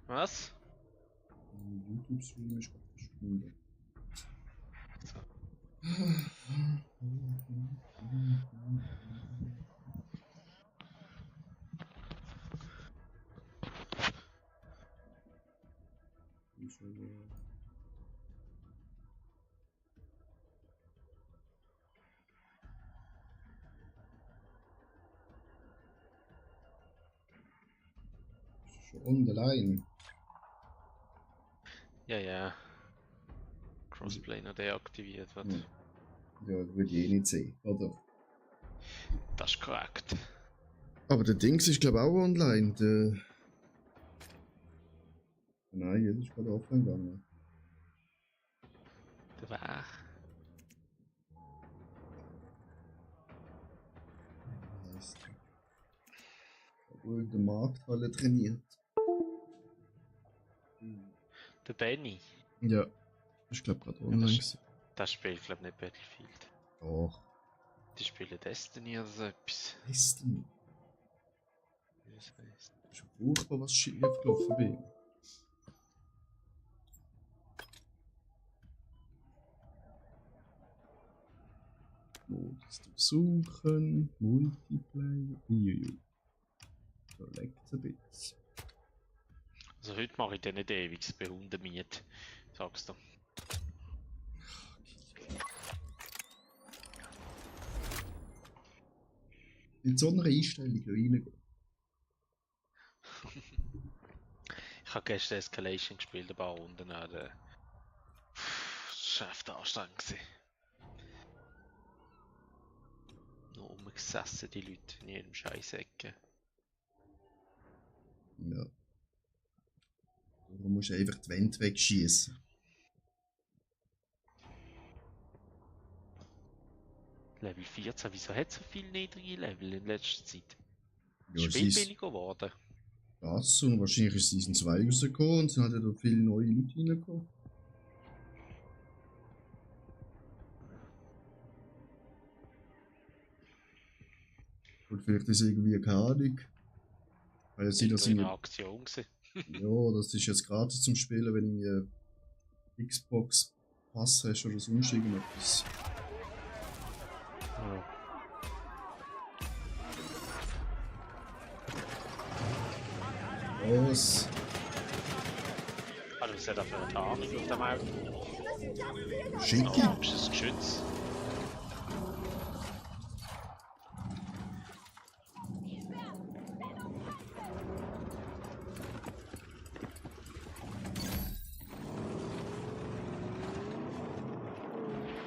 Was? YouTube-Stream ist gerade verschwunden. So. Schon online. Ja. Crossplay noch deaktiviert wird. Ja, das würde ich eh nicht sehen, oder? Das ist korrekt. Aber der Dings ist glaube ich auch online. Nein, jeder ist gerade offline gegangen. Der war. Heißt, obwohl der Markthalle trainiert. Der Benny. Ja, ich glaube gerade online. Das spielt glaube ich nicht Battlefield. Doch. Die spielen Destiny oder so etwas. Destiny. Das heisst. Ist furchtbar, was schief gelaufen bin. Modus suchen, Multiplayer, Uiuiui. Da leckt es ein bisschen. Also heute mache ich den nicht ewig bei Hundemiet, sagst du. Mit so einer Einstellung reingehen. Ich habe gestern Escalation gespielt, ein paar Runden. Das war echt anstrengend. Nur rumgesessen, die Leute in jedem Scheißecke. Ja. Du musst einfach die Wände wegschießen. Level 14, wieso hat es so viele niedrige Level in letzter Zeit? Ja, Das Spiel billiger geworden. Das und wahrscheinlich ist Season 2 rausgekommen und dann hat da viele neue Leute reingekommen. Und vielleicht ist irgendwie keine Ahnung. Weil es sieht, dass in einer Aktion gewesen. ja, das ist jetzt gratis zum Spielen, wenn du Xbox Pass hast oder sonst irgendetwas. Ja. Was? Also was hat er für eine Tarnung auf dem Auto? Schicki? Ein oranges Geschütz.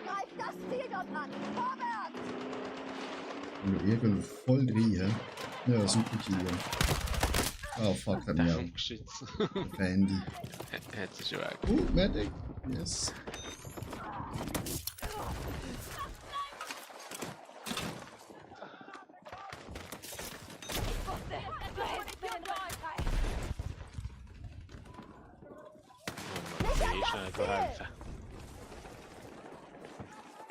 Greif das Ziel dort an! Vorwärts! Irgendwo voll drin, hä? Ja, super Kill. Oh fuck, hat mich auch. Geschütz. Fandy. Hat sie schon weg. Medic. Yes. Ich schnell helfen.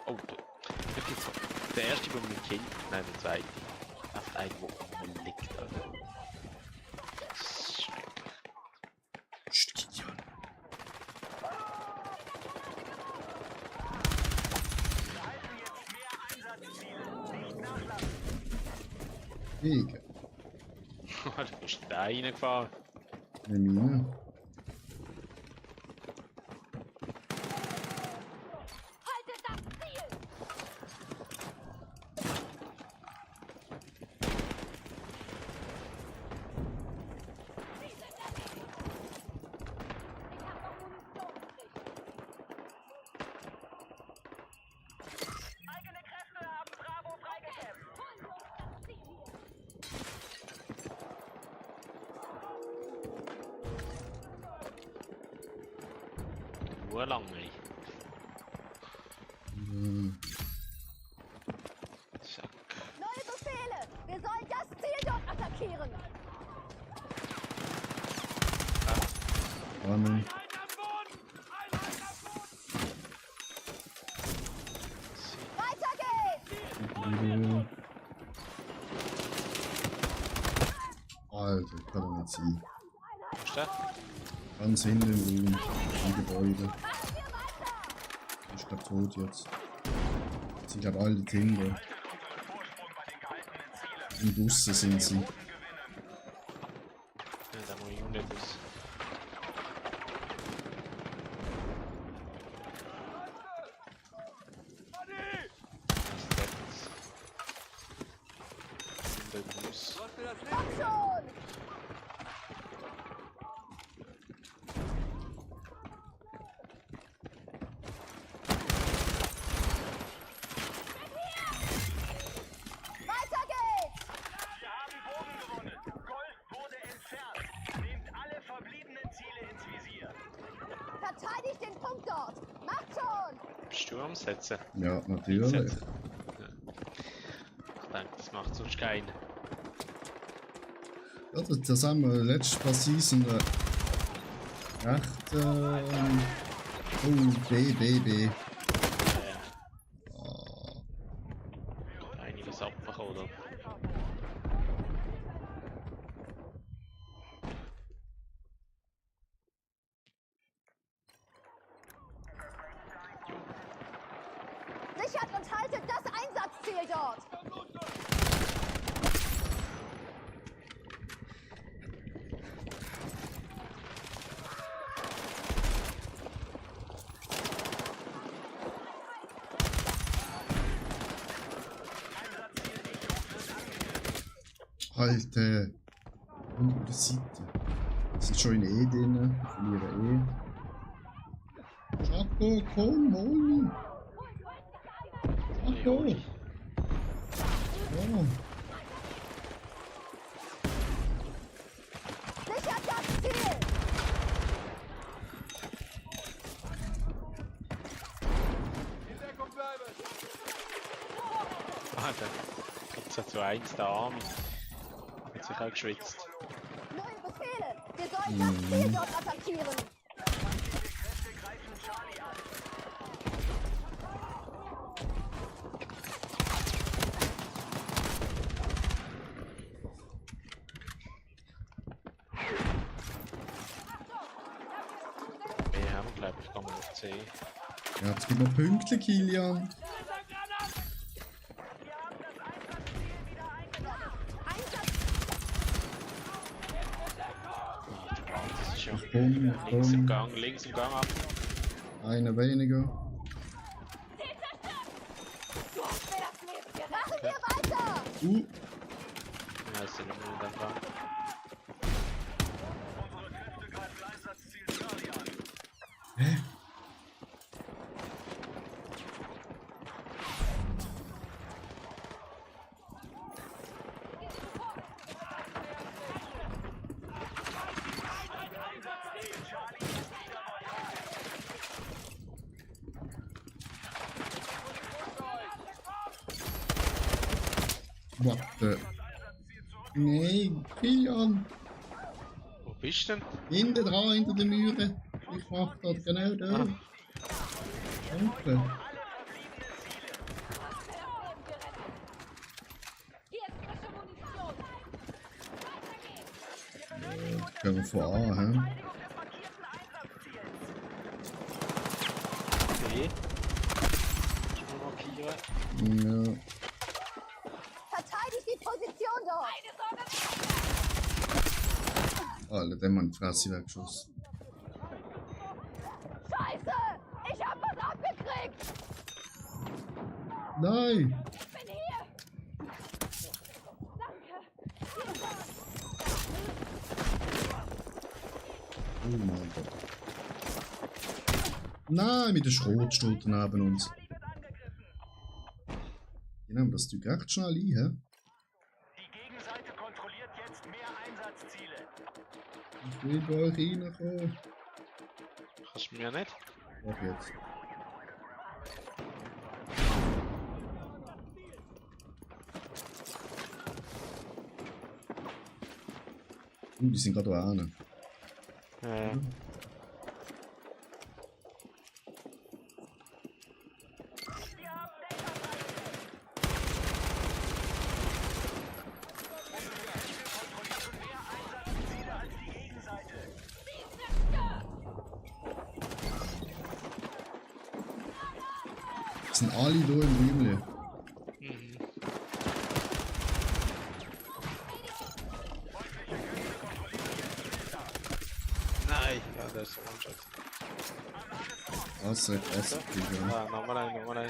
Oh, da gibt's so. Der erste, der mich killt, nein, der zweite. Einfach ein, wo liegt, Alter. Schrecklich. Stückchen. Wege. Du bist da reingefahren. Mine. Haltet das Ziel! Eigene Kräfte haben Bravo freigekämpft! Nur langweilig. Zack. Neue Befehle! Wir sollen das Ziel dort attackieren! Ahnung. Weiter geht's! Alter. Alter, kann doch nicht sein. Wo ist der? Ganz hinten im Raum, im Gebäude. Ich glaub tot jetzt. Sie glaube alle hinten. Und draussen sind sie. Ja, da muss ich nicht raus. Komm schon! Weiter geht's! Wir haben Bogen gewonnen. Gold wurde entfernt. Nehmt alle verbliebenen Ziele ins Visier. Verteidigt den Punkt dort! Macht schon! Bist du am Setzen? Ja, natürlich. Setzen. Ja. Ich denke, das macht sonst keinen. Ja, das haben wir letztes Mal Season recht. Oh, B. Ah, Einiges abmachen, oder? Sichert und haltet das Einsatzziel dort! Alter. Und der Seite. Sie ist schon in E drin. Verlieren E. Chaco, komm, Mann. Chaco. Ja. Sichert das Ziel! Ah, der 14:1, der Arme. Hat sich auch geschwitzt. Neue Befehle! Wir sollen das Ziel dort attackieren! Kräfte greifen Charlie an. Wir haben, glaube ich, kann man noch C. Ja, jetzt gibt noch Punkte, Kilian. Das ist ja Komm, komm. links im Gang ab. Einer weniger. Machen wir weiter! Ja, es sind nicht mehr in dem Gang. Unsere Kräfte greifen Einsatzziel Charlie an. What the... Nee, Kilian. Wo bist du denn? Hinten dran, hinter der Mühre. Ich mach das genau da. Danke. Können wir von A, hä? C. Ich muss markieren. Ja. Verteidigt die Position dort! Alter, der Mann die Fresse weggeschossen. Scheiße! Ich hab was abgekriegt! Nein! Ich bin hier! Danke! Oh mein Gott. Nein, mit der Schrot steht neben uns. Die nehmen das Zeug recht schnell ein, hä? Die Gegenseite kontrolliert jetzt mehr Einsatzziele. Ich will bei euch reinkommen. Kannst du mir nicht? Ach jetzt. Die sind gerade da hinten. Sind alle hier im Räumchen. Mhm. Nein, ja, der ist so One-Shot. Krass, Digga. Ja, nochmal ein.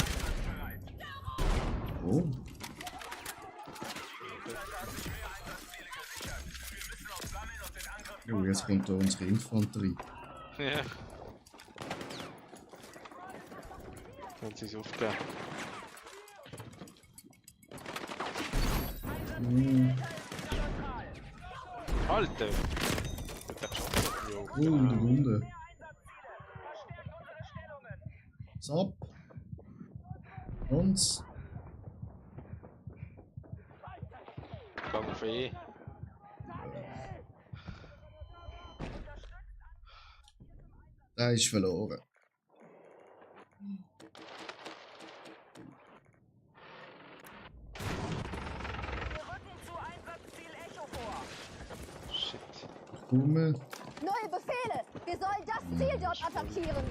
Oh. Jo, jetzt kommt da unsere Infanterie. Ja. Wenn sie es aufgeben. Alter! Mit der Chance. Jo, Oh, die Runde. Zap. Uns. Gang auf E. Der ist verloren. Wir rücken zu Einsatzziel Echo vor. Shit. Komme. Neue Befehle! Wir sollen das Ziel dort attackieren!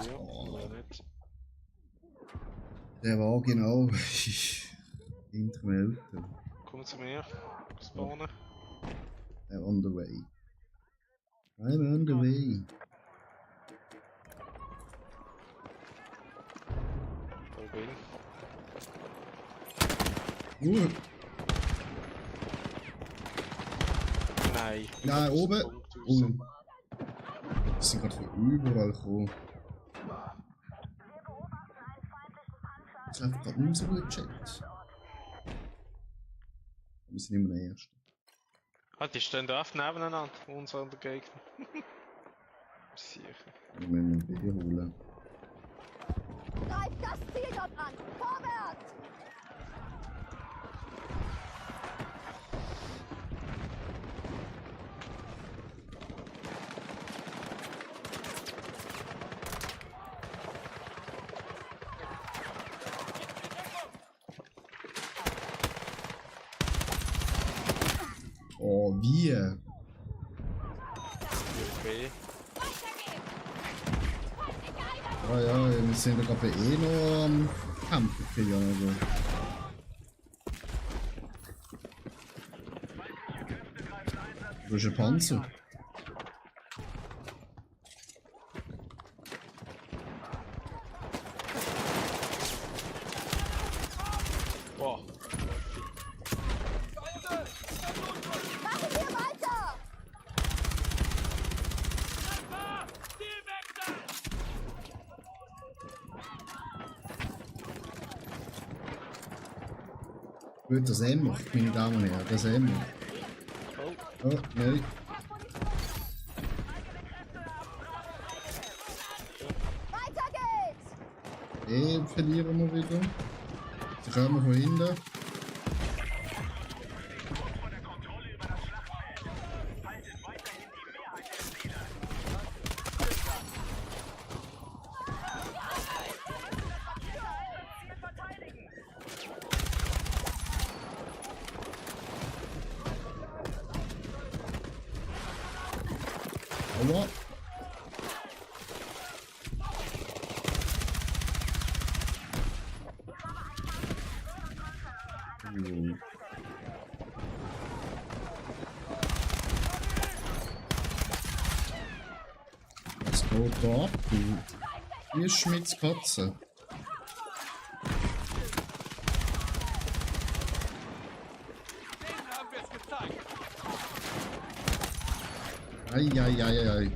Ja, oder nicht? Der war genau hinter dem Eltern. Komm zu mir. Spawnen. On the way. I'm on the way. Da bin. Nein. Nein, oben. Punkt Oh. raus. Die sind gerade von überall gekommen. Ich habe gerade nicht so gut gecheckt. Wir sind immer der Erste. Ah, die stehen da oft nebeneinander, unser und der Gegner. Sicher. Wir müssen ein B holen. Greift das Ziel dort an! Vorwärts! Oh, wie? Okay. Ja, wir sind ja gerade eh noch am Kämpfen, also. Du bist ein Panzer. Boah. Machen wir weiter! Gut, das Emmer, meine Damen und Herren, das Emmer. Oh. Oh, nein. Weiter geht's! Verlieren wir wieder. Sie kommen von hinten. Aua. Jo. Was geht da ab, du? Wie ist Schmitz Katze? Eieieiei.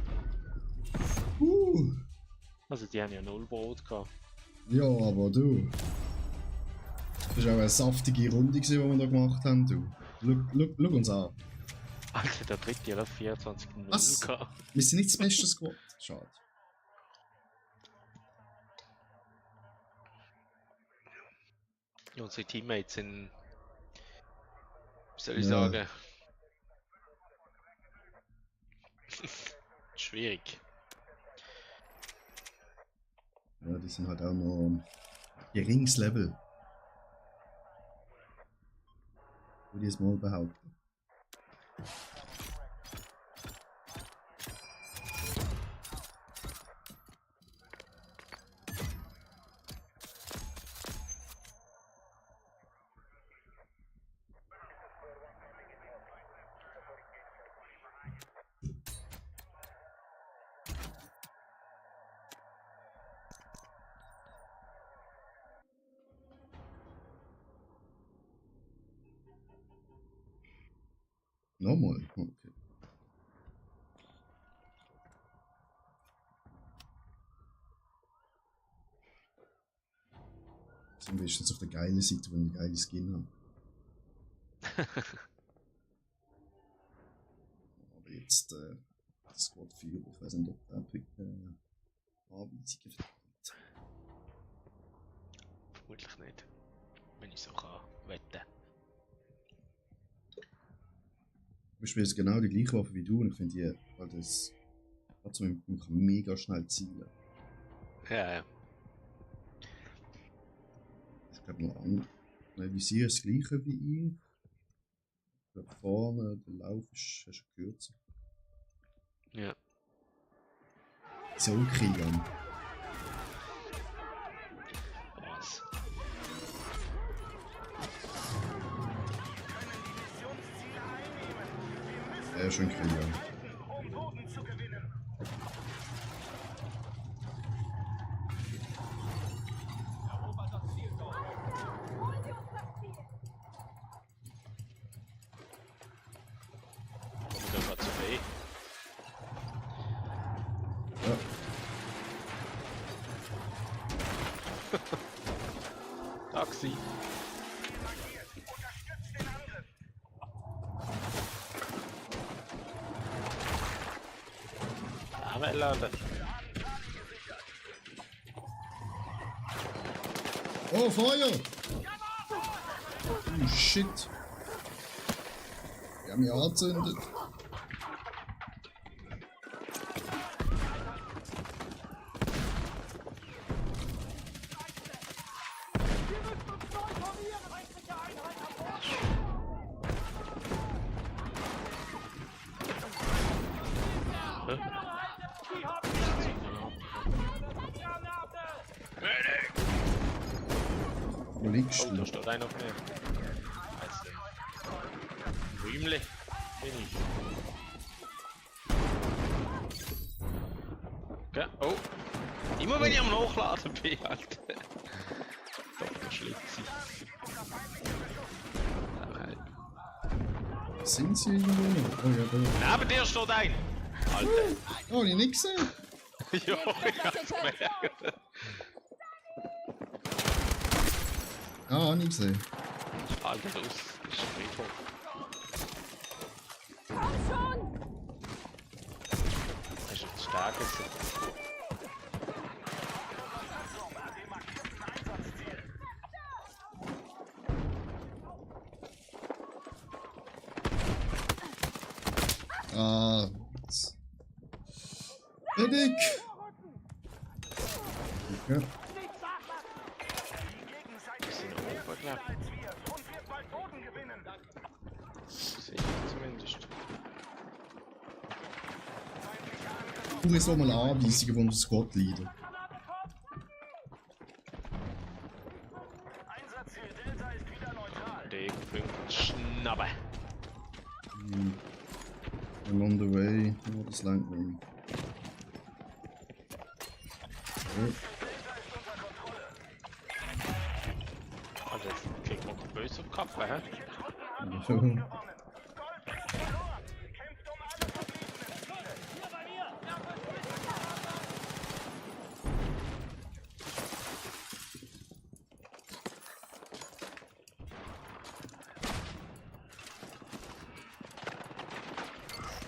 Also die haben ja null Brot gehabt. Ja, aber du. Das war auch eine saftige Runde, die wir da gemacht haben, du. Schau uns an. Alter, der dritte hat 24 0 Was? gehabt. Wir sind nicht das beste Squad. Schade. Unsere Teammates sind, wie soll ich Ja. sagen, schwierig. Ja, die sind halt auch noch geringes Level. Würde ich es mal behaupten. Nochmal? Okay. Sind wir jetzt auf der geilen Seite, wo wir eine geile Skin haben. Aber jetzt, das geht viel. Ich weiß nicht, ob der Anweisungen verteilt. Vermutlich nicht. Wenn ich so kann wetten. Ich spiele jetzt genau die gleiche Waffe wie du und ich finde die, weil das, also man kann mega schnell zielen. Ja, ja. Ich glaube noch an. Nein, Visier ist das gleiche wie ich. Ich glaube vorne, der Lauf ist, hast du kürzer. Ja. So Kilian. Was? Missionsziele einnehmen. Wir müssen Ja, schon Kilian. halten, um Boden zu gewinnen. Holen Sie uns das Ziel! Kommen wir gerade zu B. Ja. Taxi. Unterstützt den Angriff. Aber laden. Oh, Feuer! Oh, shit. Die haben mich angezündet. Wo liegst Oh, da du? steht einer auf mir. Rühmli. Bin ich. Okay. Oh. Immer wenn ich am Nachladen bin, Alter. Doch, der Schlitzi. Nein. Sind sie irgendwo noch? Oh ja, da. Neben dir steht ein. Alter. Oh, hab ich nicht gesehen. Ja, ich hab's gemerkt. Ah, hab ich gesehen. Alter, das ist Friedhof. Komm schon! Das ist jetzt stark jetzt. Ah. Medic! Okay. Die sind oben, glaub Als wir und wird bald Boden gewinnen. ich. Sehe ich zumindest. Du hast auch mal Anweisungen, wo das Gott leiden. Einsatzziel Delta ist wieder neutral. D-Punkt Schnappe. I'm on the way. Oh, das langt nicht. Oh. Also jetzt kriegt man böse auf die Kappe, hä? Ja. Gold ist verloren. Kämpft um alle verbliebenen Ziele.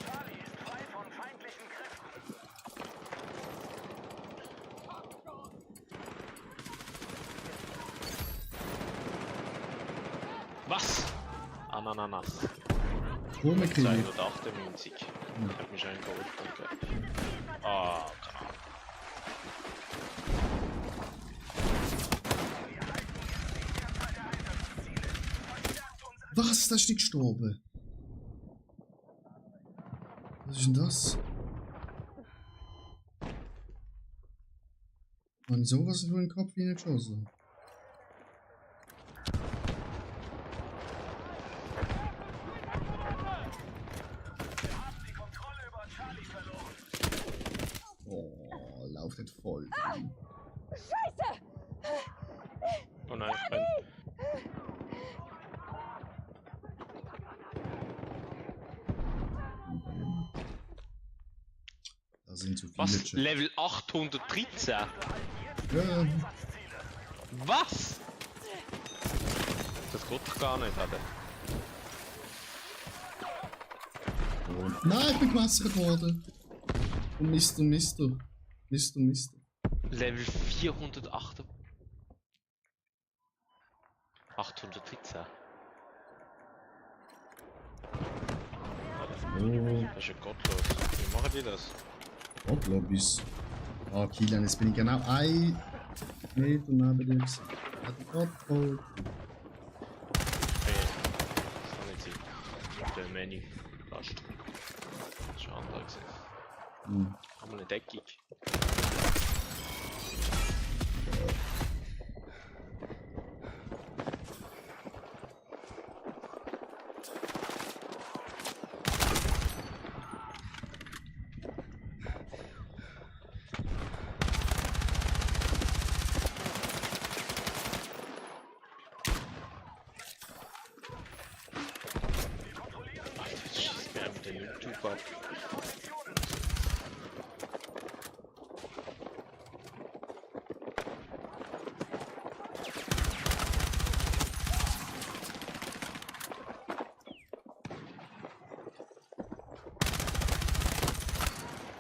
Charlie ist frei von feindlichen Kräften. Was? Ananas. Stromkrieg. 298. Ich hab mich eingeholt. Okay. Ah, keine Ahnung. Was? Da ist nicht gestorben. Was ist denn das? Habe ich sowas in den Kopf hineingeschossen? Die Kontrolle über Charlie verloren. Oh, lauft nicht voll drin. Scheiße! Oh nein, ich bin. Da sind so viele Was? Chats. Level 813? Ja, Was? Das geht doch gar nicht, oder? und nein, ich bin gemessert worden. Und Mister. Level 408. 813. Oh, Das ist ja gottlos. Wie machen die das? Gottlobbys. Ah, Kilian, jetzt bin ich genau 1 Meter neben dir gewesen. Hat ich gerade geholt. Okay. Das kann nicht sein. Der Menü. Fast. Das ist ein anderer gewesen. Hm. Haben wir eine Deckung? Alter, jetzt schießt mir einfach den YouTube ab.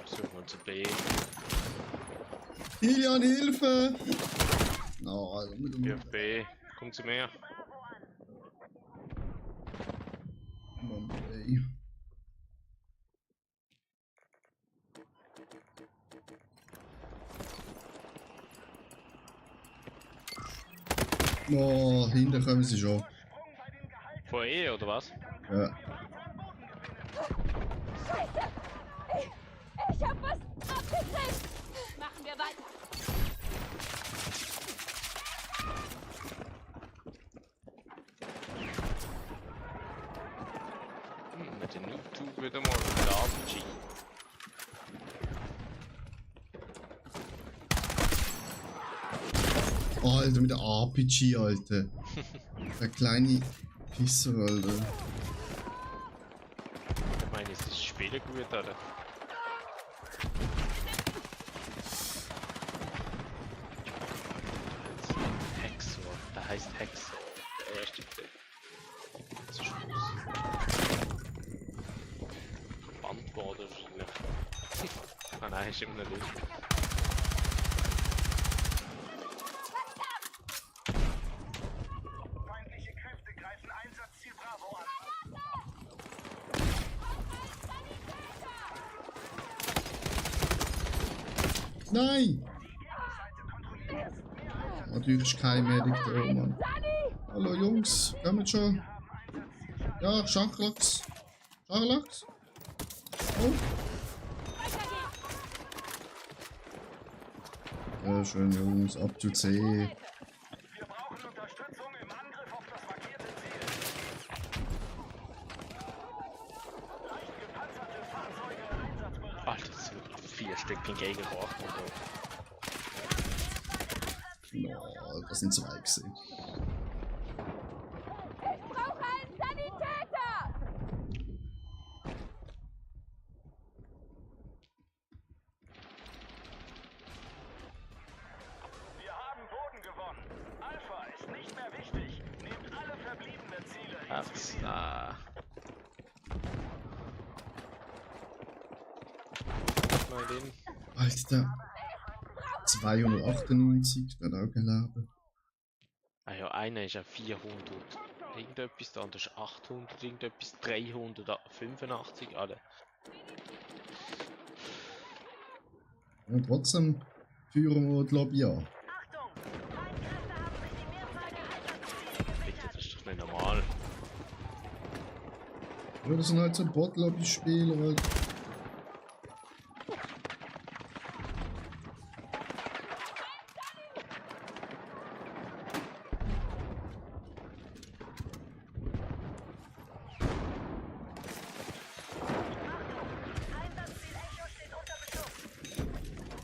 Suchen wir uns ein B. Kilian, Hilfe! No, also mit dem Ja, B. Kommt zu mir. Mann, ey. Oh, hinten kommen sie schon. Von E oder was? Ja. Scheiße! Ich hab was abgekriegt! Machen wir weiter! Mit dem YouTube wieder mal mit der RPG. Alter, mit der RPG, Alter. Der kleine Pisser, Alter. Ich meine, ist das Spiel gut, oder? Hexor, der heißt Hexor. Der erste Teil. Das ist Bandboden wahrscheinlich. Ah nein, ist immer noch nicht. Feindliche Kräfte greifen Einsatzziel Bravo an. Nein! Natürlich ist kein Medic da, Mann. Hallo Jungs, kommt schon. Ja, Schachlachs. Schachlachs? Oh. Ja, schön Jungs, ab zu C. Wir brauchen Unterstützung im Angriff auf das markierte Ziel. Leicht gepanzerte Fahrzeuge einsatzbereit. Alter, das sind 4 Stück gegen gebracht und so. No, das sind 2 gesehen. Ich brauche einen Sanitäter! Wir haben Boden gewonnen. Alpha ist nicht mehr wichtig. Nehmt alle verbliebenen Ziele ins Visier. Mal den. Alter, 298 wird auch geladen. Ah ja, einer ist ja 400. Irgendetwas, der andere ist 800, irgendetwas 385, alle. Ja, trotzdem führen wir die Lobby an. Achtung! Streitkräfte haben sich die Mehrzahl der Einsatzziele Bitte, das gesichert. ist doch nicht normal. Ja, das sind halt so Bot-Lobby-Spieler, halt. Einsatzziel Echo steht unter Beschuss.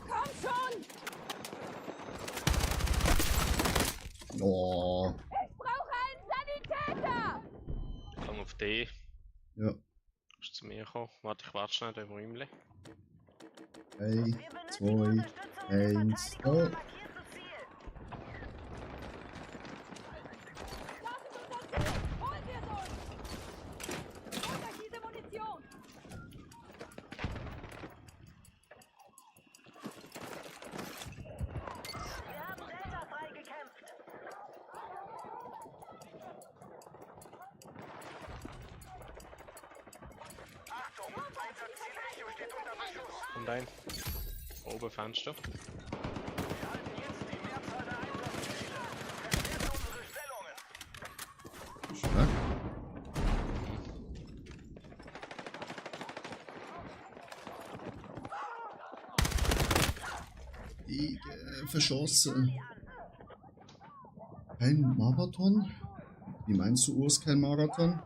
Komm schon! Oh, Ich brauche einen Sanitäter! Komm auf D. ja. Kannst du zu mir kommen? Warte, ich warte schnell, der Räumchen. 3, 2, 1, go! Lass es unser Ziel! Holen wir es uns! Holt euch diese Munition! Wir haben Delta freigekämpft. Achtung, Einsatzziel Echo steht unter Beschuss. Und ein. Oben Fenster. Wir halten jetzt die Mehrzahl der Einsatzziele. Verstärkt unsere Stellungen. Stark. Die verschossen. Kein Marathon? Wie meinst du, Urs, kein Marathon?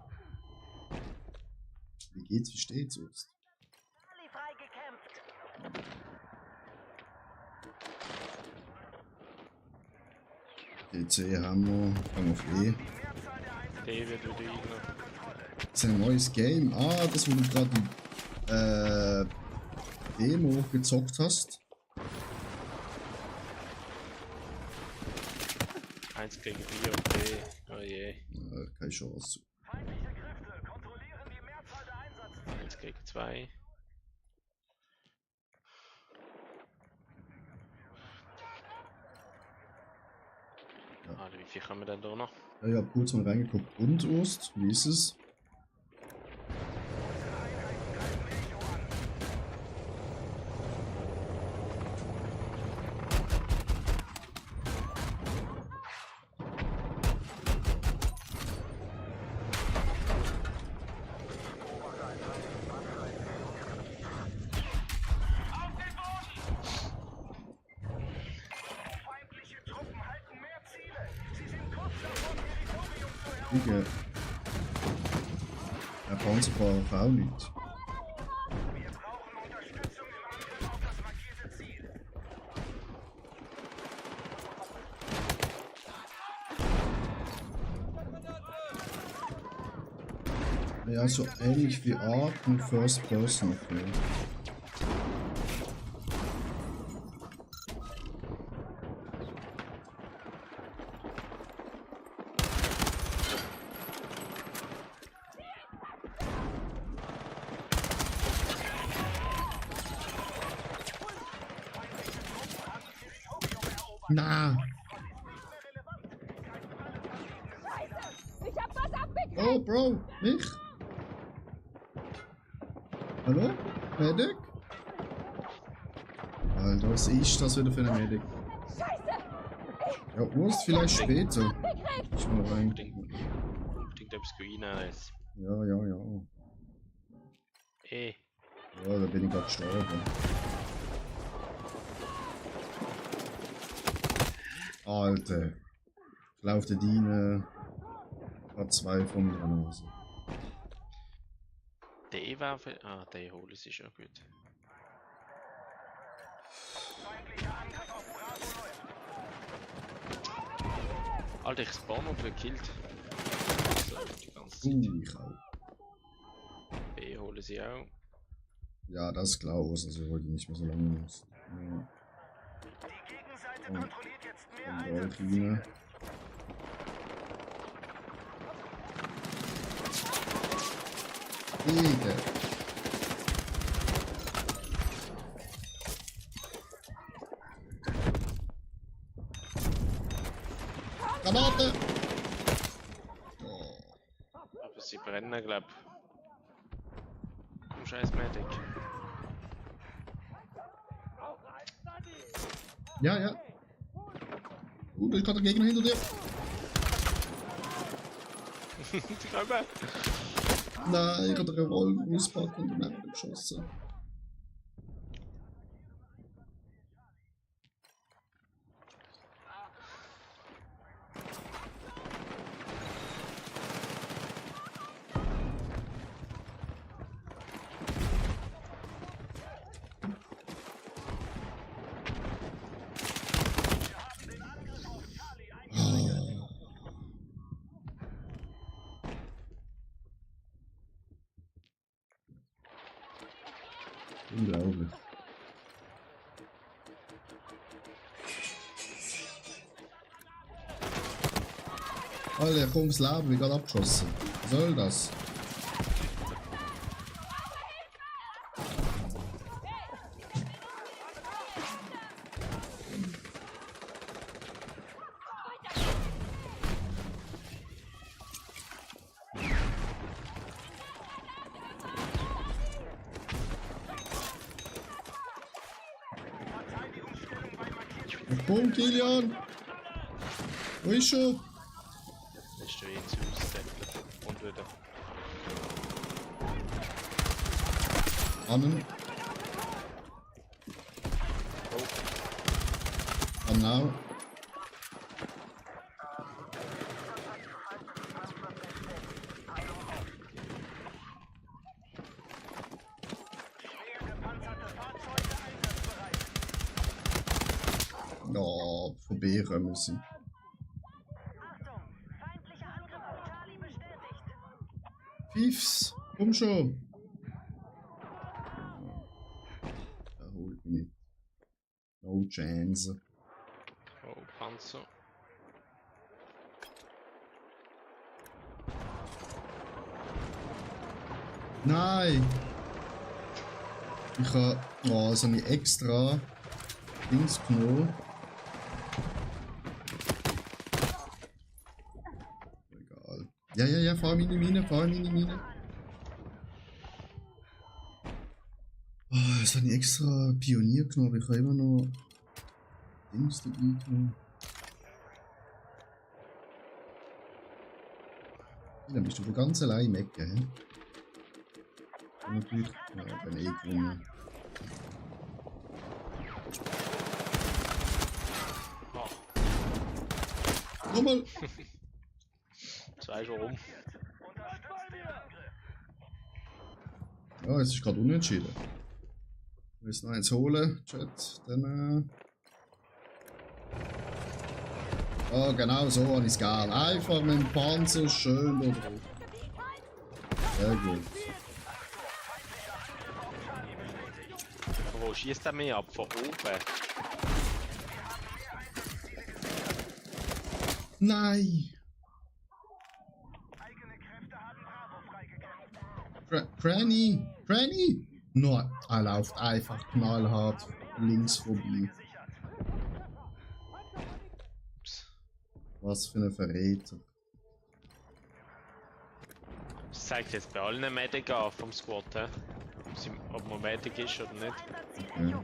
Wie geht's, wie steht's, Urs? Ali freigekämpft. DC haben wir, Gang auf E. Die Mehrzahl der Einsatzziele Der wird wieder irgendwo. unter Kontrolle. Das ist ein neues Game. Ah, das, wo du gerade die Demo gezockt hast. 1 gegen 4, okay. Oh je. Keine Chance. Feindliche Kräfte kontrollieren die Mehrzahl der Einsatzziele. 1 gegen 2. Alter, wie viel haben wir denn da noch? Ja, ich habe kurz mal reingeguckt. Und, Urs, wie ist es? Feindliche Truppen halten mehr Ziele. Sie sind kurz davor, Territorium zu erobern. Digga. Er braucht auch nicht. Wir brauchen Unterstützung im Angriff auf das markierte Ziel. Ja, so ähnlich wie Ark und First Person. Okay. Na, Ich hab was abgekriegt! oh Bro, mich? Hallo? Medic? Alter, was ist das wieder für eine Medic? Scheiße! Ja, Urs, vielleicht später. Abgekriegt! Ich mal rein. Unbedingt etwas reinnehmen jetzt. Ja, ja, ja. Eh. Ja, da bin ich gerade gestorben. Alter. Ich laufe der Diener. Hat 2 von der Nase. Der war für. Ah, der hole ich schon gut. Feindlicher Angriff auf Bravo läuft. Alter, ich spawn und gekillt. So, die ganze Zeit. Ich auch. B hole sie auch. Ja, das ist klar, Urs, also ich wollte nicht mehr so lange muss. Ja. Die Gegenseite Und- kontrolliert jetzt mehr Und Einsatzziele. Rolfine. Digga. Granate! Oh. Aber sie brennen, glaub. Du scheiß Medic. Ja, ja. Da ist gerade ein Gegner hinter dir. Ich glaube. Nein, ich habe den Revolver ausgepackt und dann einfach geschossen. Unglaublich. Alter, komm ums Leben, wie gerade abgeschossen. Was soll das? Ja, komm, Kilian! Wo ist schon? Das ist schon jetzt ausgesetzt. Und wieder. Annen. Genau. Ja, vorbei kommen sie. Piefs, komm schon! Er holt mich nicht. No chance. Oh, Panzer. Nein! Ich habe so eine extra Dings genommen. Egal. Ja, fahr meine Mine, fahr meine Mine. Oh, jetzt habe ich extra Pionier genommen, aber ich habe immer noch Dings dabei genommen. Dann bist du von ganz allein im Ecke, hä? Und natürlich, ja, dann eh gewonnen. Nochmal! Zwei schon rum. Ja, es ist gerade unentschieden. Wir müssen noch eins holen, Chat. Dann. Ja, genau so habe ich es gern. Einfach mit dem Panzer schön da drauf. Sehr gut. Von wo schießt er mich ab? Von oben? Nein! Granny! Granny! No, er läuft einfach knallhart links vorbei. Was für ein Verräter. Das zeigt jetzt bei allen Medic an vom Squad, he? Ob man Medic ist oder nicht. Ja.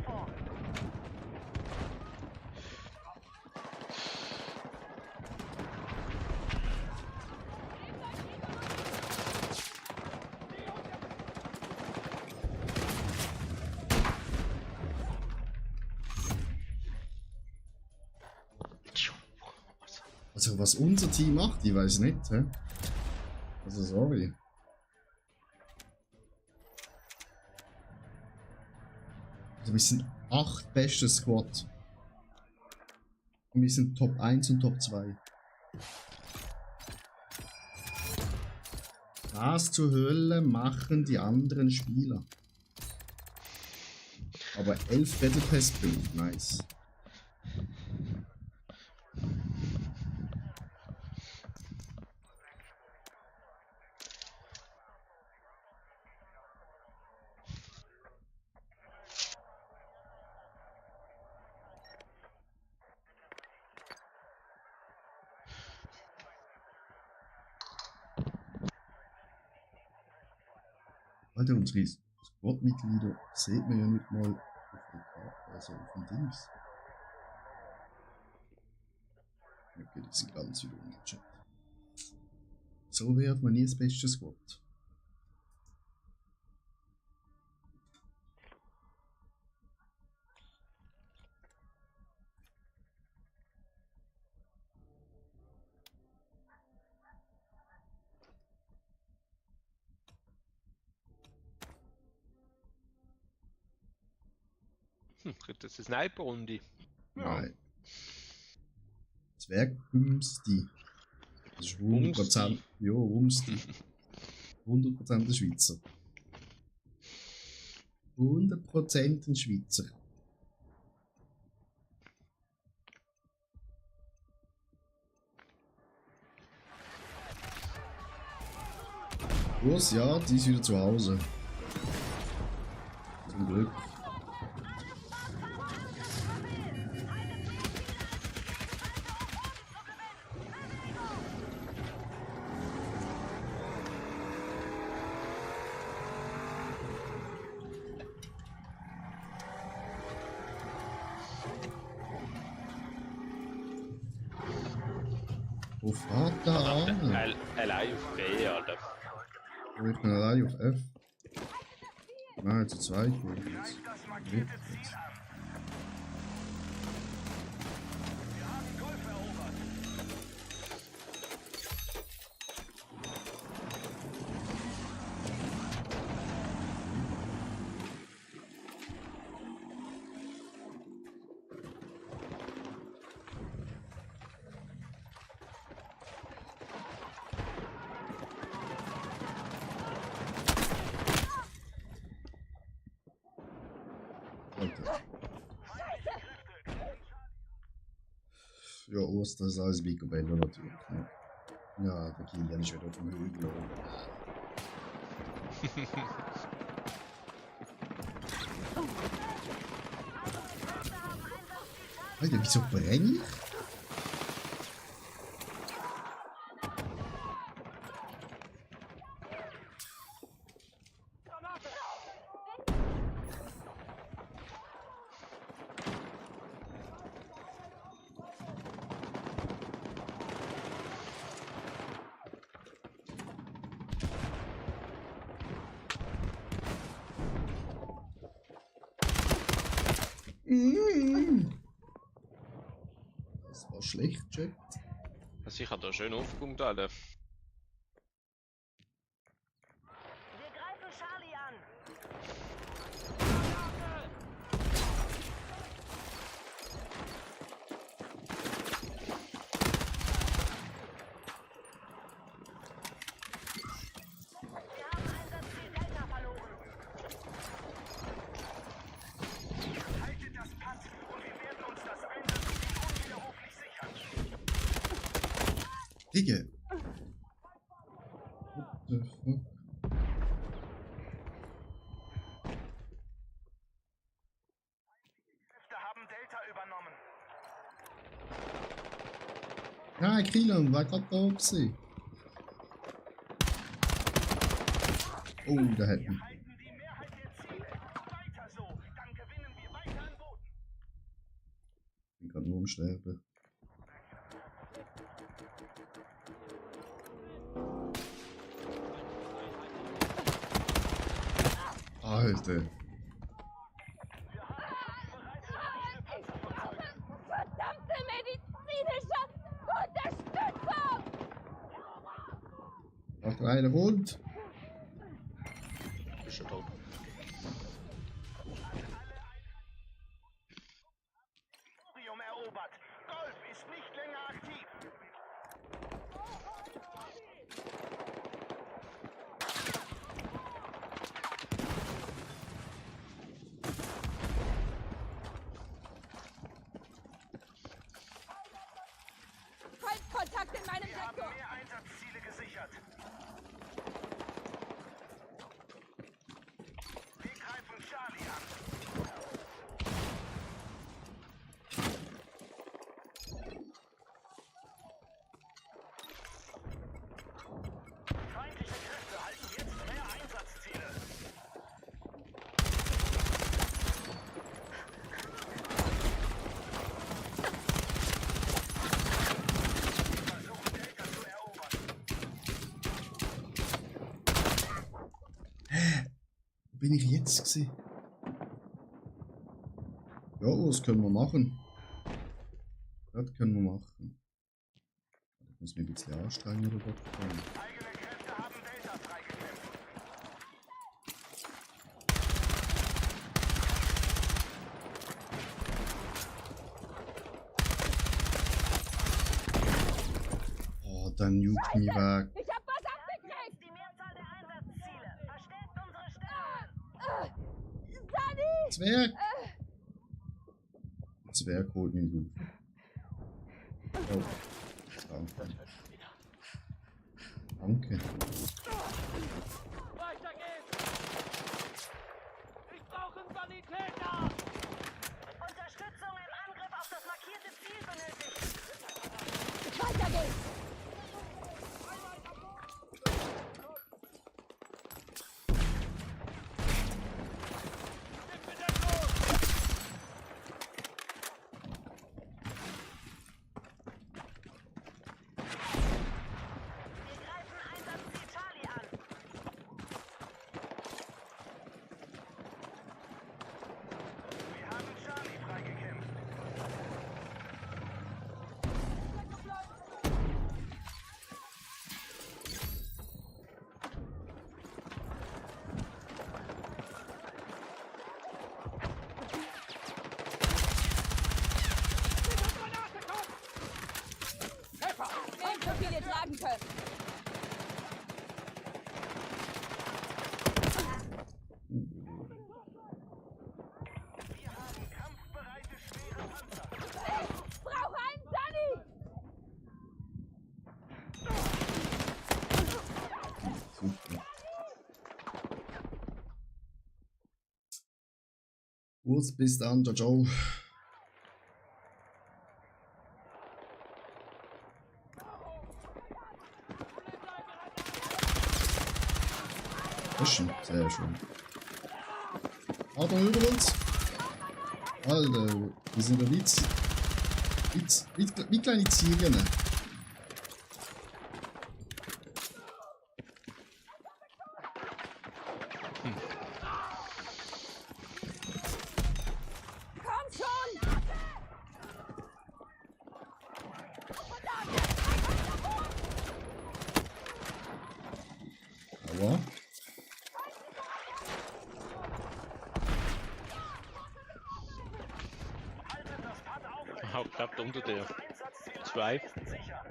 Also was unser Team macht, ich weiß nicht, hä? Also sorry. Also wir sind 8 beste Squad. Und wir sind Top 1 und Top 2. Was zur Hölle machen die anderen Spieler? Aber 11 Battle Pass Build, nice. Alter, unsere Squad-Mitglieder sieht man ja nicht mal auf der Karte, also auf dem Dings. Okay, die sind ganz wieder unten. So wird man nie das beste Squad. Kriegt das eine Sniper-Runde? Nein. Zwergbümsti. Das ist 100%. Ja, Bumsti. 100% ein Schweizer. 100% ein Schweizer. Los, ja, die ist wieder zu Hause. Zum Glück. Wo fährt der Arme? Allein auf B, Alter. Oh, ich bin allein auf F. Nein, zu zweit. Das markierte Ziel an. Wir haben Golf erobert. Alter. Ja, Ostern ist alles Picobello natürlich. Ne? Ja, der Kilian ist wieder auf dem Hügel. Alter, wieso brenne ich? Das war schlecht, Chat. Also ich habe da schön aufgeräumt, Alter. Wir greifen Charlie an. Wir haben Einsatzziel Delta verloren. Haltet das Pass und wir werden uns das Einsatzziel unwiderruflich sichern. Digga. What the fuck? Kräfte haben Delta übernommen. Nein, Kilian, war gerade da gewesen. Oh, der hat mich. Halten die Mehrheit der Ziele. Weiter so. Dann gewinnen wir weiter an Boden. Ich bin gerade nur am Sterben. Alter. Verdammte medizinische Unterstützung! Macht einer rund. Bist schon tot. Thorium erobert. Golf ist nicht länger aktiv. Feindkontakt in meinem Wir haben Sektor! mehr Einsatzziele gesichert. Wir greifen Charlie an. Feindliche Kräfte halten jetzt mehr Einsatzziele. Versuchen Delta zu erobern. Wo bin ich jetzt gewesen? Ja, was können wir machen? Das können wir machen. Ich muss mich ein bisschen anstrengen, oder dort kommen. Eigene Kräfte haben Delta freigekämpft. Oh, dann juckt mich weg. Ich hab was abgekriegt! Die Mehrzahl der Einsatzziele. Verstärkt unsere Stellung. Sunny! Zwerg! Der Zwerg holt mich gut. Oh, danke. Danke. Weiter geht's! Ich brauche einen Sanitäter! Unterstützung im Angriff auf das markierte Ziel benötigt! Weiter geht's! Wir greifen Einsatzziel Charlie an! Wir haben Charlie freigekämpft! Nehmt so viel ihr tragen könnt. Wir haben kampfbereite schwere Panzer! Ich brauche einen Sunny! Super. Gut, bis dann, ciao, ciao. Das stimmt, sehr schön. Achtung, über uns! Alter, wir sind ja wie kleine Ziegen. Komm schon! Aua. Haltet das Pad aufrecht! Ah, klappt unter dir. Einsatzziel Zwei. ist sicher!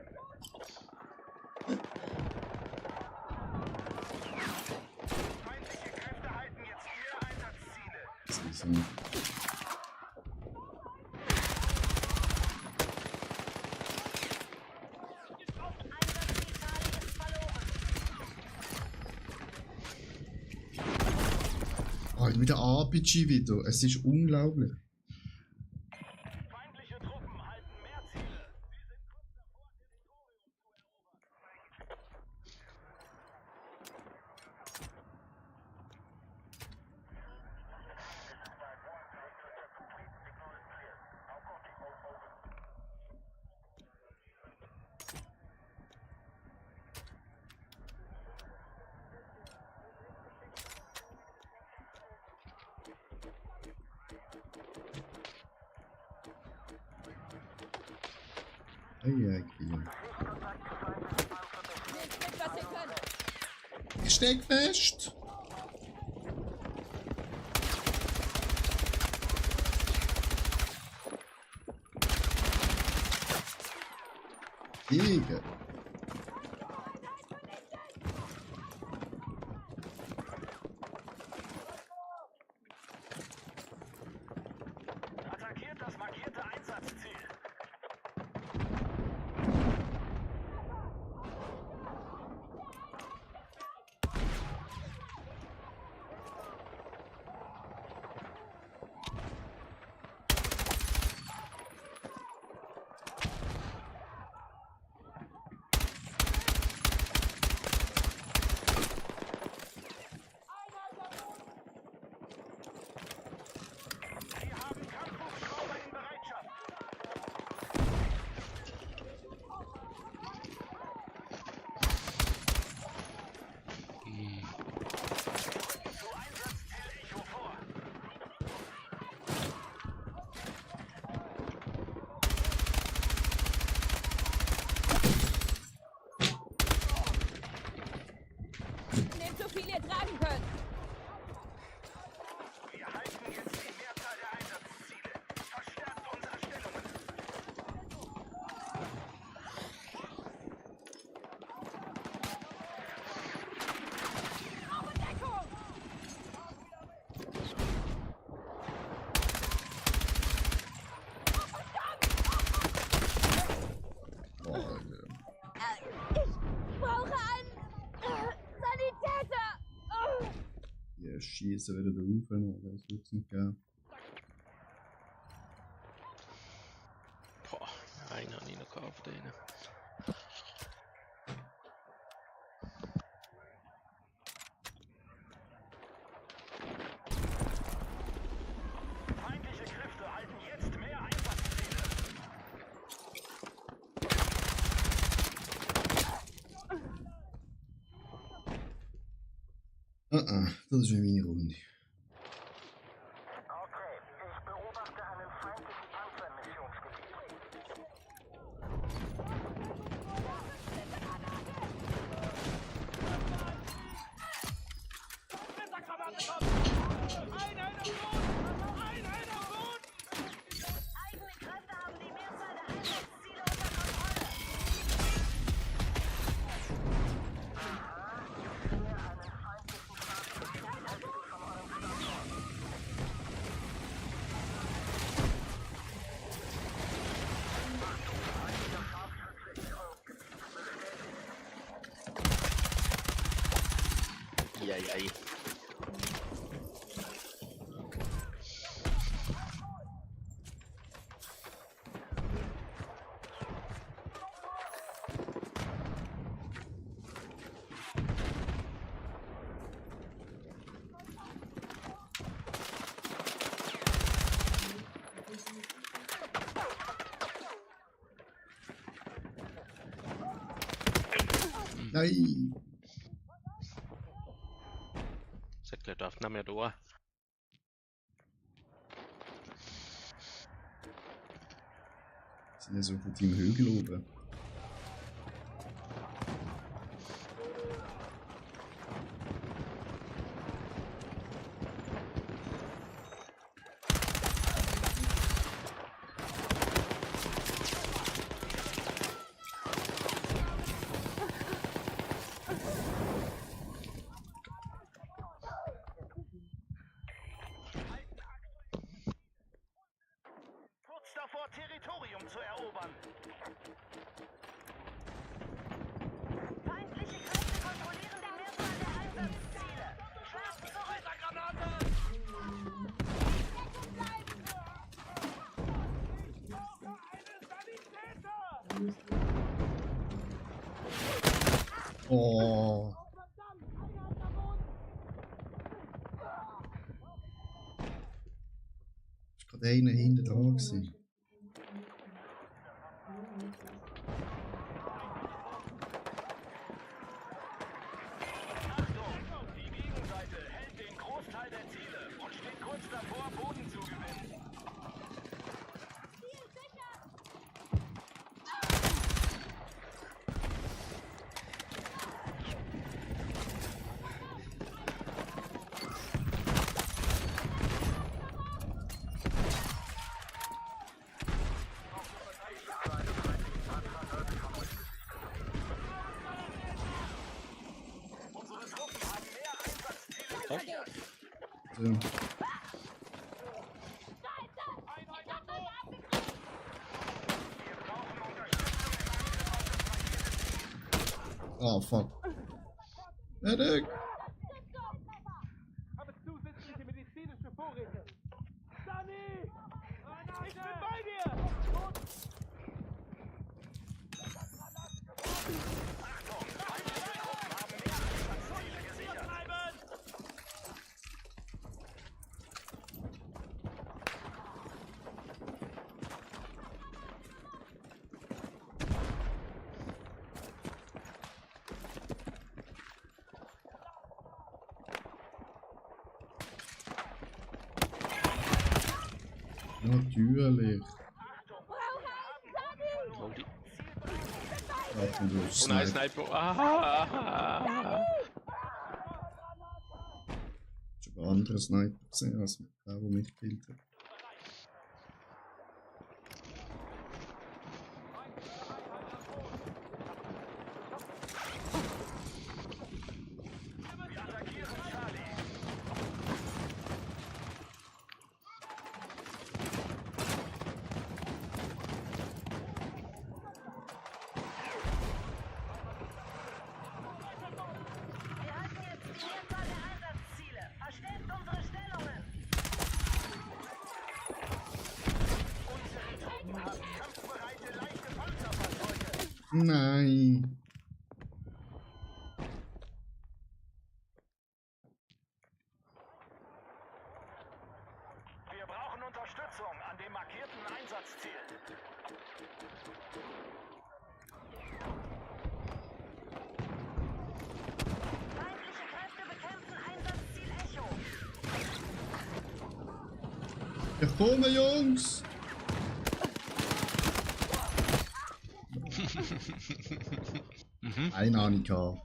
Feindliche Kräfte halten jetzt ihr Einsatzziele! Das ist ein Einsatzziel Charlie ist verloren! Alter, wieder RPG wieder. Es ist unglaublich. Feindliche Truppen halten mehr Ziele! Sie sind kurz davor, Territorium zu erobern! Eieiei. Nehmt mit, was ihr könnt. Ich steck fest! Jäger. Attackiert das markierte Einsatzziel! Wir haben Kampfhubschrauber in Bereitschaft! Zu Einsatzziel Echo vor! Nehmt so viel ihr tragen könnt. Wir halten jetzt die Mehrzahl der Einsatzziele! Verstärkt unsere Stellungen! Boah, Alter. Ich brauche einen Sanitäter! schießen wieder drauf, das wird es nicht geben. Boah, einen habe ich noch gehabt von denen. Feindliche Kräfte halten jetzt mehr Einsatzziele. Das ist meine Runde. Okay, ich beobachte einen feindlichen Panzermissionsgebiet. Eigene Kräfte haben die Mehrzahl der Einsatzziele unter Kontrolle. Ich sehe einen feindlichen Fahrzeug östlich von eurem Standort. Eieiei. Nein! Säckle darf nicht mehr da. Sind ja so gut im Hügel oben. Kurz davor, Territorium zu erobern. Feindliche Kräfte kontrollieren die Mehrzahl der Einsatzziele. Schlag zurück! Oh! Ist gerade einer hinten dran gewesen. Achtung! Die Gegenseite hält den Großteil der Ziele und steht kurz davor, Boden zu gewinnen. Unsere Truppen haben mehr Einsatzziele gesichert. So. Wir brauchen Unterstützung im Angriff auf das markierte Ziel. Ah, fuck. Medic! Habe zusätzliche medizinische Vorräte. Sunny! Ich bin bei dir! Achtung! Feindliche Truppen haben mehr Einsatzziele gesichert. Natürlich. Oh, die. Warten wir Oh nein, Sniper. Ah. Ich habe andere Sniper gesehen, als der mich gekillt hat. Wir attackieren Charlie. Wir halten jetzt die Mehrzahl der Einsatzziele. Verstärkt unsere Nein. Wir brauchen Unterstützung an dem markierten Einsatzziel. Feindliche Kräfte bekämpfen Einsatzziel Echo. Ich komme, Jungs. Keine Ahnung gehabt.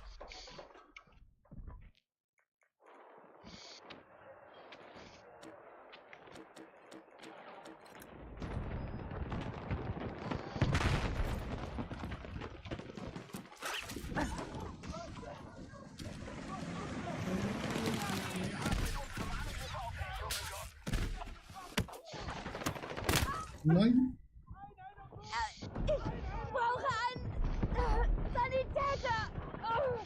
Nein. Ich brauche einen Sanitäter. Oh.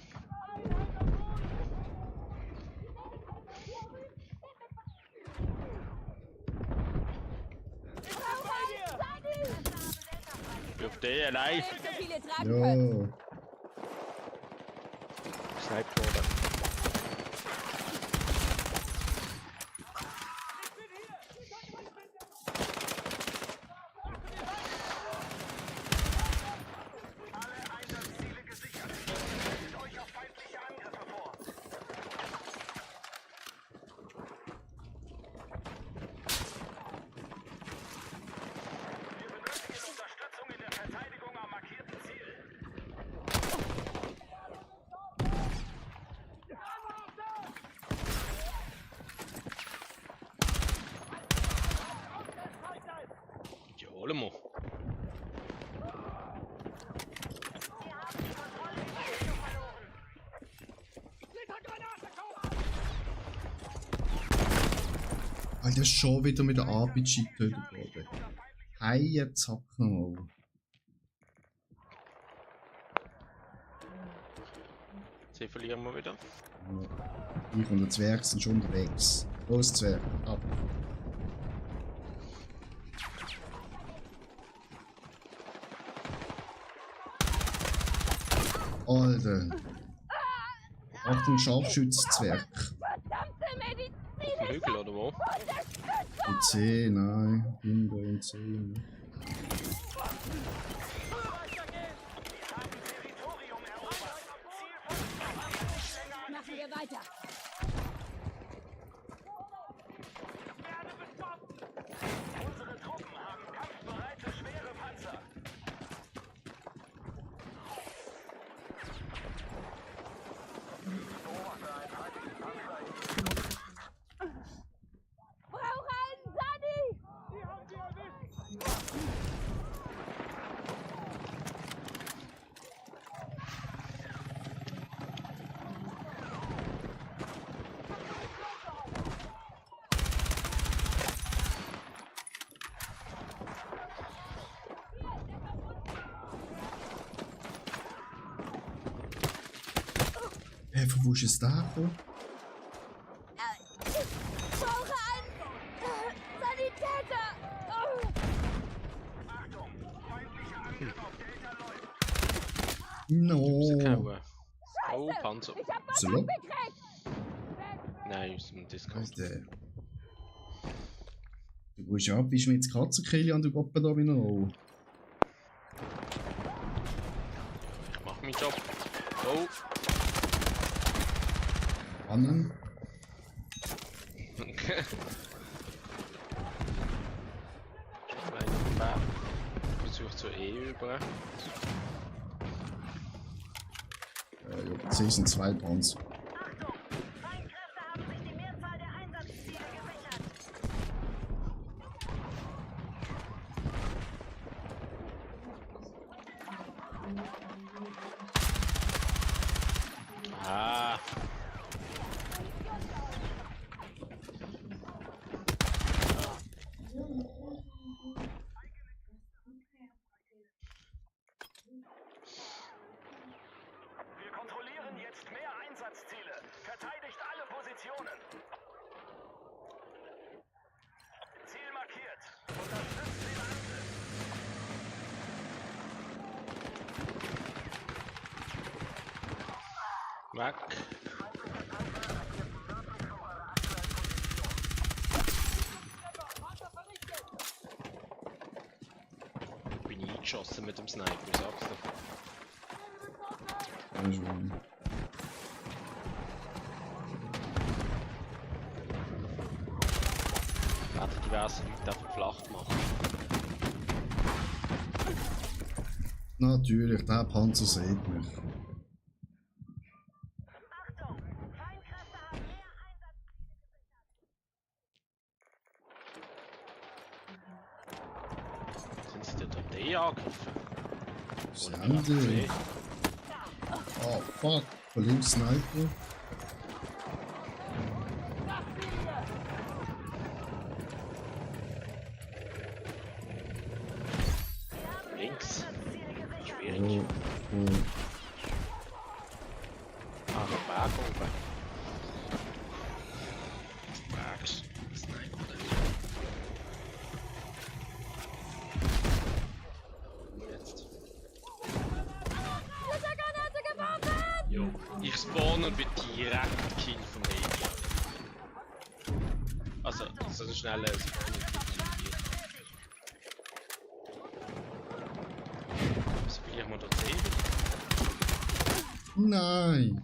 Ich brauche einen Sani. Auf die allein. So viele tragen können. Ja. Sniped worden. Alle Einsatzziele gesichert. Bereitet euch auf feindliche Angriffe vor. Wir benötigen Unterstützung in der Verteidigung am markierten Ziel. Ja, holen wir. Alter, schon wieder mit der RPG getötet worden. Heie Zacken, oh. Sie verlieren wir wieder. Ja. Ich und der Zwerg sind schon unterwegs. Los, Zwerg, ab. Alter. Achtung, Scharfschützzwerg. Verdammte Medizin. Auf dem Hügel oder wo? In 10, nein. Bingo in 10. Territorium erobert. Zielverlust nicht länger Machen wir weiter. Unsere Truppen haben kampfbereite schwere Panzer. Brauche einen Sani. Die haben wir erwischt. Von wo ist es da gekommen? Ich brauche einen Sanitäter. Oh. Achtung, feindlicher Angriff auf Delta läuft. No. Rausgehauen. Oh, Scheiße. Panzer. Ich hab was So. abgekriegt. Nein, aus dem Discast. Alter. Du gehst ab, bist mir jetzt Katzenkehle an, du Goppe da wieder noch. Ich mach meinen Job. Oh. Annen. Okay. Ich versuche zur E über. Ja, C sind 2 Panzer. Achtung. Feindkräfte haben sich die Mehrzahl der Einsatzziele gesichert. Ah. Wir kontrollieren jetzt mehr Einsatzziele. Weg. Bin ich eingeschossen mit dem Sniper, was sagst du? Ja, ist wahr. Hätte diverse Leute einfach flach gemacht. Natürlich, der Panzer sieht mich. Achtung! Feinkräfte haben mehr Einsatzziele gesichert. Sind sie dort angegriffen? Sandy. Oh fuck, von links Sniper. Links. Schwierig. Oh, oh. Ah, noch Berg oben. Berg. Sniper. Jetzt. Splittergranate geworfen! Jo. Ich spawn und bin direkt Kill vom Baby. Also, so ein schneller Spawn. Was will ich mal da sehen? Nein.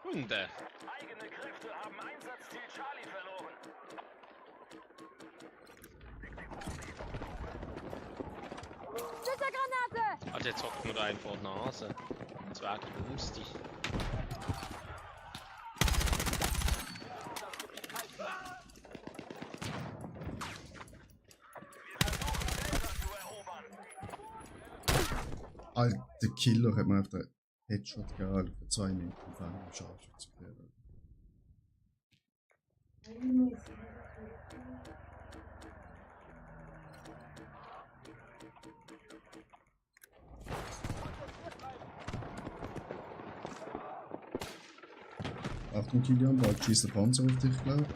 Hunde. Eigene Kräfte haben Einsatzziel Charlie verloren. Splittergranate! Alter, jetzt hockt mir da einen vor der Nase. Das wäre lustig. Alter Killer hat mir auf den Headshot gegeben, für 2 Meter entfernt im Scharfschützengewehr. Achtung Kilian, bald schießt der Panzer auf dich, glaube ich.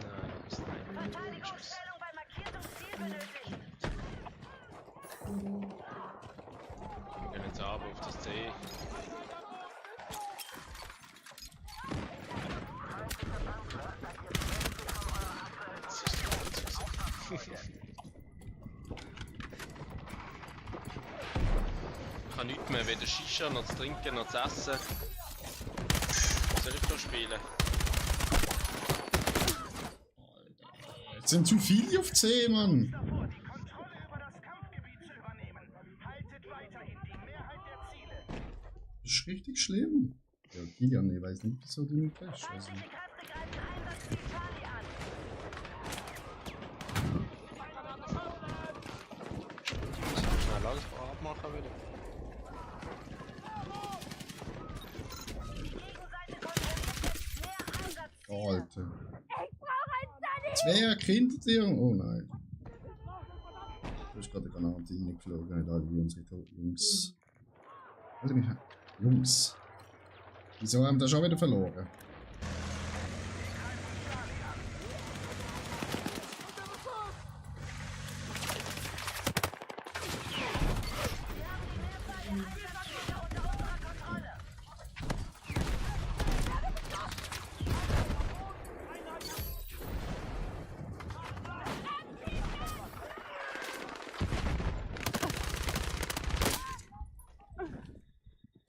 Nein, das ist nicht. Verteidigungsstellung bei markiertem Ziel benötigt. Wir gehen jetzt ab auf das C. Ich habe nichts mehr, weder Shisha, noch zu trinken, noch zu essen. Was soll ich da spielen? Jetzt sind zu viele auf C, Mann! Davor, die Kontrolle über das Kampfgebiet zu übernehmen. Haltet weiterhin die Mehrheit der Ziele. Das ist richtig schlimm. Ja, Kilian, ich weiß nicht, wieso du nicht bist. Also, Feindliche Kräfte greifen Einsatzziel Charlie an. Schnell alles abmachen wieder. Gegenseite kontrolliert jetzt mehr Einsatzziele. Alter. Ich brauche ein Sunny! Wer hinter dir? Oh nein. Du hast gerade eine Granate reingeflogen, nicht alle wie unsere Jungs. Alter, mich. Jungs. Wieso haben wir das schon wieder verloren?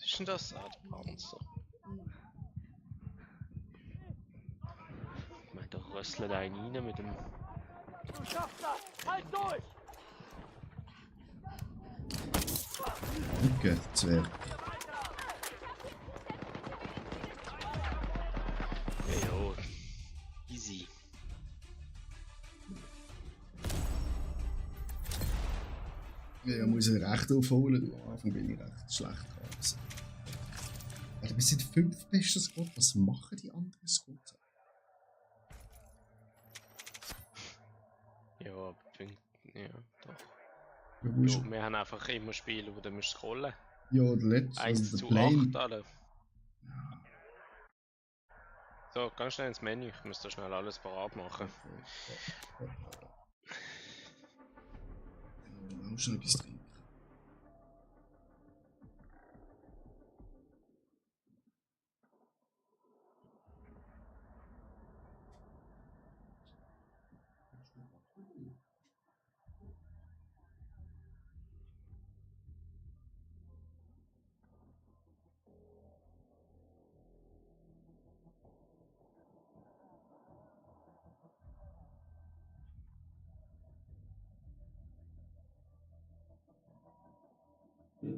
Was ist denn das? Ah, der Panzer. Ich meine, da rösselt einen rein mit dem. Du schaffst das! Halt durch! Danke, Zwerg. Ja, easy. Ja, muss ich recht aufholen. Am Anfang bin ich recht schlecht gewesen. Alter, wir sind 5 beste Squad. Was machen die anderen Squads? Ja, aber ja, doch. Ja, wo ist Ja, wir haben einfach immer Spiele, wo du musst scrollen. ja, der letzte, 1 also der zu Plane. 8, alle. So, ganz schnell ins Menü. Ich muss da schnell alles parat machen. Auch schon etwas trinken. Das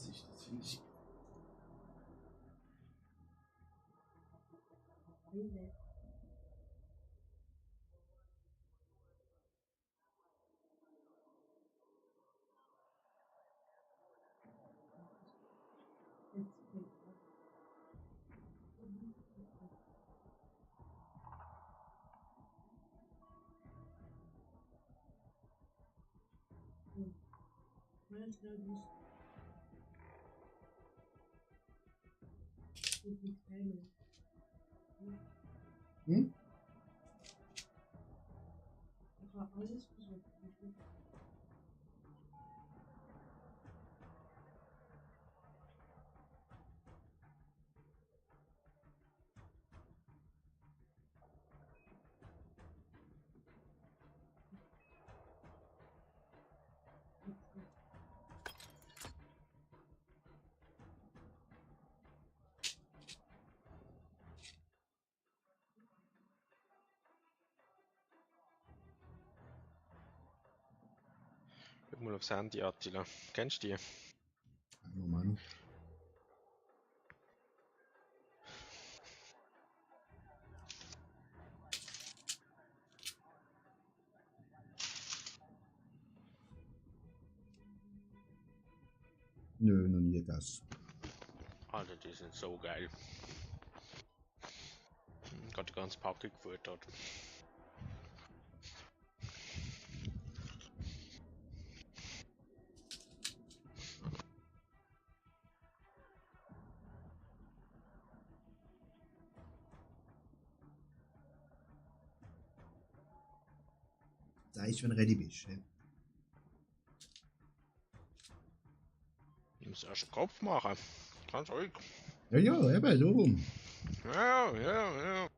ist natürlich. Hm? Guck mal aufs Handy, Attila. Kennst du die? Moment. Nö, noch nie das. Alter, die sind so geil. Gerade die ganze Packung gefüttert. Sag ich, wenn du ready bist. Ja, Du musst erst den Kopf machen. Ganz ruhig. ja, eben, darum. Ja, ja, ja.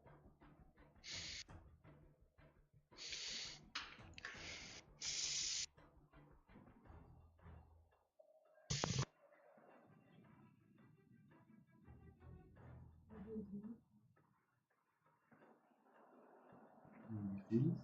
Wie viel?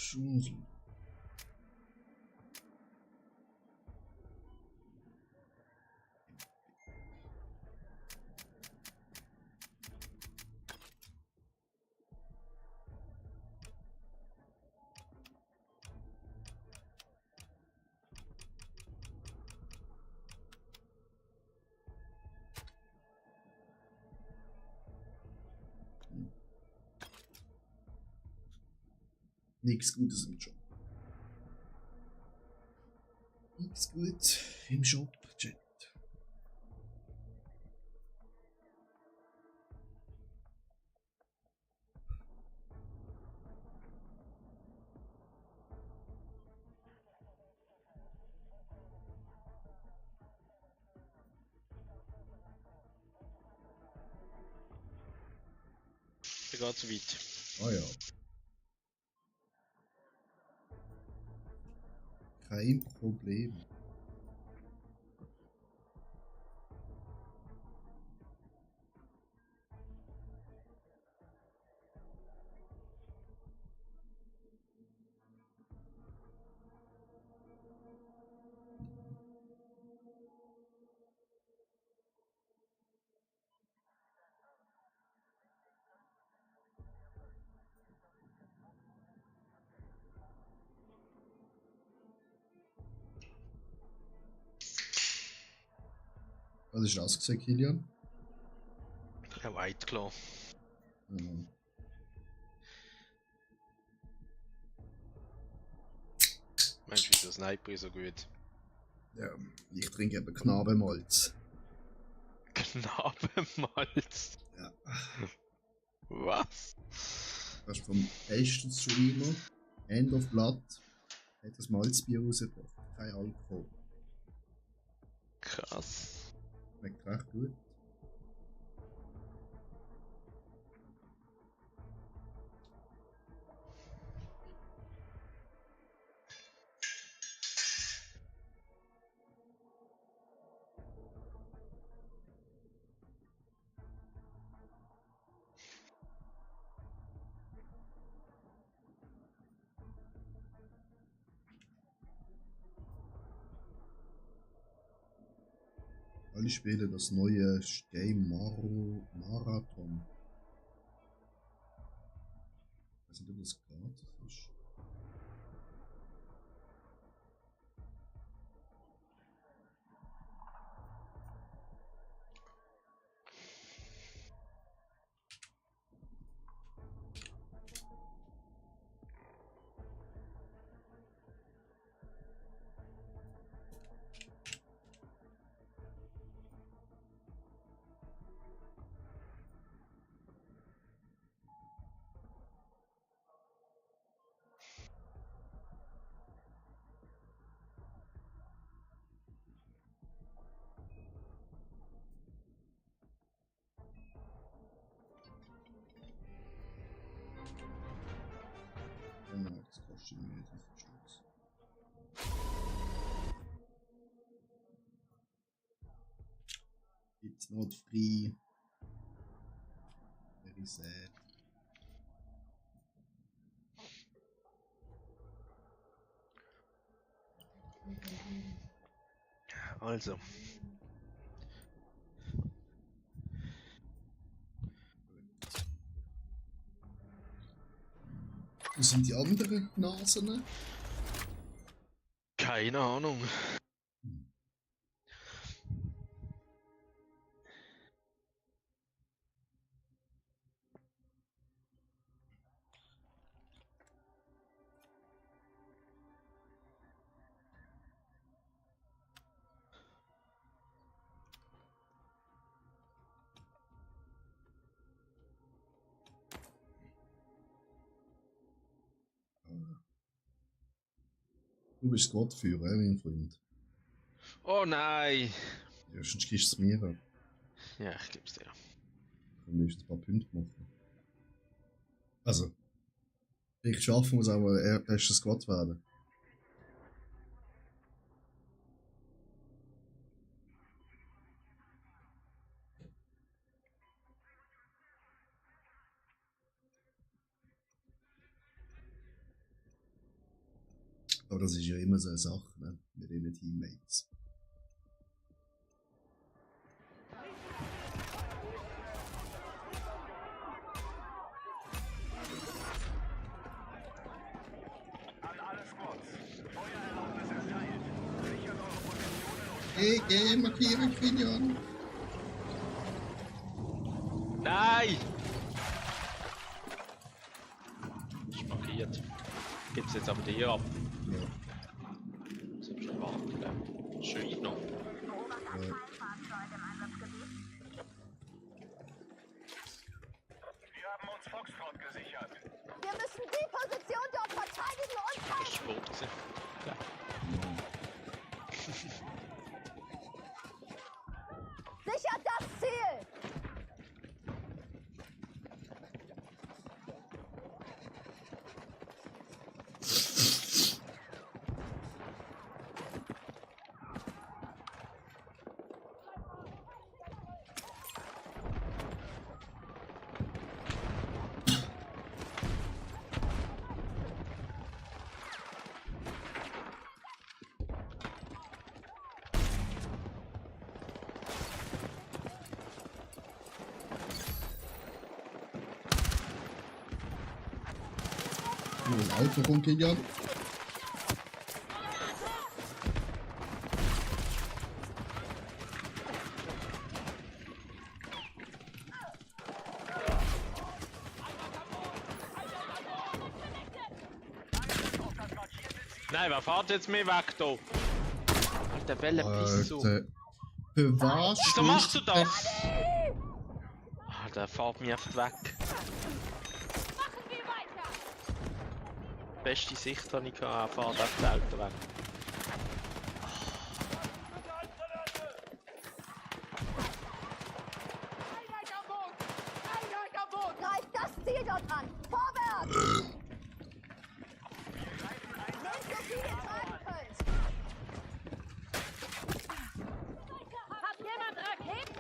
Schusel. Nichts Gutes im Job. Nichts gut im Shop, Chat. Der geht zu weit. Ah ja. Kein Problem. Was ist das gesehen, Kilian? Ein White Claw. Mhm. Mensch, wieso Sniper ist so gut? Ja, ich trinke eben Knabenmalz. Knabenmalz. Ja. Was? Das ist vom besten Streamer. End of Blood. Hat das Malzbier rausgebracht. Kein Alkohol. Krass. Schmeckt recht gut. Alle spielen das neue Game Marathon. Ich weiß nicht, ob das gratis ist. Nein, das kostet mir nicht, das Stutz. It's not free. Very sad. Also. Wo sind die anderen Nasen? Keine Ahnung. Du bist Squad-Führer, mein Freund. Oh nein! Ja, sonst gibst du es mir ab. Ja, ich geb's dir. Dann willst du ein paar Punkte machen. Also, ich schaffen muss auch mal erster Squad werden. Aber das ist ja immer so eine Sache, ne? Mit ihren Teammates. An alle Squads. Feuererlaubnis erteilt. Sichert eure Positionen und Geh, markiere Quinion! Nein! Ist markiert. Gib's jetzt aber dir ab. Ja. Das hab ich schon warten, gell? Schön noch. wir haben uns Foxtrot gesichert. Wir müssen die Position dort verteidigen und Das ist Sport gewesen. Ja. sichert das Ziel! Ein Auto von Quinion. Nein, wer fährt jetzt mehr weg da? Alter, welcher Pisso. Alter. Für was? Wieso machst du das? Alter, er fährt mich einfach weg. Machen wir weiter! Beste Sicht habe ich gehabt, er fährt einfach das Auto weg. Einheit am Boot! Einheit am Boot! Greift das Ziel dort an! Vorwärts! Nehmt so viel ihr tragen könnt! Hat jemand Raketen?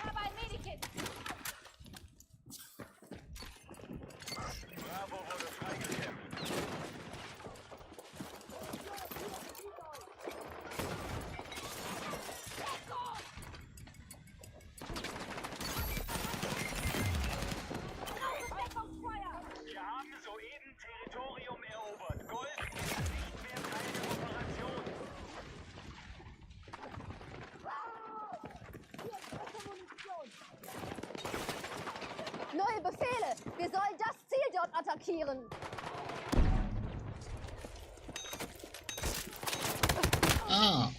Aber ein Medikit! Bravo wurde freigekämpft. Wir haben soeben Territorium erobert. Gold ist nicht mehr Teil der Operation. Neue Befehle! Wir sollen das Ziel dort attackieren! Ah!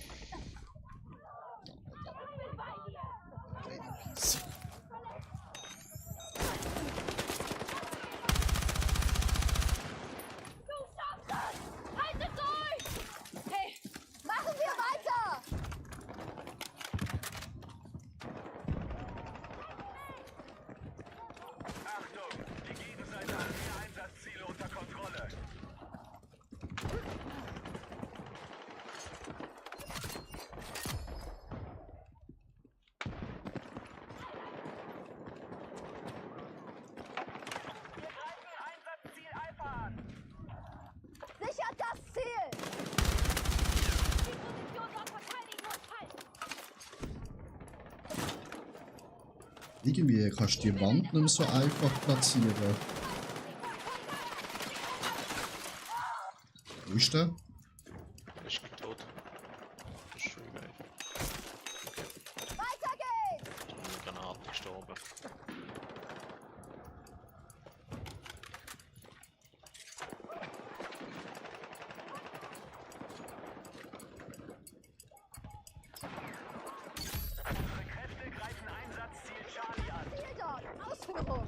Du schaffst es! Haltet durch! Hey, machen wir weiter! Irgendwie kannst du die Wand nicht mehr so einfach platzieren. Wo ist der? Ist tot. Das ist schon geil. Weiter geht's! Ich bin mit Granaten gestorben. Unsere Kräfte greifen Einsatzziel Charlie an. Ziel dort! Ausführung!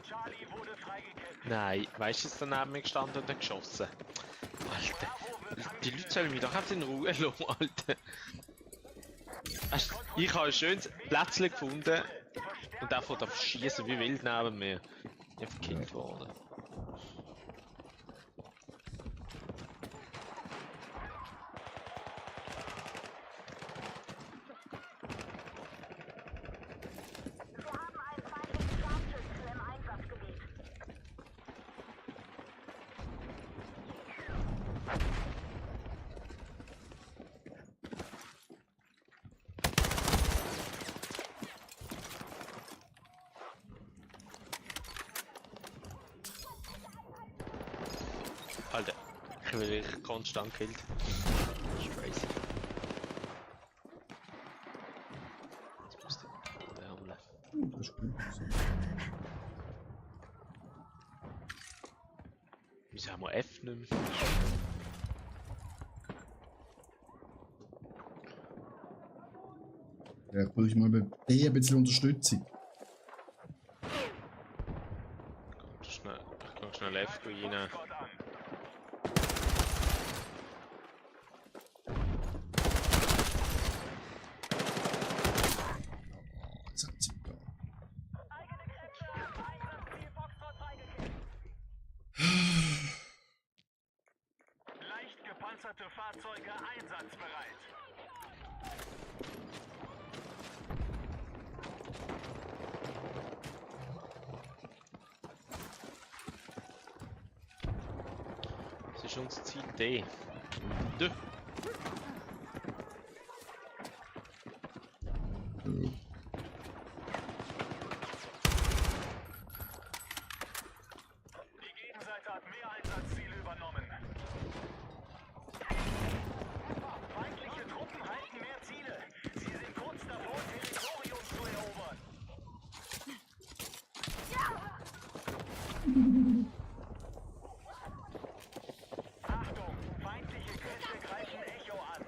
Charlie wurde freigegeben. Nein, weißt du, ist daneben mir gestanden und hat geschossen. Alter, die Leute sollen mich doch einfach in Ruhe lassen, Alter. Weißt du, ich habe ein schönes Plätzchen gefunden und der fährt auf Schießen wie wild neben mir. Ich bin verkillt worden. Alter, ich bin wirklich konstant gekillt. Das ist crazy. Jetzt musst du den holen. Das ist gut. Wieso haben wir F nicht mehr? Ja, ich brauche mal bei dir ein bisschen Unterstützung. Ich kann schnell F rein. Gott an. Jetzt hat sie da. Eigene Kräfte haben Einsatzziel Foxtrot freigegeben. Leicht gepanzerte Fahrzeuge einsatzbereit. Das ist unser Ziel D. D. Ja. Die Gegenseite hat mehr Einsatzziele übernommen. Feindliche Truppen halten mehr Ziele. Sie sind kurz davor, Territorium zu erobern. Achtung, feindliche Kräfte greifen Echo an.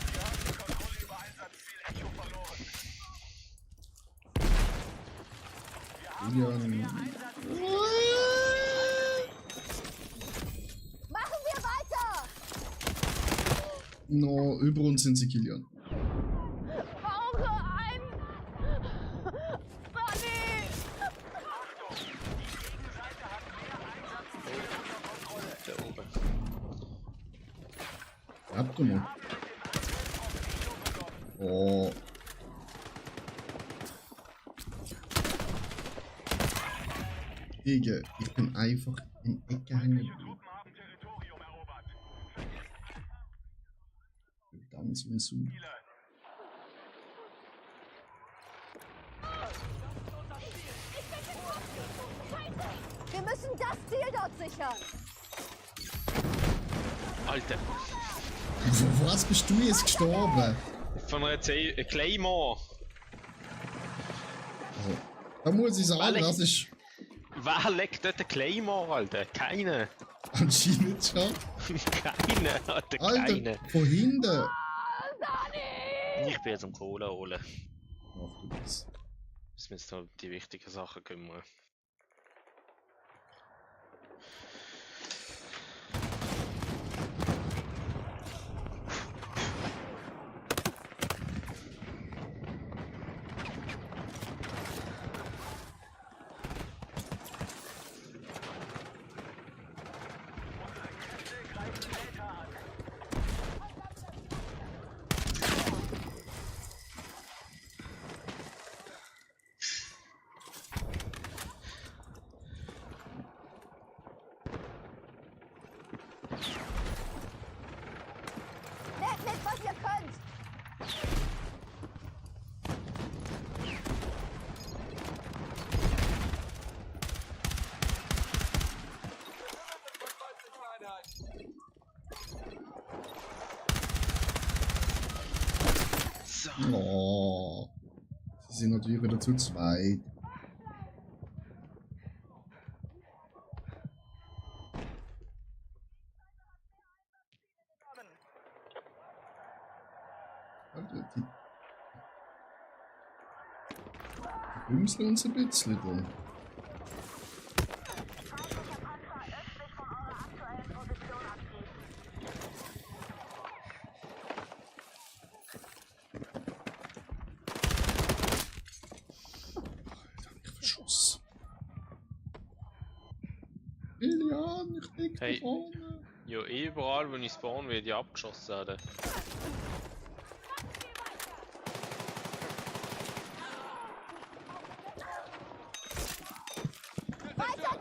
Wir haben die Kontrolle über Einsatzziel Echo verloren. Julian. Machen wir weiter! No, über uns sind sie, Kilian. Brauche ein... Bunny! Gegenseite hat mehr Einsatzziele unter Kontrolle. Da oben. Habt ihr mal. Oh. Digga, ich bin einfach in Ecke hängen Feindliche geblieben. Truppen haben Territorium erobert. Ganz wie so. Ziele. Wir müssen das Ziel dort sichern! Alter, Von was bist du jetzt gestorben? von einer Claymore. Also, da muss ich sagen, Weil das ist Wer legt dort eine Claymore, Alter? Keine. anscheinend schon. Keine, Alter, Alter, keine. von hinten. Sonny! Ich bin jetzt am Kohle holen. Ach du das. Müssen wir jetzt noch um die wichtigen Sachen kümmern. Oh. Sie sind natürlich wieder zu zweit. Alter, die bümseln uns ein bisschen da. Verschossen. Lilian, ich lieg Hey. da vorne. Ja, überall, wo ich spawn, werde ich abgeschossen werden.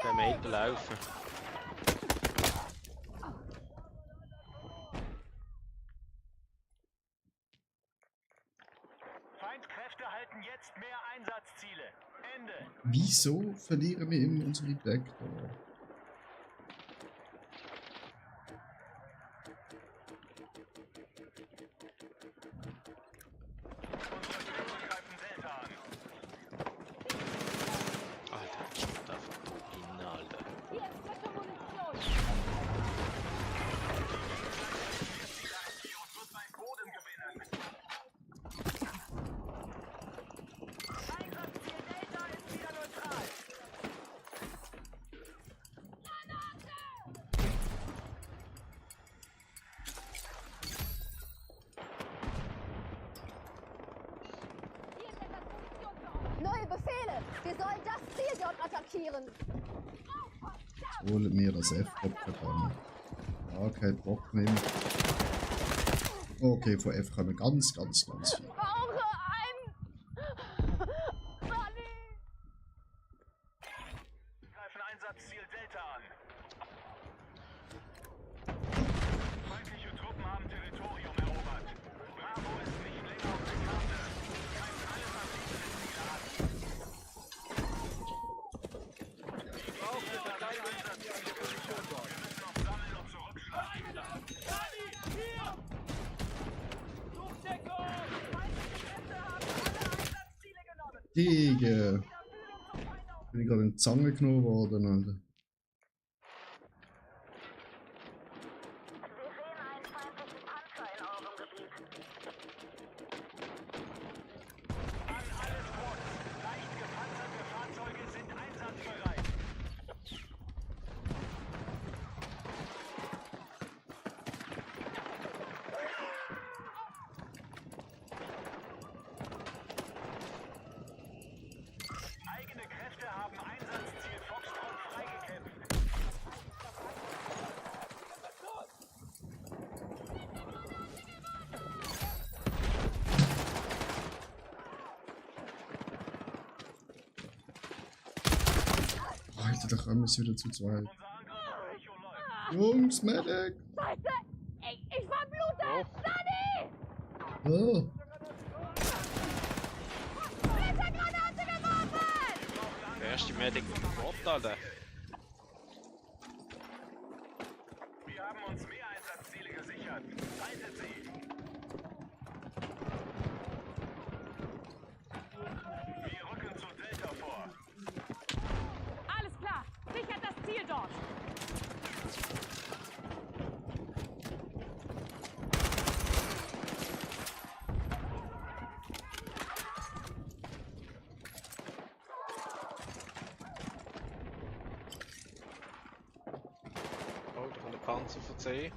Der Meter laufen. Feindkräfte halten jetzt mehr Einsatzziele. Ende. Wieso verlieren wir immer unsere Backdoor? Unsere Truppen greifen Delta an. Alter, ich steht einfach drin, Alter. Hier ist frische Munition. Und wird bei Boden gewinnen. Einsatzziel Delta ist wieder neutral. Hier ist etwas Munition für euch. Neue Befehle. Wir sollen das Ziel dort attackieren. Jetzt holen wir das F-Kopf an. Ja, kein Bock mehr. Okay, von F kommen ganz viel. Brauche ein... Sunny! Greifen Einsatzziel Delta an. Feindliche Truppen haben Territorium erobert. Bravo ist nicht länger auf der Karte. Greifen alle verbliebenen Ziele an. Ich brauche das Einsatzziele gesichert. Wir müssen auf Sammeln und Zurückschlagen. Gegen. Bin ich gerade in die Zange genommen worden, Alter. Wir sehen einen feindlichen Panzer in eurem Gebiet. An alle Squads. Leicht gepanzerte Fahrzeuge sind einsatzbereit. Eigene Kräfte haben Einsatzziel Foxtrot freigekämpft. Alter, da kommen wir wieder zu zweit. Unser Angriff auf Echo läuft. Jungs, Medic! Scheiße! Ich verblute! Oh. Sunny! Oh, Splittergranate geworfen! Der erste Medic mit dem Bot, Alter. Wir haben uns mehr Einsatzziele gesichert. Haltet sie! Wir rücken zu Delta vor. Alles klar! Sichert das Ziel dort! Oh, da kommt der Panzer von C.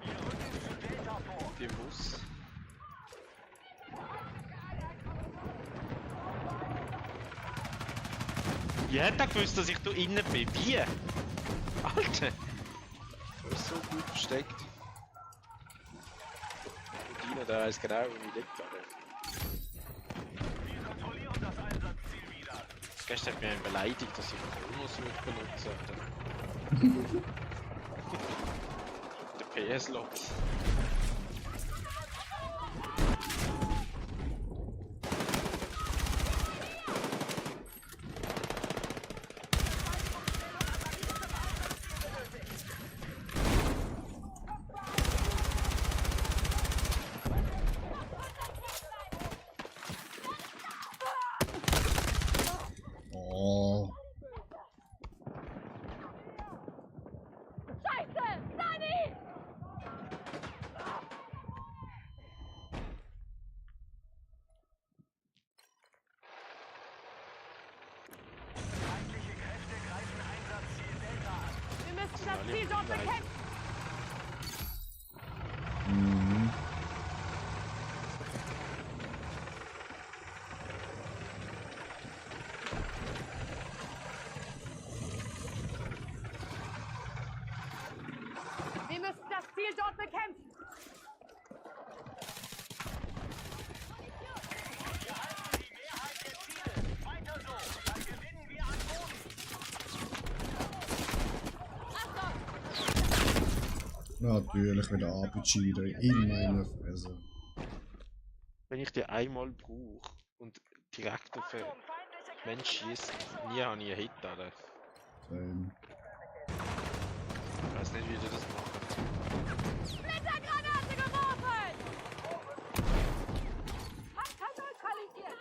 Wir rücken zu Delta vor. Die Bus. Wie hat er gewusst, dass ich da innen bin? Wie? Alter! Du bist so gut versteckt. Und Dino, der weiß genau, wo ich liegt, Alter. Wir kontrollieren das Einsatzziel wieder. Gestern hat mich einen beleidigt, dass ich Kronos benutzen. Der PS-Log. Nein. Mhm. Wir müssen das Ziel dort bekämpfen. Natürlich wieder RPG wieder in meiner Fresse. Wenn ich die einmal brauche und direkt auf einen Mensch schieße, nie habe ich einen Hit, oder? Ich weiß nicht, wie die das machen. Splittergranate geworfen! Panzer neutralisiert!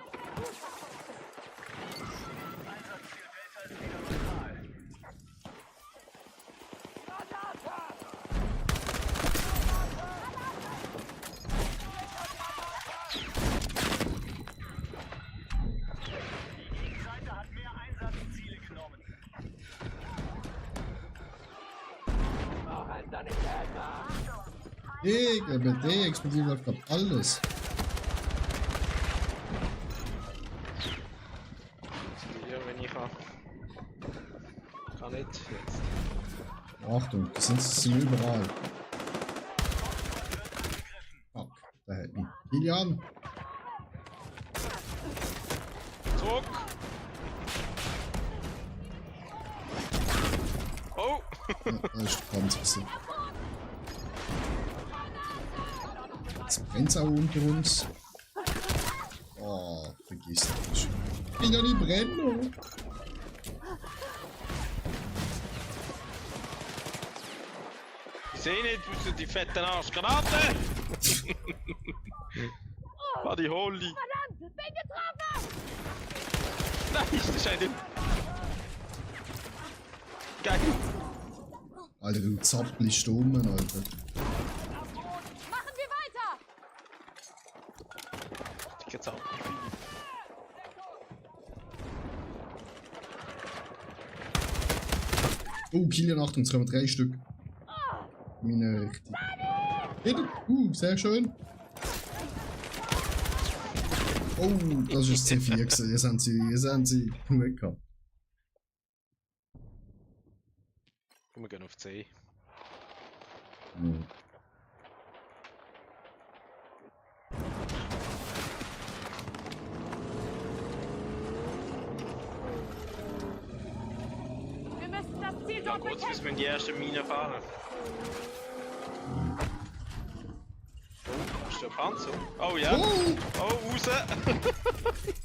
Seite hat mehr Einsatzziele genommen. Der explodiert läuft grad alles. Ja, wenn ich kann. Kann nicht jetzt. Achtung, die sind überall. Fuck, da hätten ihn. Kilian! Zurück! Oh! Ja, das ist ganz gewesen. Jetzt brennt's auch unter uns. Oh, vergiss das. Ich bin ja nicht brennen. Ich sehe nicht, wo sind die fetten Arschgranaten! Warte, hol die! Verdammt! Bin getroffen! Nein, das ist eine. Geil! Alter, du zappelst um, Alter. Machen wir weiter! Ich jetzt auch. Oh, Kilian, Achtung, jetzt kommen 3 Stück. Meine richtig. Sehr schön. Oh, das ist C4 gewesen. Jetzt haben sie genug gehabt. Wir gehen auf C. Ja. Wir müssen das Ziel Ja, dort kurz, bis bekämpfen! wir in die erste Mine fahren. Oh, ist der Panzer? Oh ja. Oh, Oh, raus!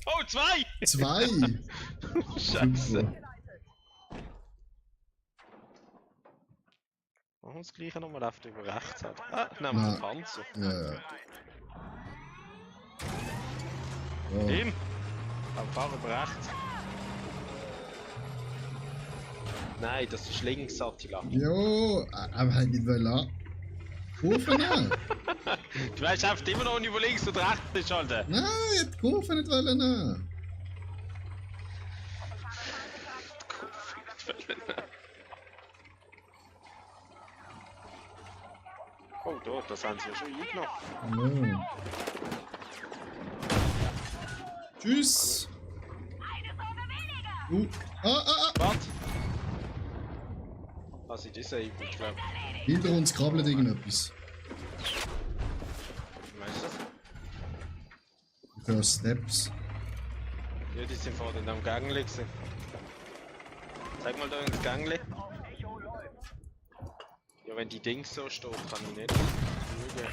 Oh, 2! 2! Scheiße. Machen wir das gleiche nochmal auf über rechts hat. Ah, nehmen wir den Panzer. Ja, ja. Oh. Hin! Dann fahren wir rechts. Nein, das ist links, Attila. Jo, aber halt nicht wollen. Kurve nehmen. Du weißt einfach immer noch nicht, wo links und rechts ist, Alter. Nein, die Kurve nicht wollen nehmen. Oh, dort, das haben sie ja schon eingenommen. Ja. Tschüss. Warte! Was ist das eigentlich, ich glaube? Hinter uns krabbelt irgendetwas. Weißt du das? Du hörst Steps. Ja, die sind vorhin am Gangle gewesen. Zeig mal da ins Gangle. Ja, wenn die Dings so steht, kann ich nicht lügen.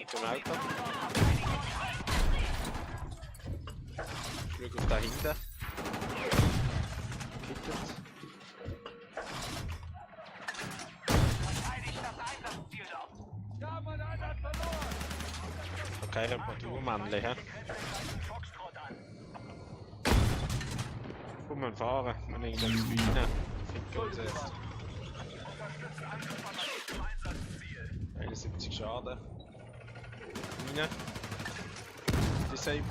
Zum Auto. Ich schaue auf da hinten. Kittet. Kein Reparaturmannle, hä? Komm mal fahren, wenn ich dann rein. Fick uns jetzt. Eines 70 Schaden. Mine. Disabled.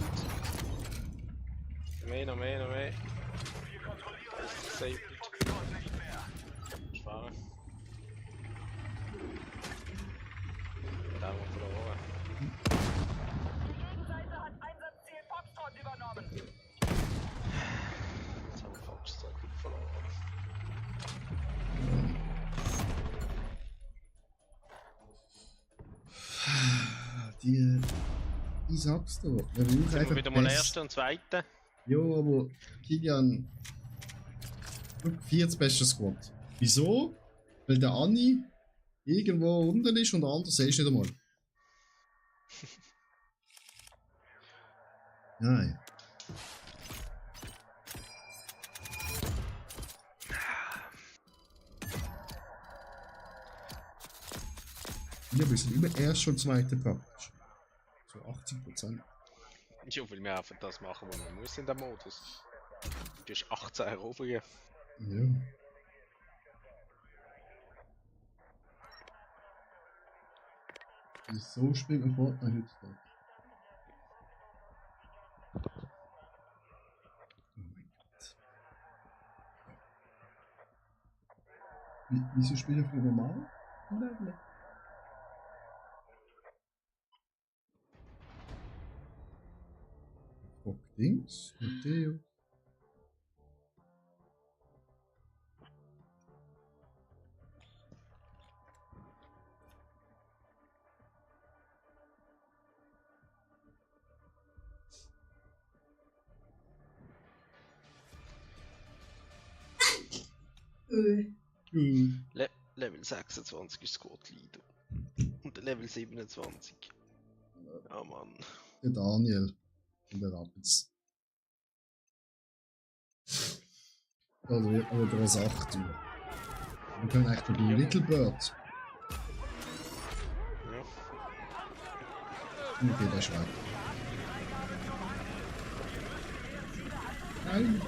Noch mehr. Disabled. Schware. Da haben wir verloren. Die Gegenseite hat Einsatzziel Foxtrot übernommen. Jetzt haben wir Foxtrot verloren. Ich sag's dir. Wir brauchen Sind wir einfach wieder mal Best. Erster und Zweiter? Jo, aber Kilian. Schau, 40 beste Squad. Wieso? Weil der Anni irgendwo unten ist und der andere siehst du nicht einmal. Nein. Ja, wir sind immer erst schon zweite praktisch. So 80%. Ja, weil wir einfach das machen, was man muss in dem Modus. Du hast 18 Eroberungen. Ja. So spielt man Fortnite heutzutage. Oh mein Gott. Wieso spielt er für normal? Level? Fuck Dings. Matteo. Level 26 ist Squad Leader. Und Level 27. Ja, Mann. Der Daniel. Und der Rapids. Oder als 8 Uhr. Wir können eigentlich bei Little Bird. Ja. Okay, der ist weg. Nein.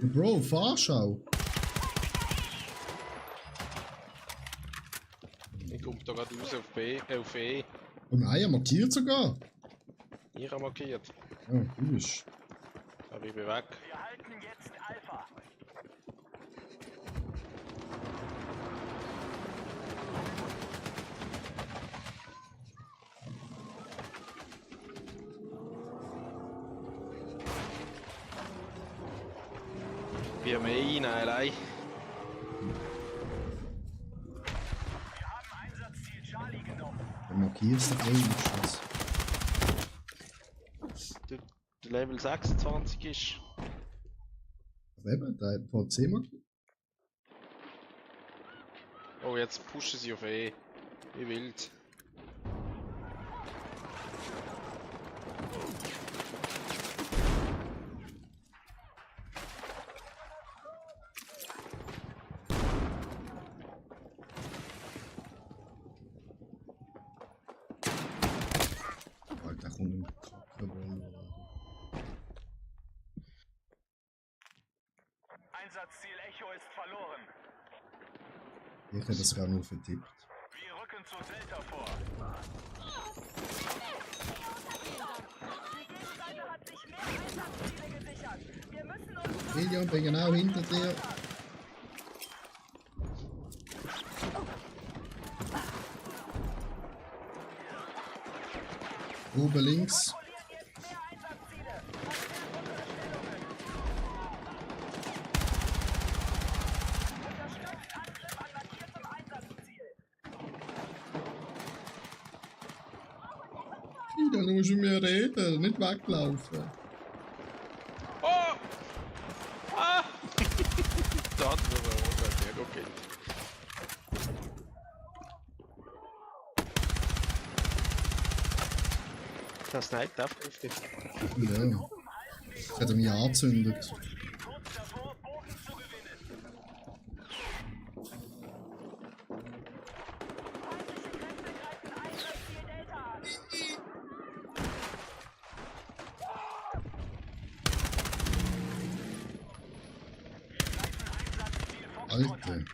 Bro, Fahrschau. Ich komme da gerade raus auf B, auf E. Und er markiert sogar. Ich habe markiert. Ja, du bist. Aber ich bin weg. Wir halten jetzt Alpha. Ich bin mehr rein, allein. Wir haben Einsatzziel Charlie genommen. Dann markierst du wenigstens. Der Level 26 ist. Aber eben, der hat VC markiert. Oh, jetzt pushen sie auf E. Wie wild. Alter, kommt ein Kackewolle. Einsatzziel Echo ist verloren. Ich hätte das gar nur vertippt. Wir rücken zu Delta vor. Die Gegenseite hat sich mehr Einsatzziele gesichert. Wir müssen uns Kilian, bin genau hinter dir. Oben links. kontrollieren jetzt mehr Einsatzziele. Unterstützt Angriff an markiertem Einsatzziel. Kilian, musst du mir reden, nicht weglaufen. Oh! Ah! Da hat nur ein okay. Das sniped auf dich. Ja. Das hat er mich angezündet. Kurz davor, Bogen zu gewinnen. Feindliche Kräfte greifen Einsatzziel Delta an. Alter.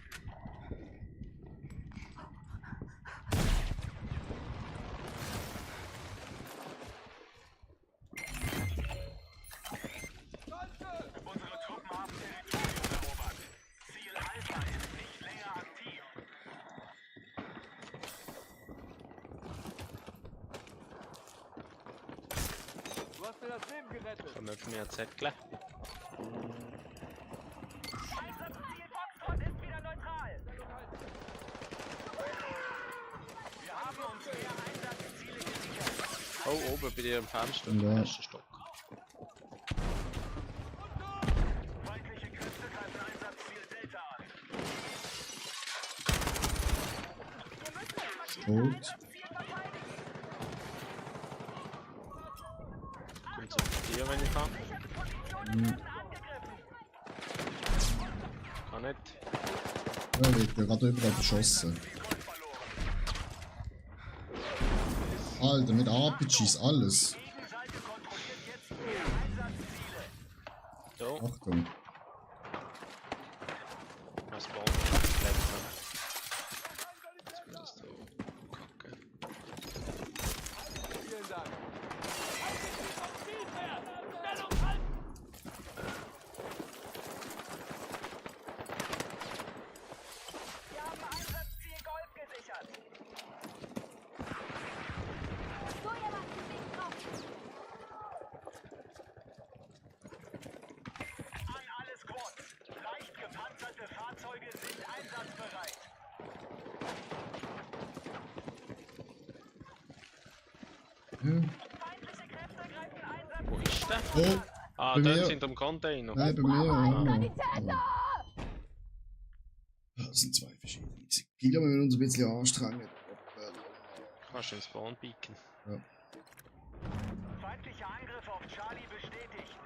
Unsere Truppen haben Territorium erobert. Ziel Alpha ist nicht länger aktiv. Du hast mir das Leben gerettet. Kommen wir von mir Zettel. Einsatzziel Foxtrot ist wieder neutral. Wir haben uns mehr Einsatzziele gesichert. Oh, oben bei dir im Fenster, Ja. im ersten Stock. Feindliche Kräfte greifen Einsatzziel Delta an. Tot. Ziel verteidigen. Kommt zu dir, wenn ich kann. Gesicherte Positionen werden angegriffen. Kann nicht. Ja, wird gerade überall beschossen. Alter, mit RPGs, alles. Gegenseite kontrolliert jetzt mehr Einsatzziele. So, Achtung. was bauen wir? Jetzt wird das so kacke. Vielen Dank. Stellung halten! Wir haben Einsatzziel Golf gesichert. So, ihr macht Ding drauf. An alle Squads. Leicht gepanzerte Fahrzeuge sind einsatzbereit. Feindliche Kräfte greifen Einsatz. Wo ist der? Oh, Ah, bei dort mir. sind am Container. Nein, bei mir. Oh. Sanitäter! Das sind zwei verschiedene Kilo, wenn wir uns ein bisschen anstrengen. Kannst du ins Spawn pieken. Feindlicher Angriff auf Charlie bestätigt.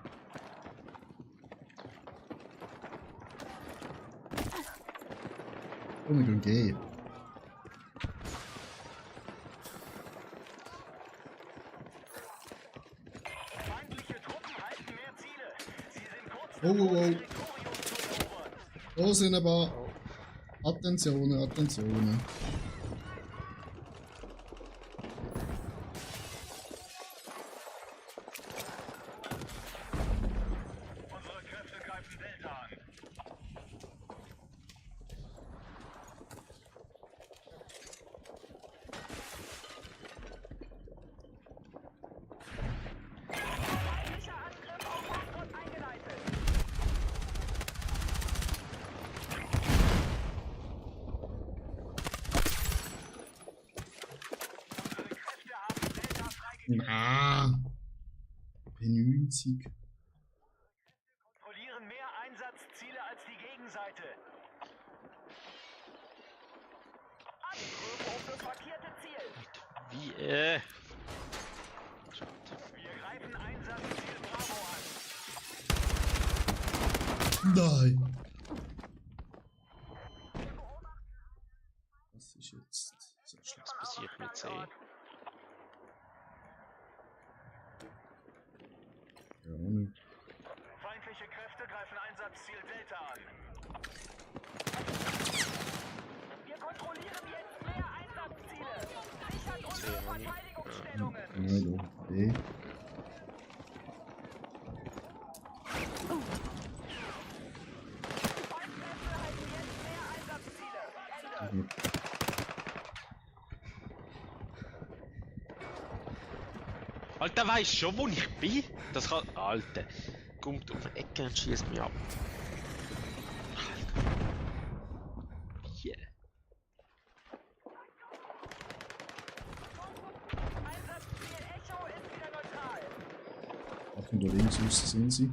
Oh, wir können gehen. Feindliche Truppen halten mehr Ziele. Sie sind kurz Oh, oh, oh. Territorium zu erobern. Da sind aber. Attention, Attention. Unsere Kräfte greifen Delta an. Feindlicher Angriff auf Foxtrot eingeleitet. Unsere Kräfte haben Delta freigegeben. Ah. P90. Kontrollieren mehr Einsatzziele als die Gegenseite. Angriff auf das markierte Ziel. Wie, Wir greifen Einsatzziel Bravo an. Nein. Was ist jetzt so schlimm? Was passiert mit C? Ja, nicht. Feindliche Kräfte greifen Einsatzziel Delta an. Wir kontrollieren jetzt mehr Einsatzziele. Sichert unsere Ja, Mann. Verteidigungsstellungen. Nein, doch. B. Feindkräfte halten jetzt mehr Einsatzziele. Ende. Alter, weißt schon, wo ich bin? Das kann. Alter, kommt auf die Ecke und schießt mich ab. Alter. Yeah. Einsatzziel Echo ist wieder neutral. Achtung, da links raus sind sie.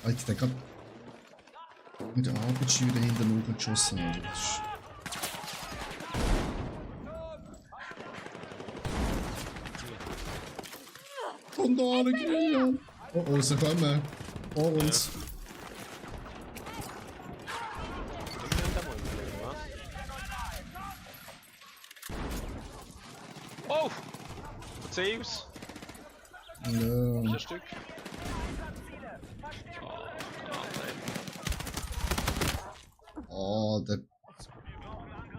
Alter, der kann mit der RPG wieder hinten hochgeschossen. Alter. Das ist... Kondale grillen! Oh oh, sie kommen. Vor uns. Wir müssen da mal überlegen, was? von C aus. Ja. 4 Stück. Oh, das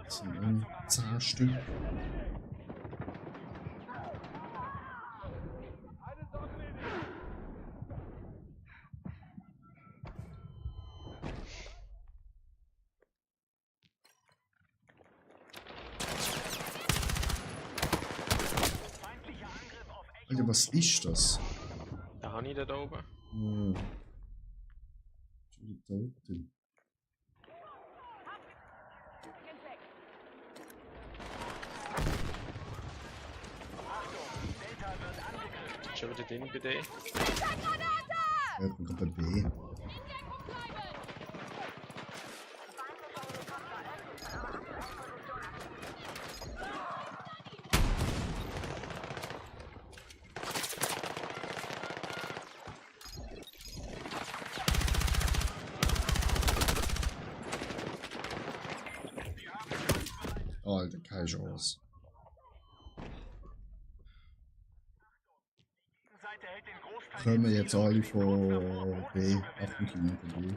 sind irgendwie 10 Stück. Alter, was ist das? Da habe ich da oben. Hm. Schon wieder tot drin. Schon wieder drin bei dir. Ja, ich bin gerade bei B. Oh, Alter, keine Chance. Seite hält den Großteil Können wir jetzt alle von B? Achtung, Kinder von B.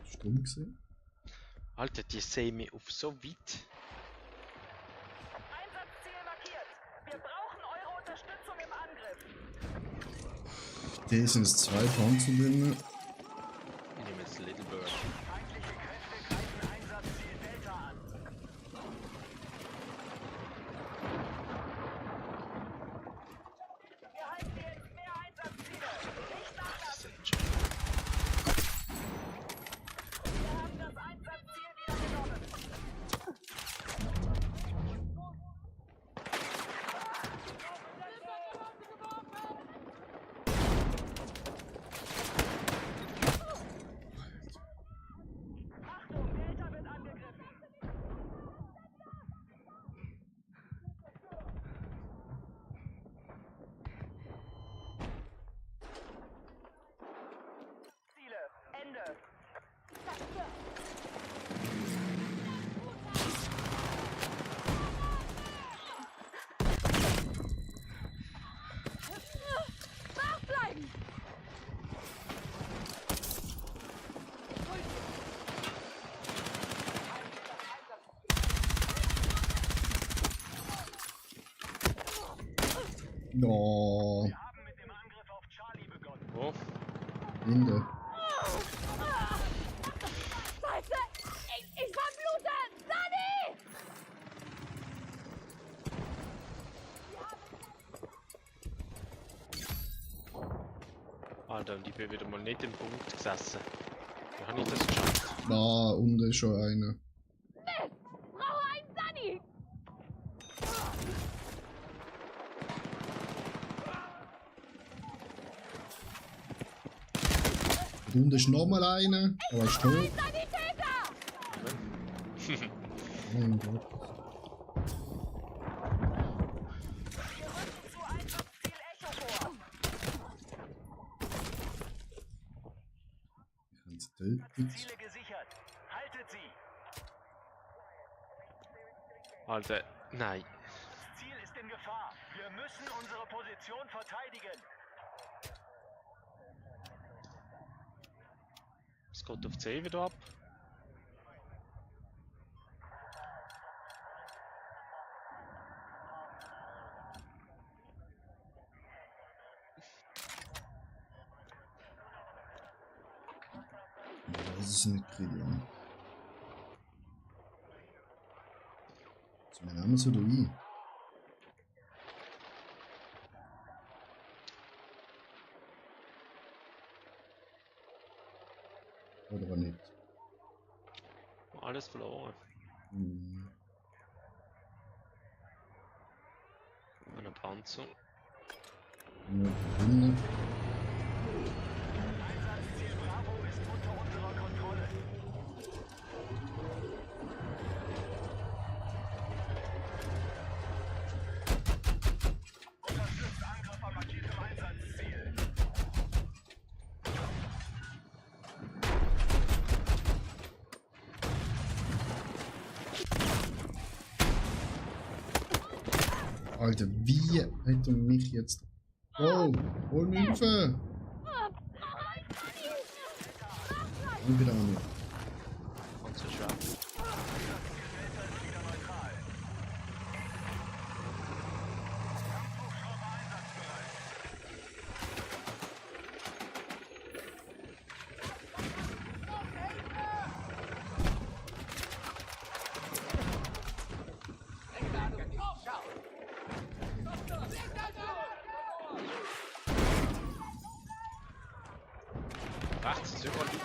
Stumm gesehen? Alter, die sehen mich auf so weit. Einsatzziel markiert. Wir brauchen eure Unterstützung im Angriff. D sind es 2 Panzer drin. Ich nehme jetzt Little Bird. feindliche Kräfte greifen Einsatzziel Delta an. Wir halten jetzt mehr Einsatzziele. Nicht nachlassen. Wir haben das Einsatzziel wieder genommen. Achtung, Delta wird angegriffen. Ziele, Ende. Wach bleiben! No, Wir haben mit dem Angriff auf Charlie begonnen. Wo? Linde. Scheiße! Ich verblute! Sunny! Alter, und ich bin wieder mal nicht im Punkt gesessen. Wie habe ich das geschafft? Da unten ist schon einer. Brauche einen Sunny! Da unten ist nochmal einer. Aber ist tot. Sanitäter! Mein Gott. Wir rücken zu Einsatzziel Echo vor. Ich kann sie töten. Ziele gesichert. Haltet sie. Alter, nein. Das Ziel ist in Gefahr. Wir müssen unsere Position verteidigen. Es geht auf C wieder ab. Das ist nicht kriegen. Mein Name ist oder wie? Oder aber nicht? Alles verloren. Hm. Eine Panzer. Nur drinnen. Alter, wie hat er mich jetzt... Oh, hol mich rauf! Und wieder an. Und so schwer. Rechts ist überall Leute.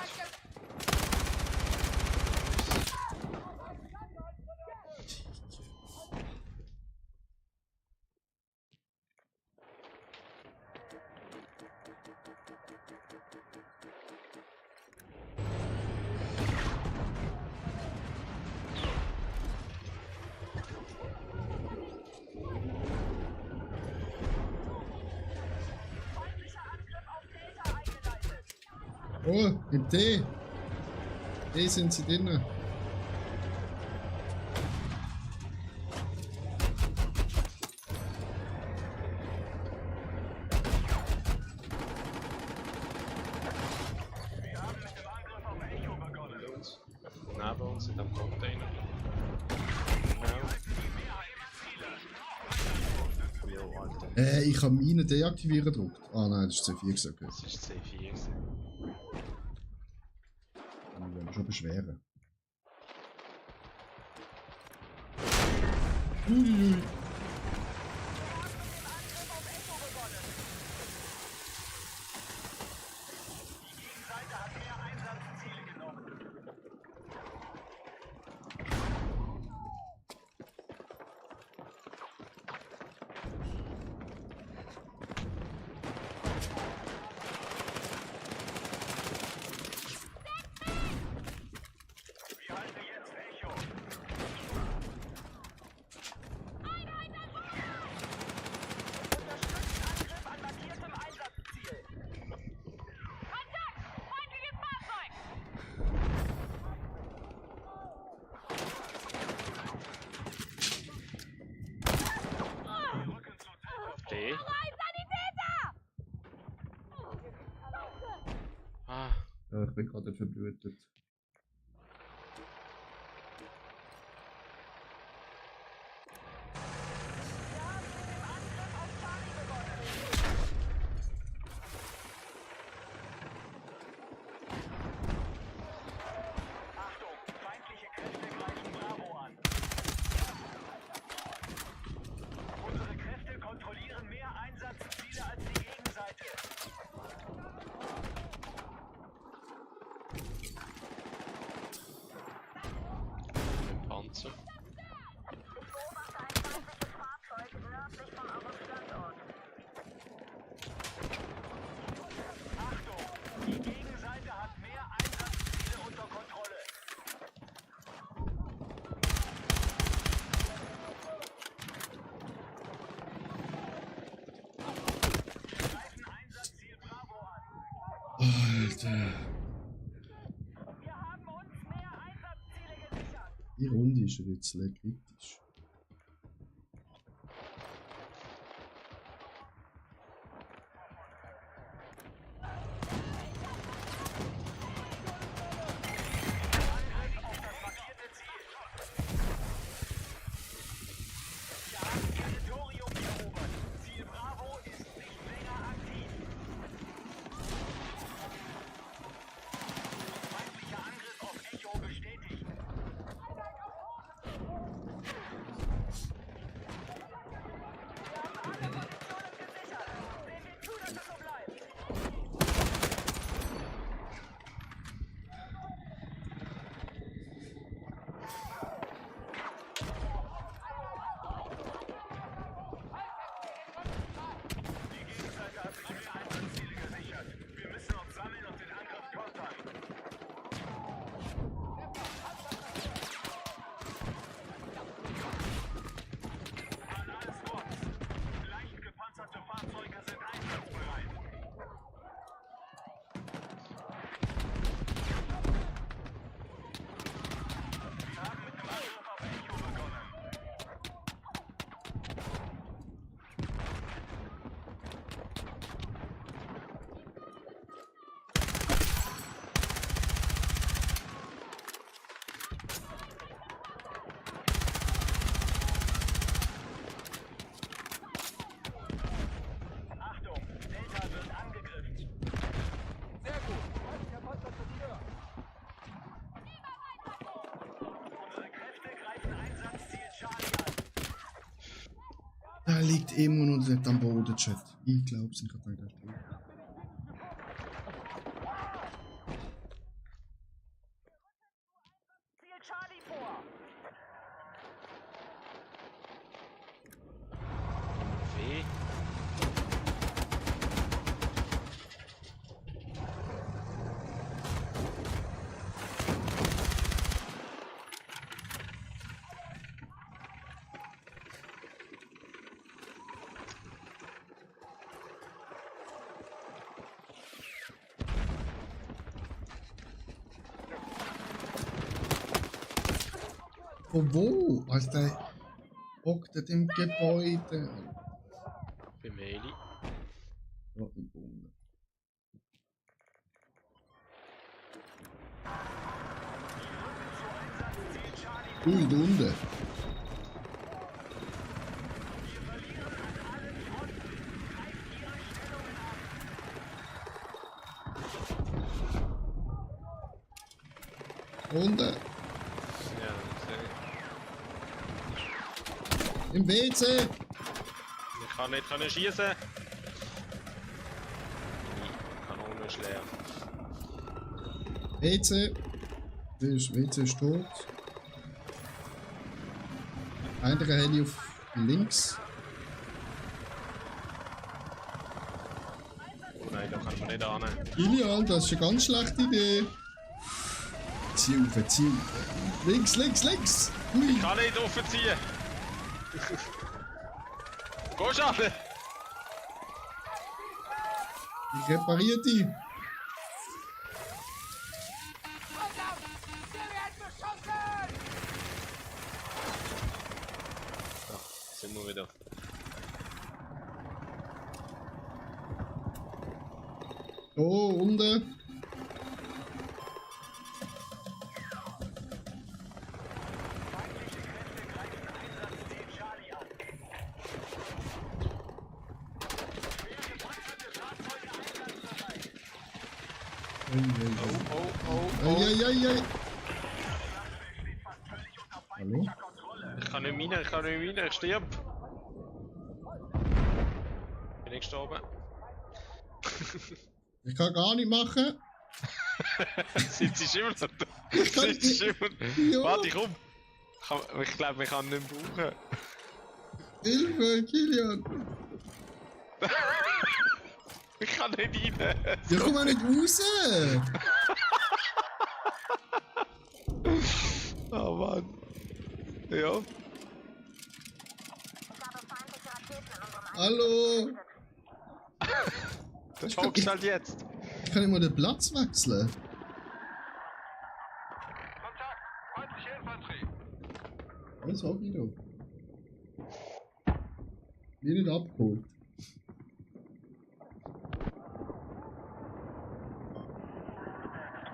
Feindlicher Angriff auf Delta eingeleitet. Oh, im T! T sind sie drinnen. Wir haben mit dem Angriff auf Echo begonnen. Uns. Neben uns in dem Container. Genau. Jo, Alter. Ich habe Mine deaktivieren gedrückt. Ah nein, das ist C4 gesagt. Das ist C4 gewesen. Ich will mich schon beschweren. Uiuiui. Gegenseite hat mehr Einsatzziele genommen. Wir halten jetzt Echo. Unterstützt Angriff an markiertem Einsatzziel. Kontakt! Feindliches Fahrzeug! Wir rücken zu Delta. D. Ah, Ja, ich bin gerade verblutet. Achtung, feindliche Kräfte greifen Bravo an. Unsere Kräfte kontrollieren mehr Einsatzziele als die Gegenseite. ein Panzer. Achtung, die Gegenseite hat mehr Einsatzziele unter Kontrolle. Greifen Einsatzziel Bravo an. Alter. Wir haben uns mehr Einsatzziele gesichert. Die Runde ist jetzt kritisch. Angriff auf das markierte Ziel. Wir haben Territorium erobert. Ziel Bravo ist nicht länger aktiv. Feindlicher Angriff auf Echo bestätigt. Der liegt immer noch nicht am Boden, Chat. Ich glaube, es sind gerade da. Ziel Charlie vor. Weh. Von wo? Also der hockt dort im Gebäude. Beim Heli. Ja, im Bunde. Ui, da unten. Unten. Ja, sehe ich. Im WC. Ich kann nicht schießen. Die Kanone ist leer. WC. WC ist tot. Einer Heli auf links. Oh nein, da kann man nicht an. Ilian, das ist eine ganz schlechte Idee. Zieh auf, zieh auf. Links, links, links. Ui. Ich kann nicht aufziehen. Geh schon! Ich repariere die. Sind wir wieder. Oh, unten. Eieiei. Hallo? Ich kann nicht rein, ich stirb. Bin ich gestorben? Ich kann gar nicht machen. Sitzt du immer noch da? Ich kann Sitzt du immer Ja. Warte, komm! Ich glaube, ich kann ihn nicht brauchen. Hilfe, Kilian. Ich kann nicht rein! Ja, komm auch nicht raus. Oh Mann. Ja. Hallo. Das hockst halt jetzt. Ich kann nicht mal den Platz wechseln. Kontakt! Feindliche Infanterie! Was hab ich da? Wie nicht abgeholt.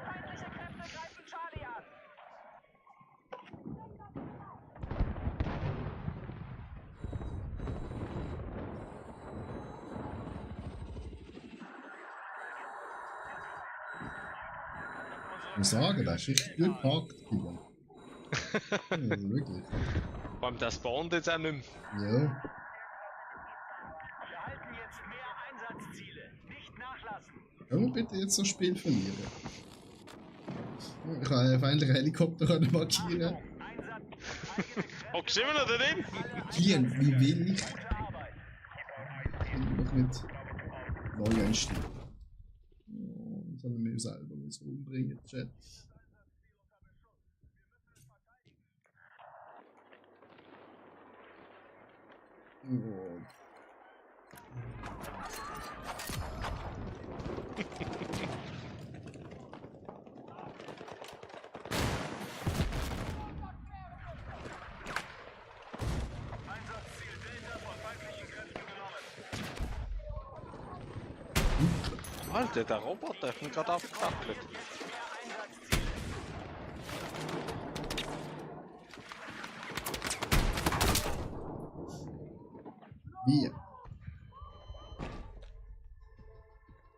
Feindliche Kräfte greifen Charlie an. Ich muss sagen, das ist richtig gut gepackt, Kilian. Also wirklich. Vor allem das spawnt jetzt auch nicht mehr. Ja. Wir halten jetzt mehr Einsatzziele. Nicht nachlassen. Können wir bitte jetzt das Spiel verlieren? Ich kann einen feindlichen Helikopter markieren. Hockst du immer noch drin? Kilian, wie will ich? Gute Arbeit. Noch nicht neu einstellen. Oh, sollen wir uns selber müssen umbringen, Chat. Oh. Einsatzziel Delta von feindlichen Kräften genommen. Alter, der Roboter hat mich gerade abgedackelt. Wie?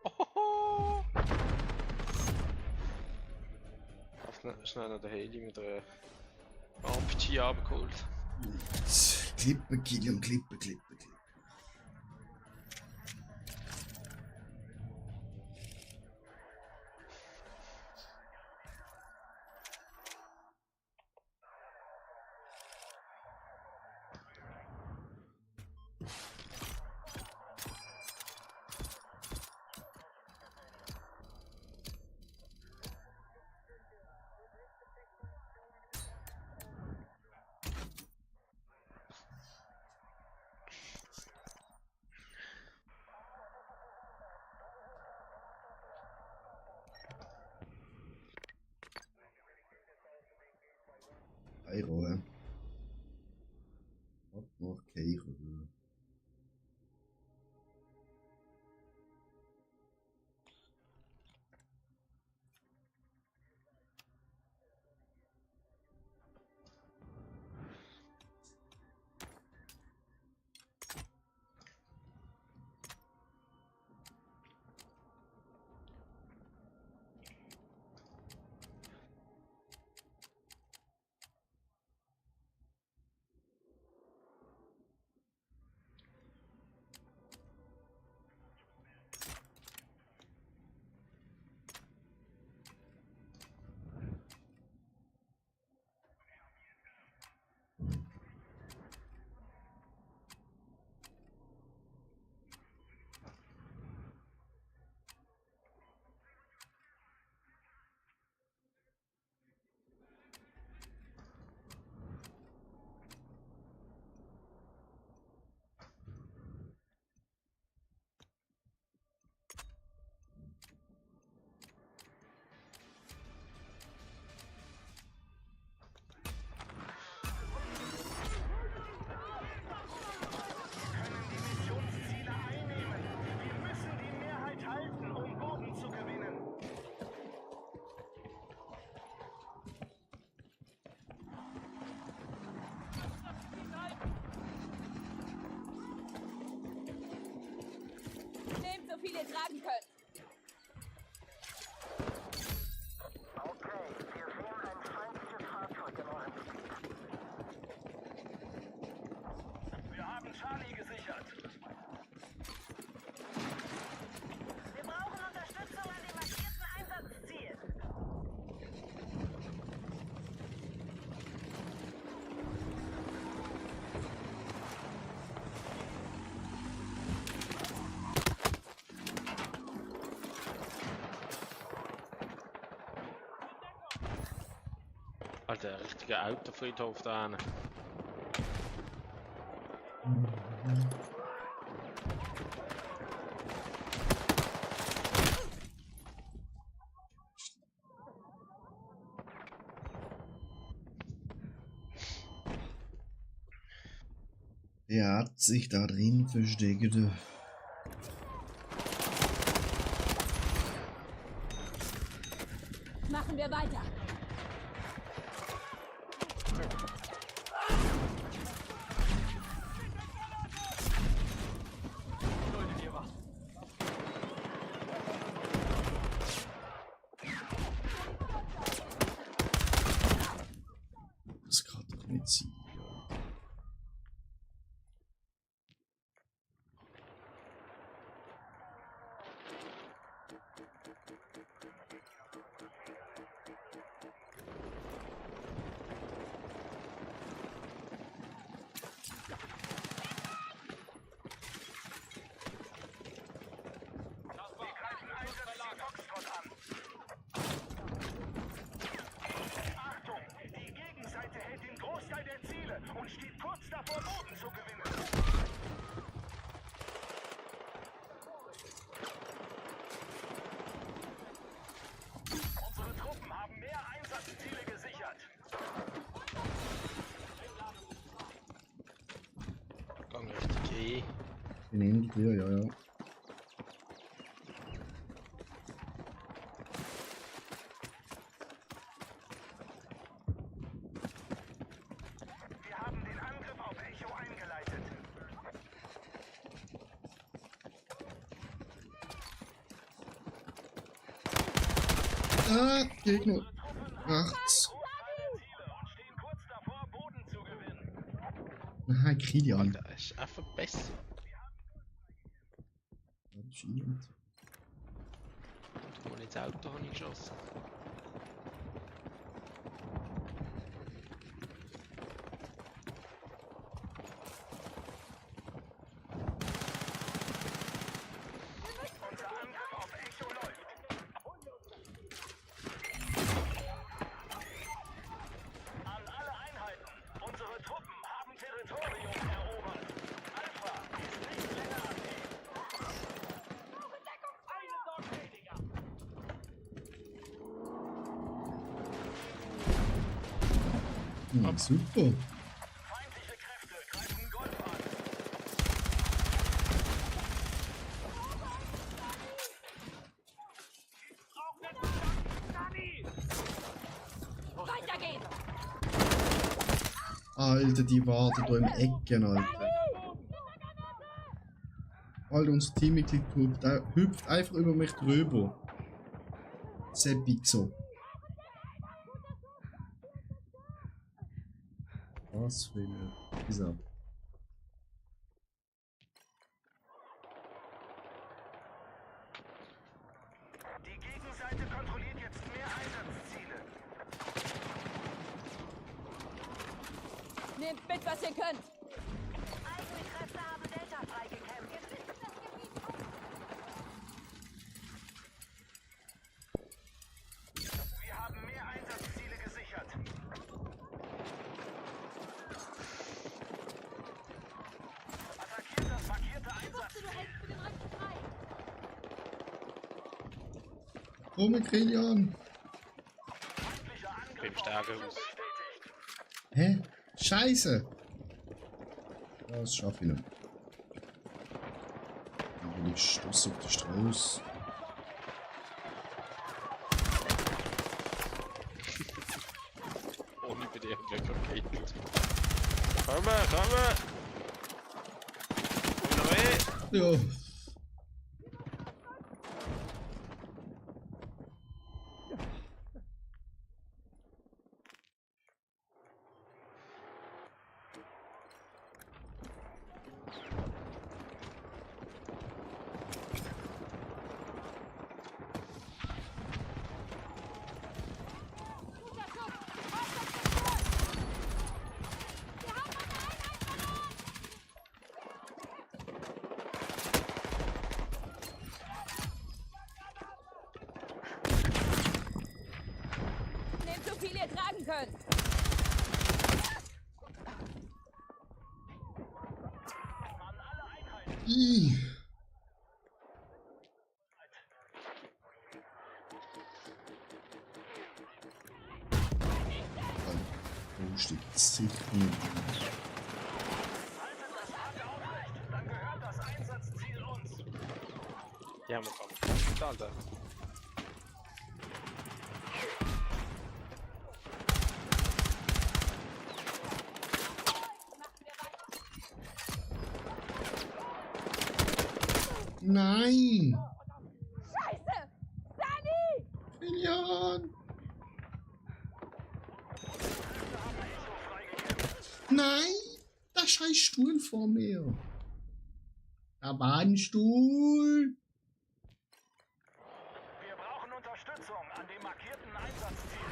Ohoho. Schnell noch den Heli mit der RPG abgeholt. Klippe, Kilium, Klippe, Klippe, Klippe. Euro, hä? Hat noch keinen. Nehmt so viel ihr tragen könnt. Wir haben Charlie gesichert. Wir brauchen Unterstützung an dem markierten Einsatzziel. Alter, richtiger Autofriedhof da hinten. Der hat sich da drin versteckt. Machen wir weiter. Das kann doch nicht sein. Wir greifen Einsatzziel Foxtrot an. Achtung! Die Gegenseite hält den Großteil der Ziele und steht kurz davor, Boden zu gewinnen. Unsere Truppen haben mehr Einsatzziele gesichert. Gang richtig Den hinter dir, ja, ja. Wir haben den Angriff auf Echo eingeleitet. Ah, Gegner. Unsere Truppen Nachts. Großteil der Ziele und stehen kurz davor, Boden zu gewinnen. Nein, Kilian. Alter, er ist einfach besser. Ja, das stimmt. Und ins Auto habe ich geschossen. Unser Angriff auf Echo läuft. An alle Einheiten. Unsere Truppen haben Territorium erobert. Alpha ist nicht länger aktiv. Eine Sorge weniger. Ja, super. Feindliche Kräfte greifen Golf an. Weiter geht's! Alter, die warten da im Ecken, Alter. Alter, unser Teammitglied hüpft einfach über mich drüber. Seppig so. Was für eine... Wieso? Die Gegenseite kontrolliert jetzt mehr Einsatzziele. Nehmt mit, was ihr könnt! Eigene Kräfte haben Delta freigekämpft. Wir haben mehr Einsatzziele gesichert. Attackiert das markierte Einsatzziel. Komm, Kilian! Feindlicher Angriff Beim auf Stärke Echo aus. bestätigt. Hä? Scheiße! Das schaffe ich nicht. Dann will ich Stoß auf den Strauß. Ohne Bedingung gekillt. Komm! Und weh! Ja. Nehmt so viel ihr tragen könnt! An alle Einheiten. Ih. Oh, steht sicher nicht. Haltet das Lager aufrecht. Dann gehört das Einsatzziel uns. Ja, man kann. Alter. Nein! Scheiße! Danny! Kilian! Kräfte haben Echo freigekämpft. Nein! Der scheiß Stuhl vor mir! Da war ein Stuhl! Wir brauchen Unterstützung an dem markierten Einsatzziel.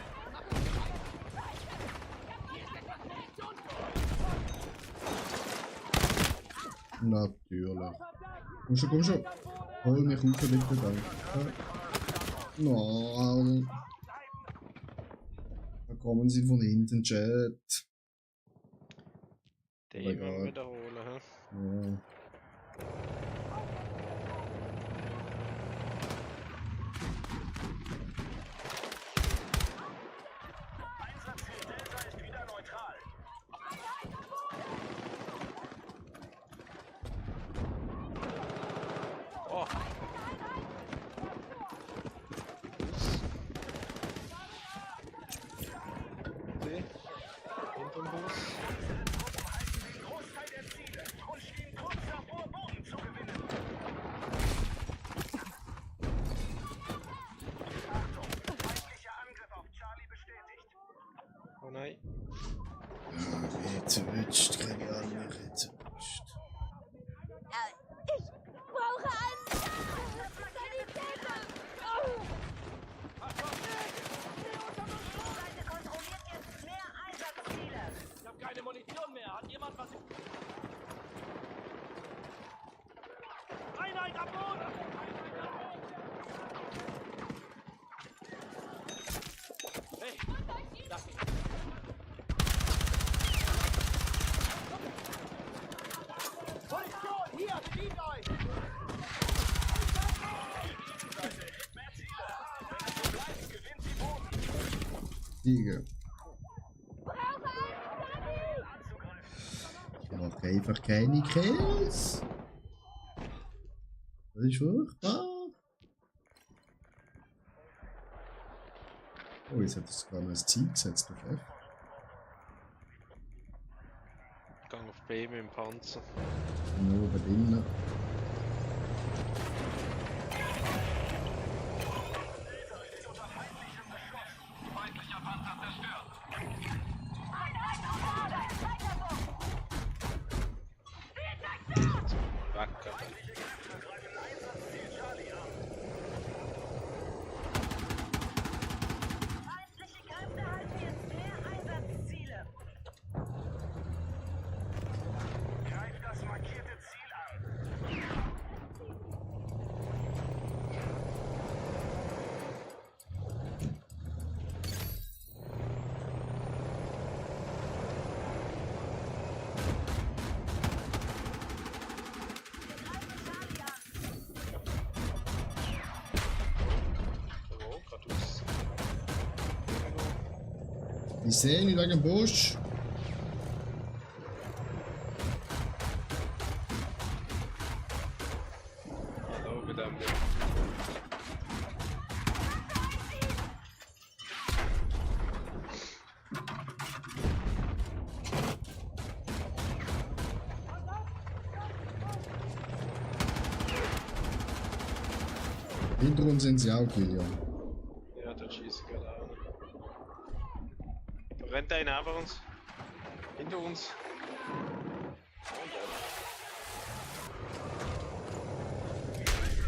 Natürlich. Komm schon. Hol mich rauf, bitte, danke. No. Da kommen sie von hinten, Chat. Den Oh mein wollen wir Gott. wiederholen, hä? Ja. Einsatzziel Delta ist wieder neutral. Oh! See? Hinterm Bus. Unsere Truppen halten den Großteil der Ziele. Pusht ihn kurz Aussteigen. Ich mache einfach keine Kills. Das ist furchtbar. Oh, jetzt hat es sogar noch ein Ziel gesetzt auf F. Ich gehe auf B mit dem Panzer. Nur oben drinnen. Weg. Feindliche Kräfte halten jetzt mehr Einsatzziele. Greift das markierte Ziel an. Oh, geradeaus. Ich sehe ihn wegen dem Busch. Hallo, mit dem. Hinter uns sind sie auch, Kilian. Ja, der schießt gerade an. Da rennt einer neben uns. Hinter uns.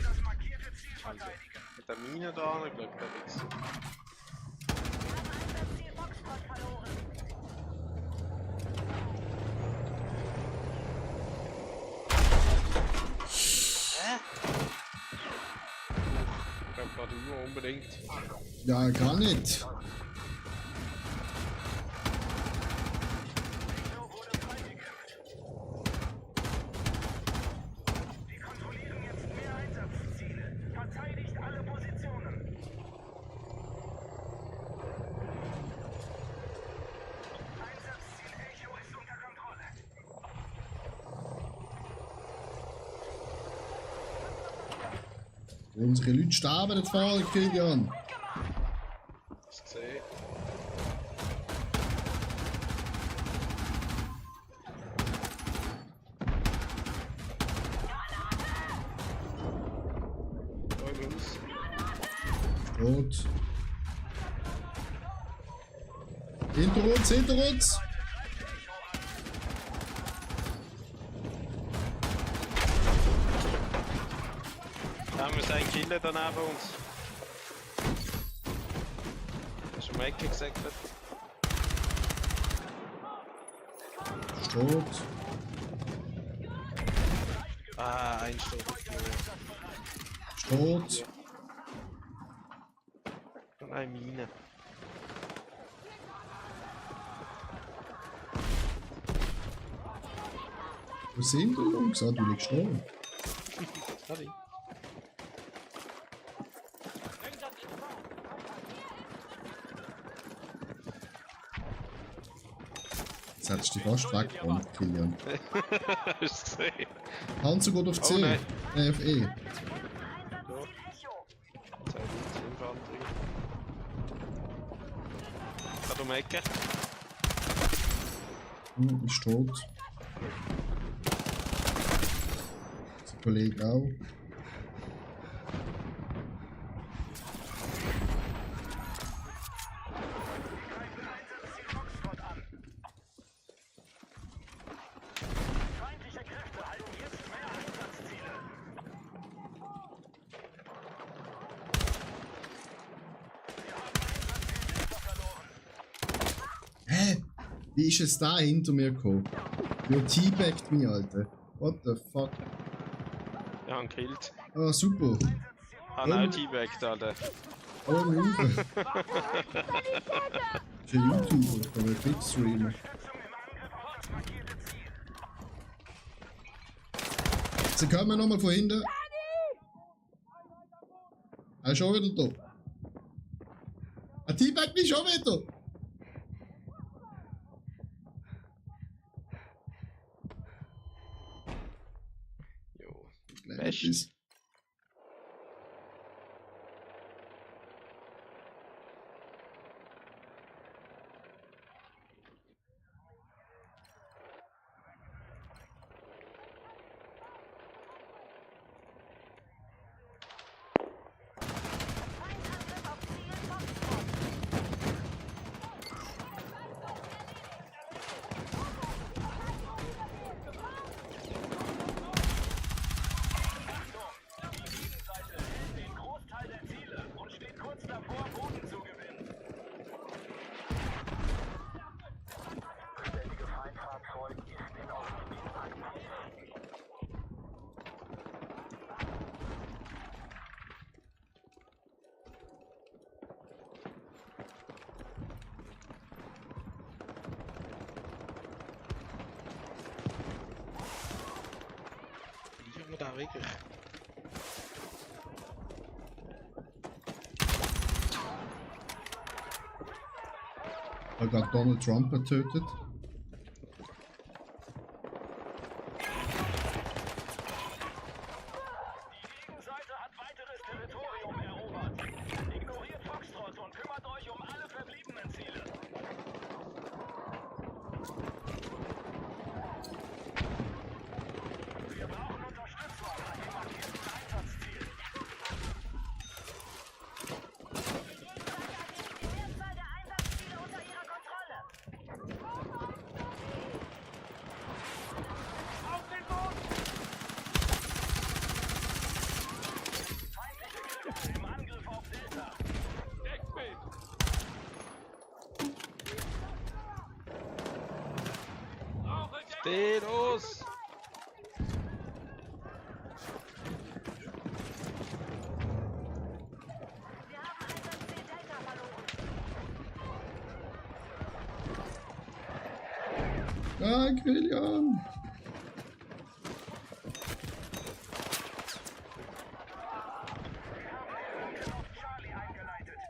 Das markierte Ziel verteidigen. Mit der Mine da, ich glaube, da nichts. Einsatzziel Foxtrot verloren. Ich glaube, gerade nur unbedingt. Ja, gar nicht. Wir kontrollieren jetzt mehr Einsatzziele. Verteidigt alle Positionen. Einsatzziel Echo ist unter Kontrolle. Unsere Leute sterben nicht vorne, Kilian. Das gesehen. Rot. Hinter uns, hinter uns. Da haben wir einen Killer da neben uns. Ist um die Ecke gesäckelt. Ist tot. Ah, ein Stock. Ist tot. Und eine Mine. Wo sind die Jungs? Ah, du liegst da. Sorry. Jetzt hättest du dich fast weggekommen, Kilian. Hast du gesehen? Panzer geht auf C. Oh nein. Nein, auf E. Einsatzziel Echo. 2 Infanterie. Gerade um die Ecke. Ist tot. Sein Kollege auch. Feindliche Kräfte halten jetzt mehr Einsatzziele. Hä? Wie ist es da hinter mir gekommen? Der teabaggt mich, Alter. What the fuck? Ja, einen killt. Ah, super. Ah, nein, T-Bag, Alter. Oh, Hilfe. Ist ein YouTuber, kann man Twitch streamen. Sie kommen nochmal von hinten. Er ist schon wieder da. Er teabaggt mich schon wieder. fest. Etwas. Feindangriff auf Ziel Foxtrot. Gegenseite hält den Großteil der Ziele und steht kurz davor, Boden zu gewinnen. Ständige Feindfahrzeug ist in eurem Gebiet aktiv. Liegen wir da wirklich? Hat gerade Donald Trump getötet. Die Gegenseite hat weiteres Territorium erobert. Ignoriert Foxtrot und kümmert euch um alle verbliebenen Ziele. Wir brauchen Unterstützung bei dem markierten Einsatzziel. Die Mehrzahl der Einsatzziele unter ihrer Kontrolle. Auf den Boden! Feindliche Kräfte im Angriff auf Delta. Deckbild! Brauche Deckbild! Steh los! Wir haben Einsatzziel Delta verloren. Ah, Grillian! Auf Charlie eingeleitet.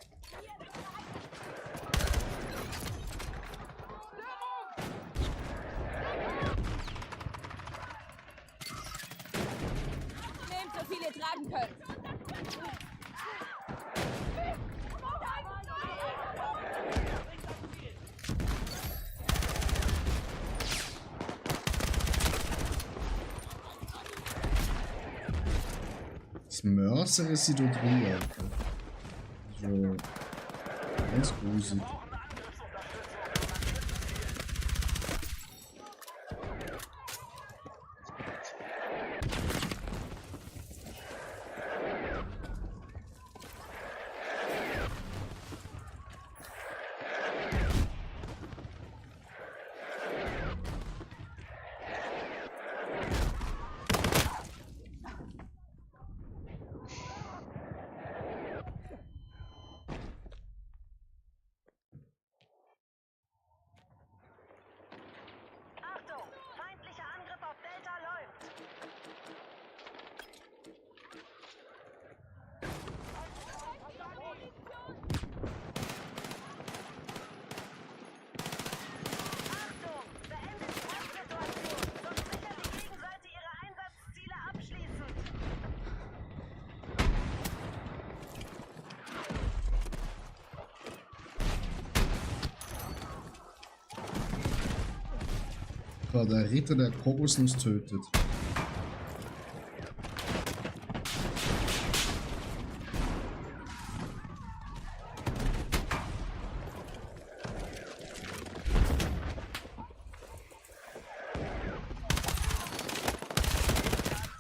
Nehmt so viel ihr tragen könnt. Das Mörser ist sie dort drin, Alter. So. Ganz gruselig. Brauchen Angriffsunterstützung. Achtung! Feindlicher Angriff auf Delta läuft. Achtung! Beendet die Kampfsituation, sonst sichert die Gegenseite ihre Einsatzziele abschließend. War der Ritter, der Kokosnuss tötet.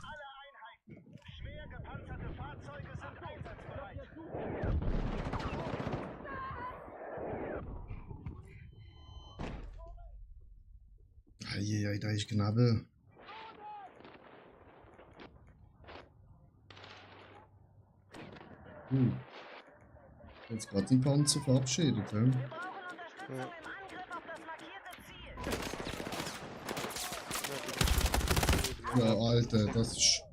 Alle Einheiten. Schwer gepanzerte Fahrzeuge sind einsatzbereit. Eieiei, da ich Knabe. Jetzt gerade die Panzer verabschiedet, hä? Wir brauchen Unterstützung im Angriff auf das markierte Ziel. Ja, Alter, das ist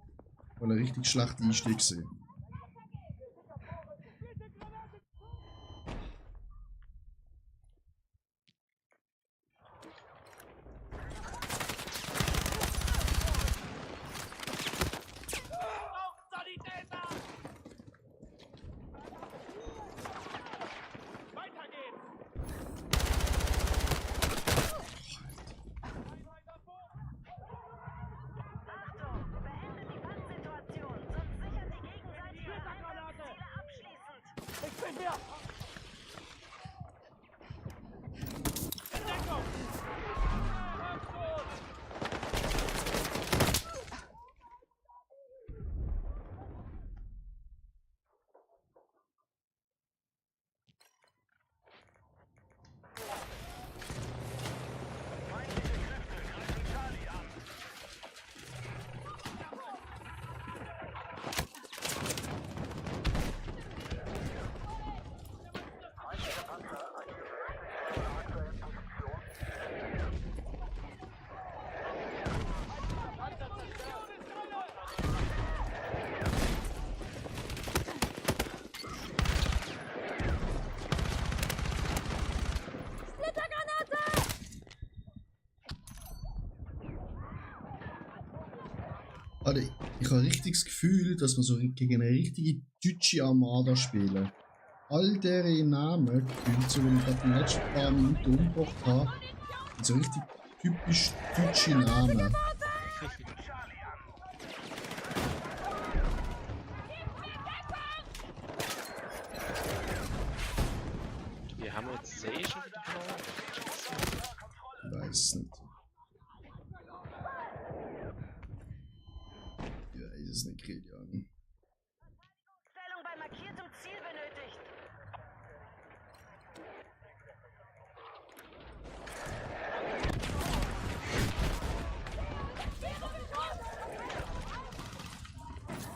voll ein richtig schlechter Einstieg gewesen. mir! In Deckung! Feindliche Kräfte greifen Charlie an. Alter, ich habe richtig das Gefühl, dass wir so gegen eine richtige deutsche Armada spielen. All deren Namen gefühlt, so wie ich gerade die letzten paar Minuten umgebracht habe, sind so richtig typisch deutsche Namen. Wie haben wir jetzt C schon wieder verloren? Ich weiß es nicht. Ich weiß es nicht, Kilian. Stellung bei markiertem Ziel benötigt.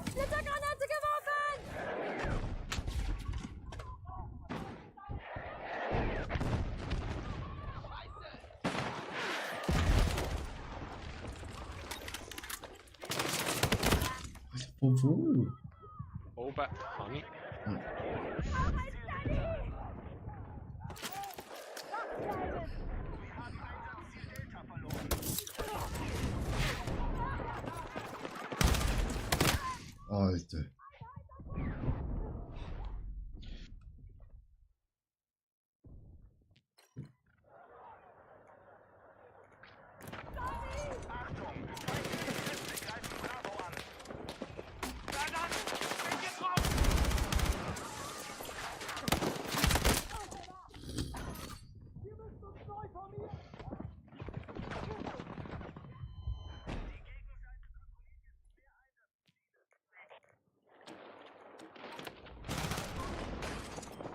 Splittergranate geworfen! Von wo? Oben, Honey. Alter.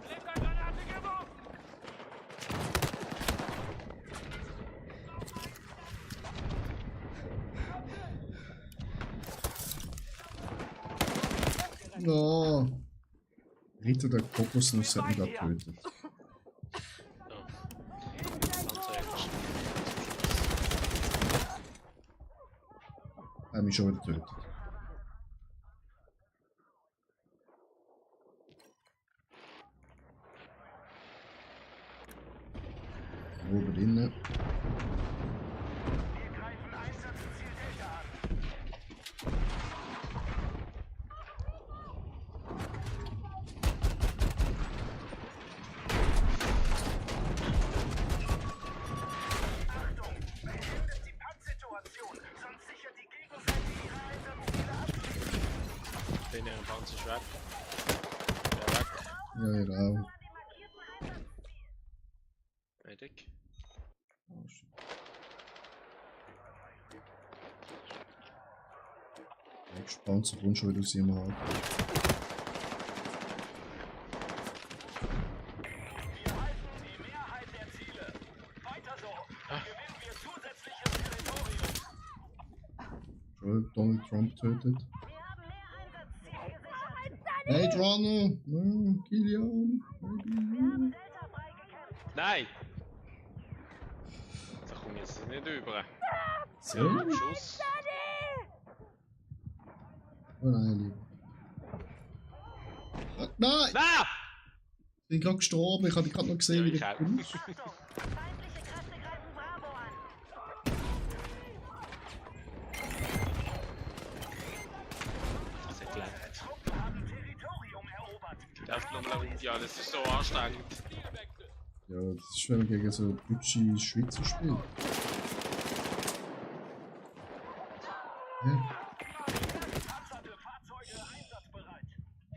Splittergranate geworfen! No. Ritter der Kokosnuss hat mich da getötet. Anzeige. Er hat mich schon wieder getötet. Oben drinnen. Wir greifen Einsatzziel Delta an. Achtung! Beendet die Pattsituation, sonst sichert die Gegenseite ihre Einsatzziele ab. Den ihren Panzer ist weg. Der weg. Ja, genau. An dem markierten Einsatzziel. Medic. Oh, shit. Nächster Panzer kommt schon wieder aus ihrem Haus. Wir halten die Mehrheit der Ziele. Weiter so. Gewinnen wir zusätzliches Territorium. Schon Donald Trump tötet. Wir haben mehr Einsatzziele gesichert. Blade Runner! Kilian! Wir haben Delta freigekämpft. Nein! Da komme ich jetzt nicht über. So? Schuss. Oh nein, Lieber. Ah, nein! Nein! Ich bin gerade gestorben, ich habe dich gerade noch gesehen, wie Ja, ich du auch. kommst. Achtung! Feindliche Kräfte greifen Bravo an. Das hat gelangt. Truppen haben Territorium erobert. Darf nochmal um. Ja, das ist so anstrengend. Ja, das ist, wenn man gegen so deutsche Schweizer spielt. Ja. Panzerte Fahrzeuge einsatzbereit.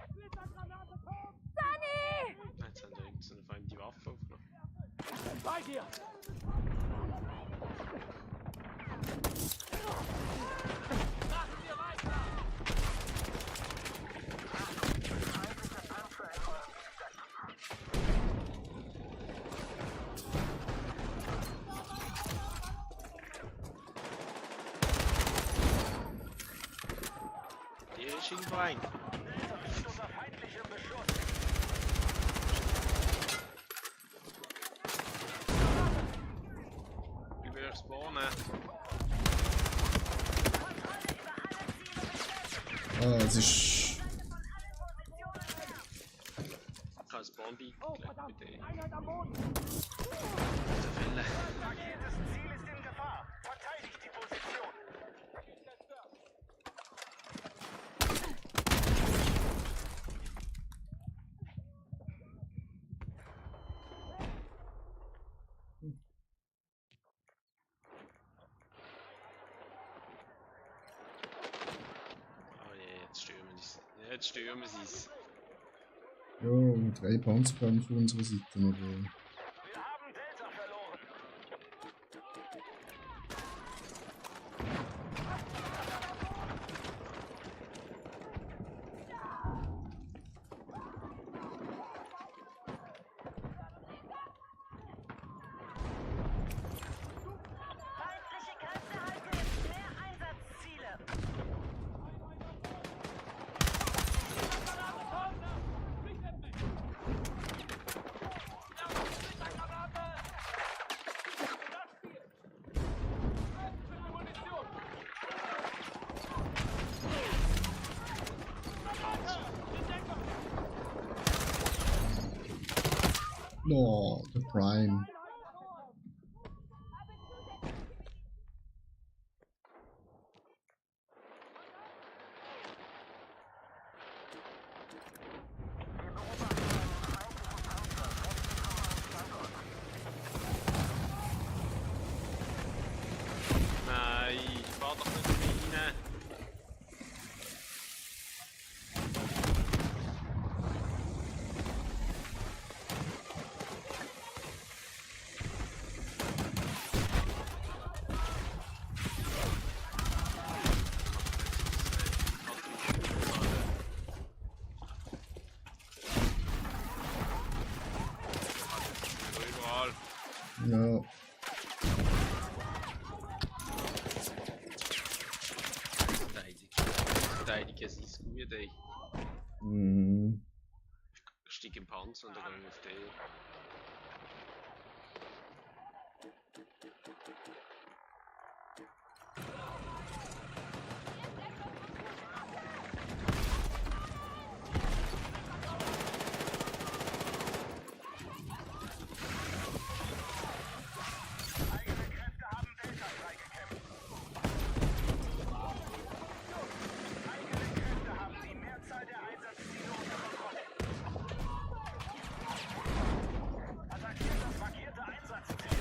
Splittergranate tot! Sunny! und auf einmal die Waffe aufgenommen. Bei dir! Machen wir weiter! Der ist irgendwo ein. Das ist unser feindlicher Beschuss. Ich will spawnen. Ah, es ist... Ich habe ein Spawn-Beat Oh, gelegt verdammt! mit Einheit am Boden! der Fälle. Markiertes Ziel ist in Gefahr. Verteidigt die Position. Oh je, jetzt stürmen sie es. Jetzt stürmen sie es. Jo, 3 Panzerkampf auf unserer Seite, aber... Wir haben Delta verloren. Feindliche Kräfte halten mehr Einsatzziele. No, the Prime. Nein, fahr doch nicht rein. Überall. Ja. Verteidigen sie es gut, ey. Mhm. Stieg im Panzer und dann gehen wir auf den. Eigene Kräfte haben Delta freigekämpft. Eigene Kräfte haben die Mehrzahl der Einsatzziele unter Kontrolle. Attackiert das markierte Einsatzziel.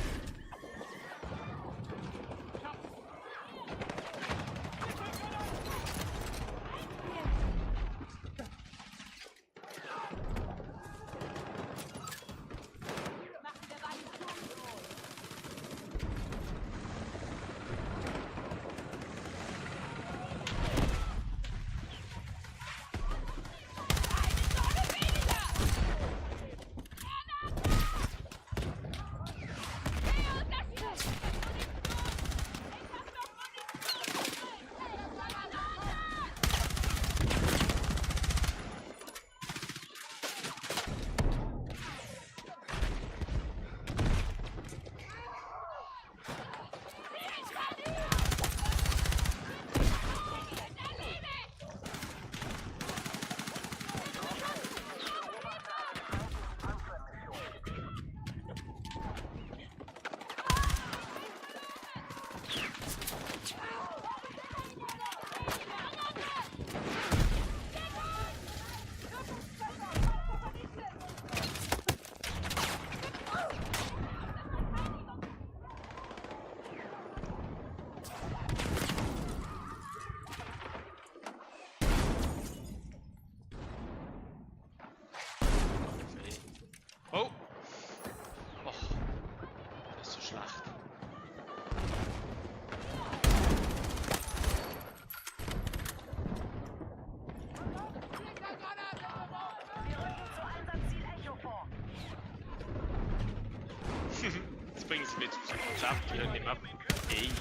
Jetzt bringen sie mich aus dem Konzept hier nicht mehr. Ey.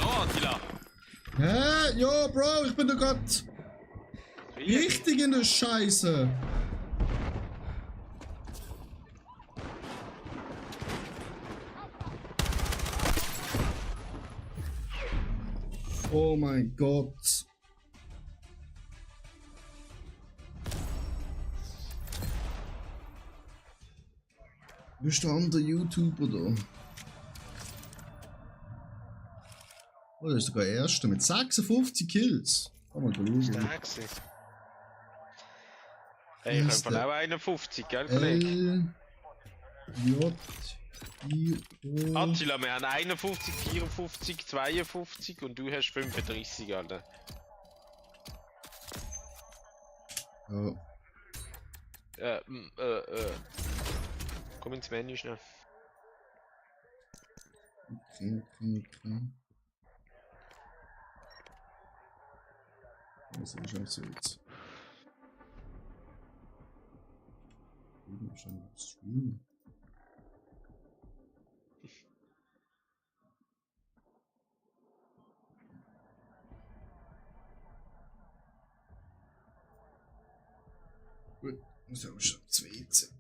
Oh, Attila. Hä? Ja, Bro, ich bin da grad richtig in der Scheiße. Oh mein Gott. Wo ist der andere YouTuber da? Oh, der ist sogar Erster mit 56 Kills. Kann man schauen. Stark gewesen. Hey, ich Ist habe der auch 51, gell, Kollege? L, J, I, O. Attila, wir haben 51, 54, 52 und du hast 35, Alter. Ja. Komm ins Menü schnell. Okay. Was ist das jetzt? Wahrscheinlich Stream. Gut, muss aber schon das WC.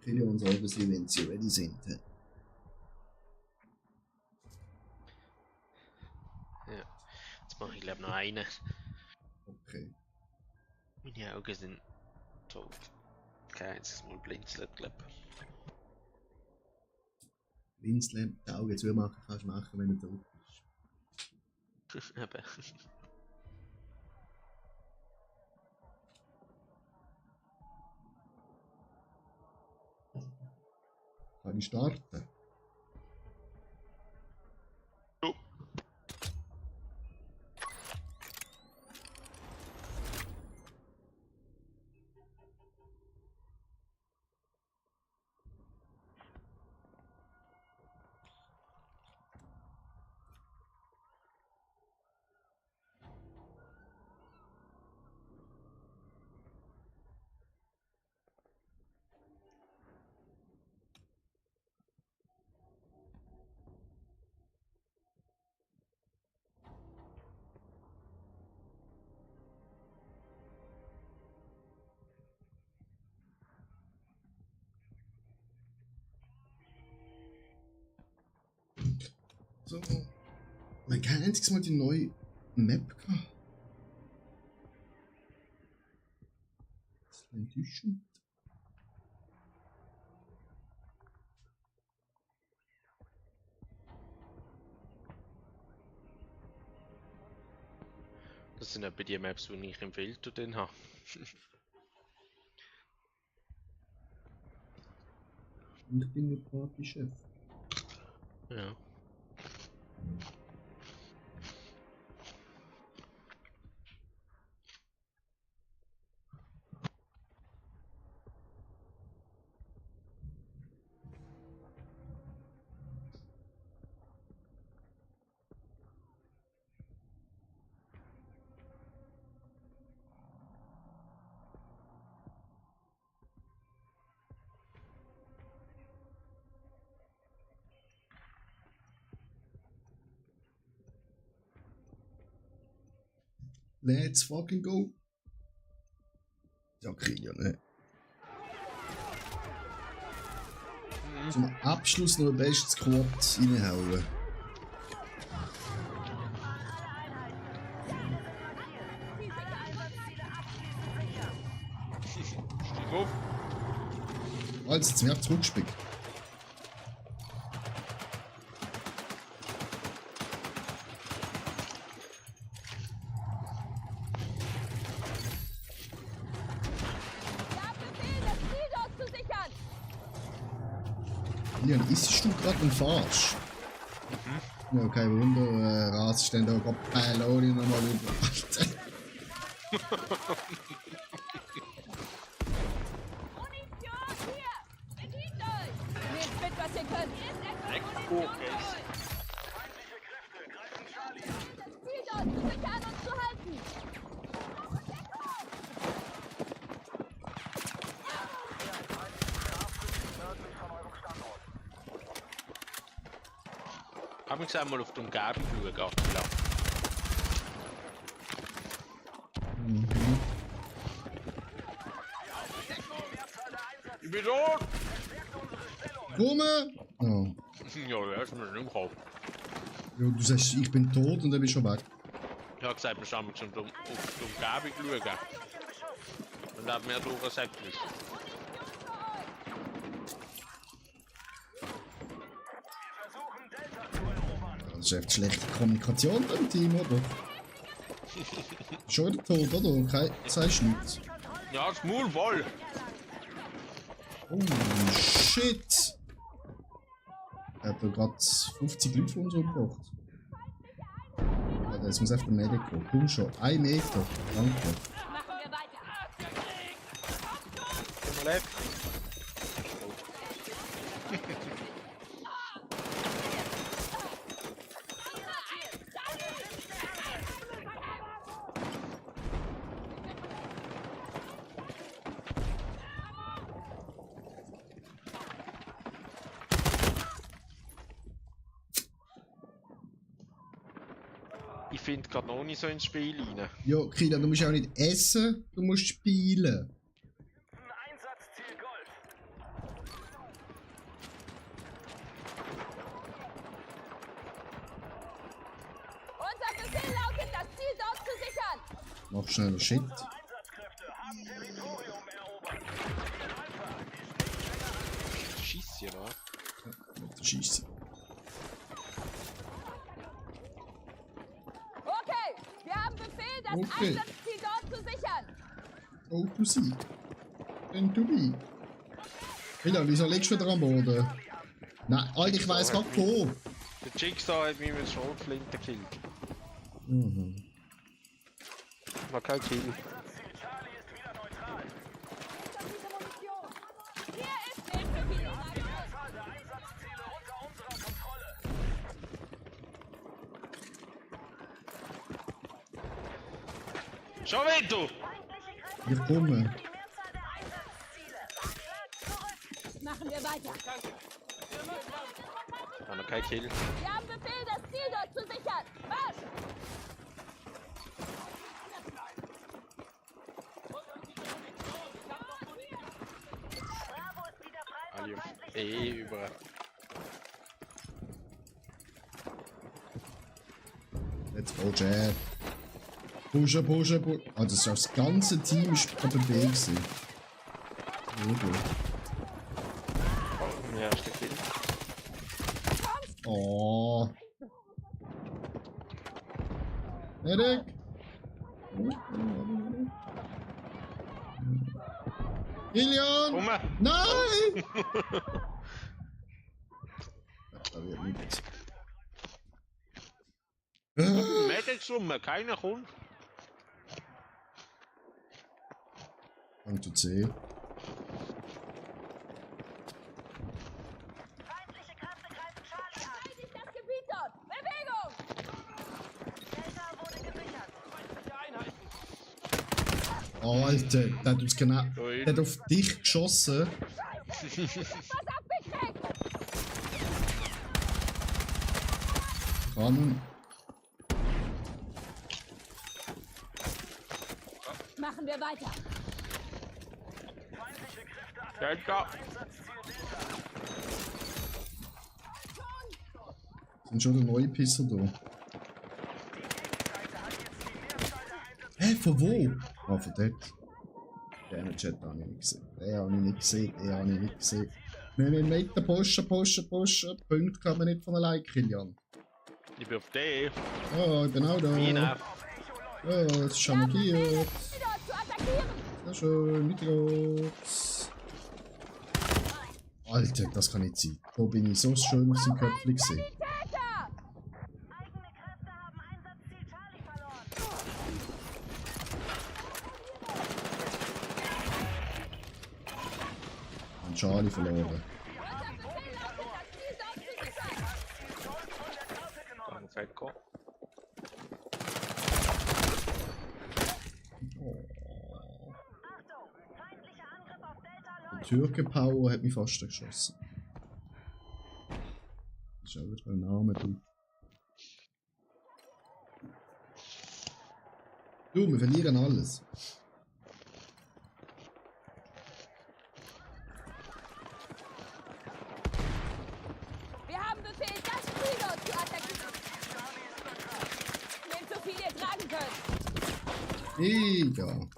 Kill uns obviously, wenn sie ready sind. Ja. Jetzt mache ich glaube noch einen. Okay. Meine Augen sind tot. Kein einziges Mal blinzelt, glaube ich. Winzle, die Augen zumachen kannst du machen, wenn du tot bist. Eben. Kann ich starten? Jo. So. Mein kein einziges Mal die neue Map gehabt. Das ist enttäuschend. Das sind etwa die Maps, die ich im Filter dann habe. Und ich bin nur Partychef. Ja. Let's fucking go. Ja, krieg ja nicht. Zum Abschluss noch ein bestes Quad reinhauen. Stieg auf. Also, jetzt mehr zurückspielen. Leon, isst du gerade einen Farsch? Ja, kein Wunder, rasest dann da gerade Pylori nochmal über. Munition hier! Bedient euch! Nehmt mit, was ihr könnt! Hier ist etwas Munition für euch! Das Ziel dort zu sichern und zu halten! Hab ich einmal auf die Umgebung schauen, klar. Ich bin tot! Komme! Oh. Ja, das ist mir nicht im Kopf. Ja, du sagst, ich bin tot und dann bist du schon weg. Ich hab gesagt, wir sollen auf die Umgebung schauen. Und da hat mir so gesagt, Das ist echt schlechte Kommunikation im Team, oder? Schon wieder tot, oder? Kein, sagst nichts. ja, das Maul voll! Oh, shit! Er hat da gerade 50 Leute von uns umgebracht. Ja, jetzt muss einfach der Medic kommen. Komm schon, 1 Meter. Danke. Machen wir weiter! Komm mal weg! Ich finde gerade noch nicht so ins Spiel rein. Ja, Kila, du musst auch nicht essen, du musst spielen. Einsatzziel Golf. Unser Befehl lautet, das Ziel dort zu sichern! Mach schneller Shit. Einsatzkräfte haben Territorium erobert. Scheiße, hier, oder? Scheiße. Okay, wir haben Befehl, das Okay. Einsatzziel dort zu sichern! Oh, to see. And to be. Kila, wieso liegst du wieder am Boden? Nein, Alter, ich weiss gar wo. Der Jigsaw hat mich mit Schrotflinte gekillt. Mhm. War kein Kill. Hier ist Hilfe für die Zahl der Einsatzziele unter unserer Kontrolle. Schon wieder! Ich komme. Die Mehrzahl der Einsatzziele. Schlag zurück. Machen wir weiter! War noch kein Kill. Wir haben Befehl, das Ziel dort zu sichern! Marsch! Bravo ist wieder frei von Alle feindlichen über. Let's go, Chad. Pushen, pushen, pushen. Ah, das ganze Team ist bei B gewesen. Wirklich. Ja, ist der Kill. Oh. Medic! Kilian! Komm! Nein! Da wird nichts. Medics rum, keiner kommt. Und zu C. Feindliche Kräfte greifen Charlie an. Verteidigt das Gebiet dort! Bewegung! Delta wurde gesichert. Feindliche Einheiten. Oh, Alter, der hat uns genau. Ui. Der hat auf dich geschossen. Was abgekriegt! Kann. Machen wir weiter. Feindliche Kräfte Delta. Einsatzziel Delta. Sind schon der neue Pisser da. Hä, von wo? Ah, von dort. Den Chat habe ich nicht gesehen. Den habe ich nicht gesehen. Den habe ich nicht gesehen. Wir müssen weiter pushen, pushen, pushen. Punkte kann man nicht von allein, Kilian. Ich bin auf D. Oh, ich bin auch da. Mina. Oh, jetzt ist schon markiert. Sie dort zu attackieren! Sehr schön, mit geht's. Alter, das kann nicht sein. Da bin ich so schön auf seinem Köpfchen gesehen. Täter! Eigene Kräfte haben Einsatzziel Charlie verloren. Und Charlie verloren. Unser Befehl lautet, das Ziel dort zu sichern! Dann Fekko. Achtung! Feindlicher Angriff auf Delta Der läuft. Türkenpower hat mich fast geschossen. Das ist auch wieder ein Name, du. Du, wir verlieren alles. Wir haben Befehl, das Ziel dort zu attackieren! Nehmt so viel ihr tragen könnt! Mega.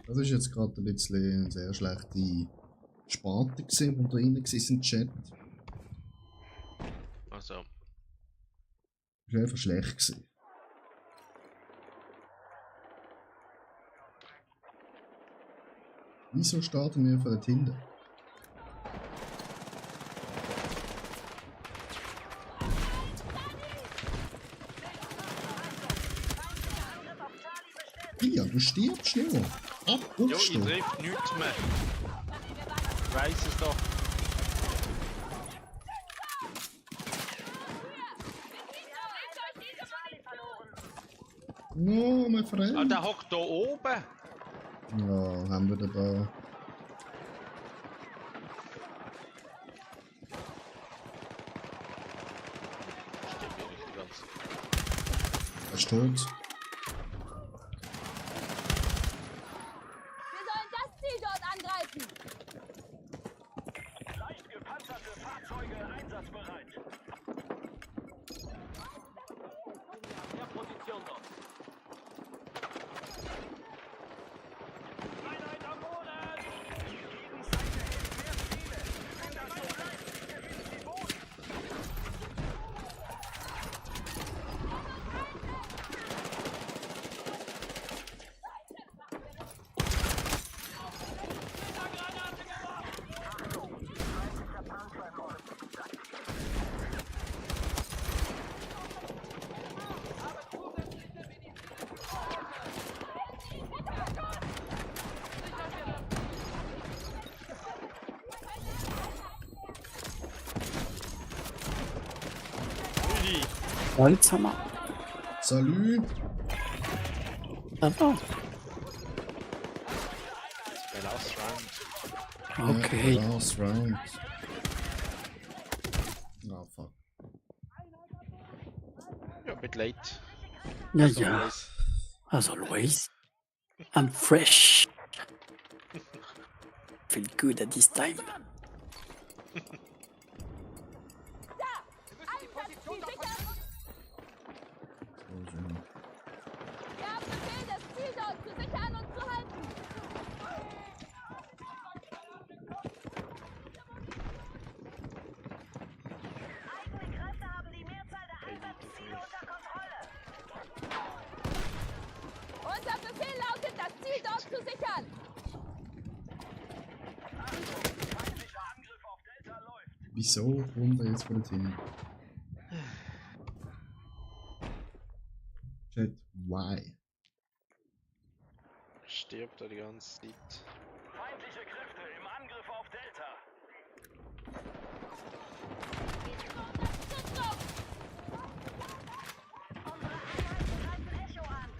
Das ist jetzt gerade ein bisschen eine sehr schlechte Sparte gewesen, wo da drin war im Chat. Also, Das war einfach schlecht gewesen. Wieso starten wir von dort hinten? Ja, du stirbst nur. Ab, jo, ich aufstehen. triff nichts mehr. Ich weiss es doch. No, mein Ah, Freund. der hockt da oben. Ja, haben wir da. Stimmt mir nicht ganz. Er ist tot. Wir sollen das Ziel dort angreifen! Leicht gepanzerte Fahrzeuge einsatzbereit. Der Position dort. Einheit am Boden! Gegenseite hält mehr Ziele. Wenn das so bleibt, gewinnen sie Boden. Ui. Holzhammer. Salut. Aber Der Last Round. okay. Last round. Ah, fuck. Ja, bit late. Ja, As ja. always. As always. I'm fresh. Feel good at this time. Einsatzziel sichern! So schön. Wir haben Befehl, das Ziel dort zu sichern und zu halten! Eigene Kräfte haben die Mehrzahl der Einsatzziele unter Kontrolle. Unser Befehl lautet, das Ziel dort zu sichern! Feindlicher Angriff auf Delta läuft. Wieso kommt er jetzt wieder hin? Chat, why? Stirbt er die ganze Zeit. Feindliche Kräfte im Angriff auf Delta. Unsere Einheiten greifen Echo an.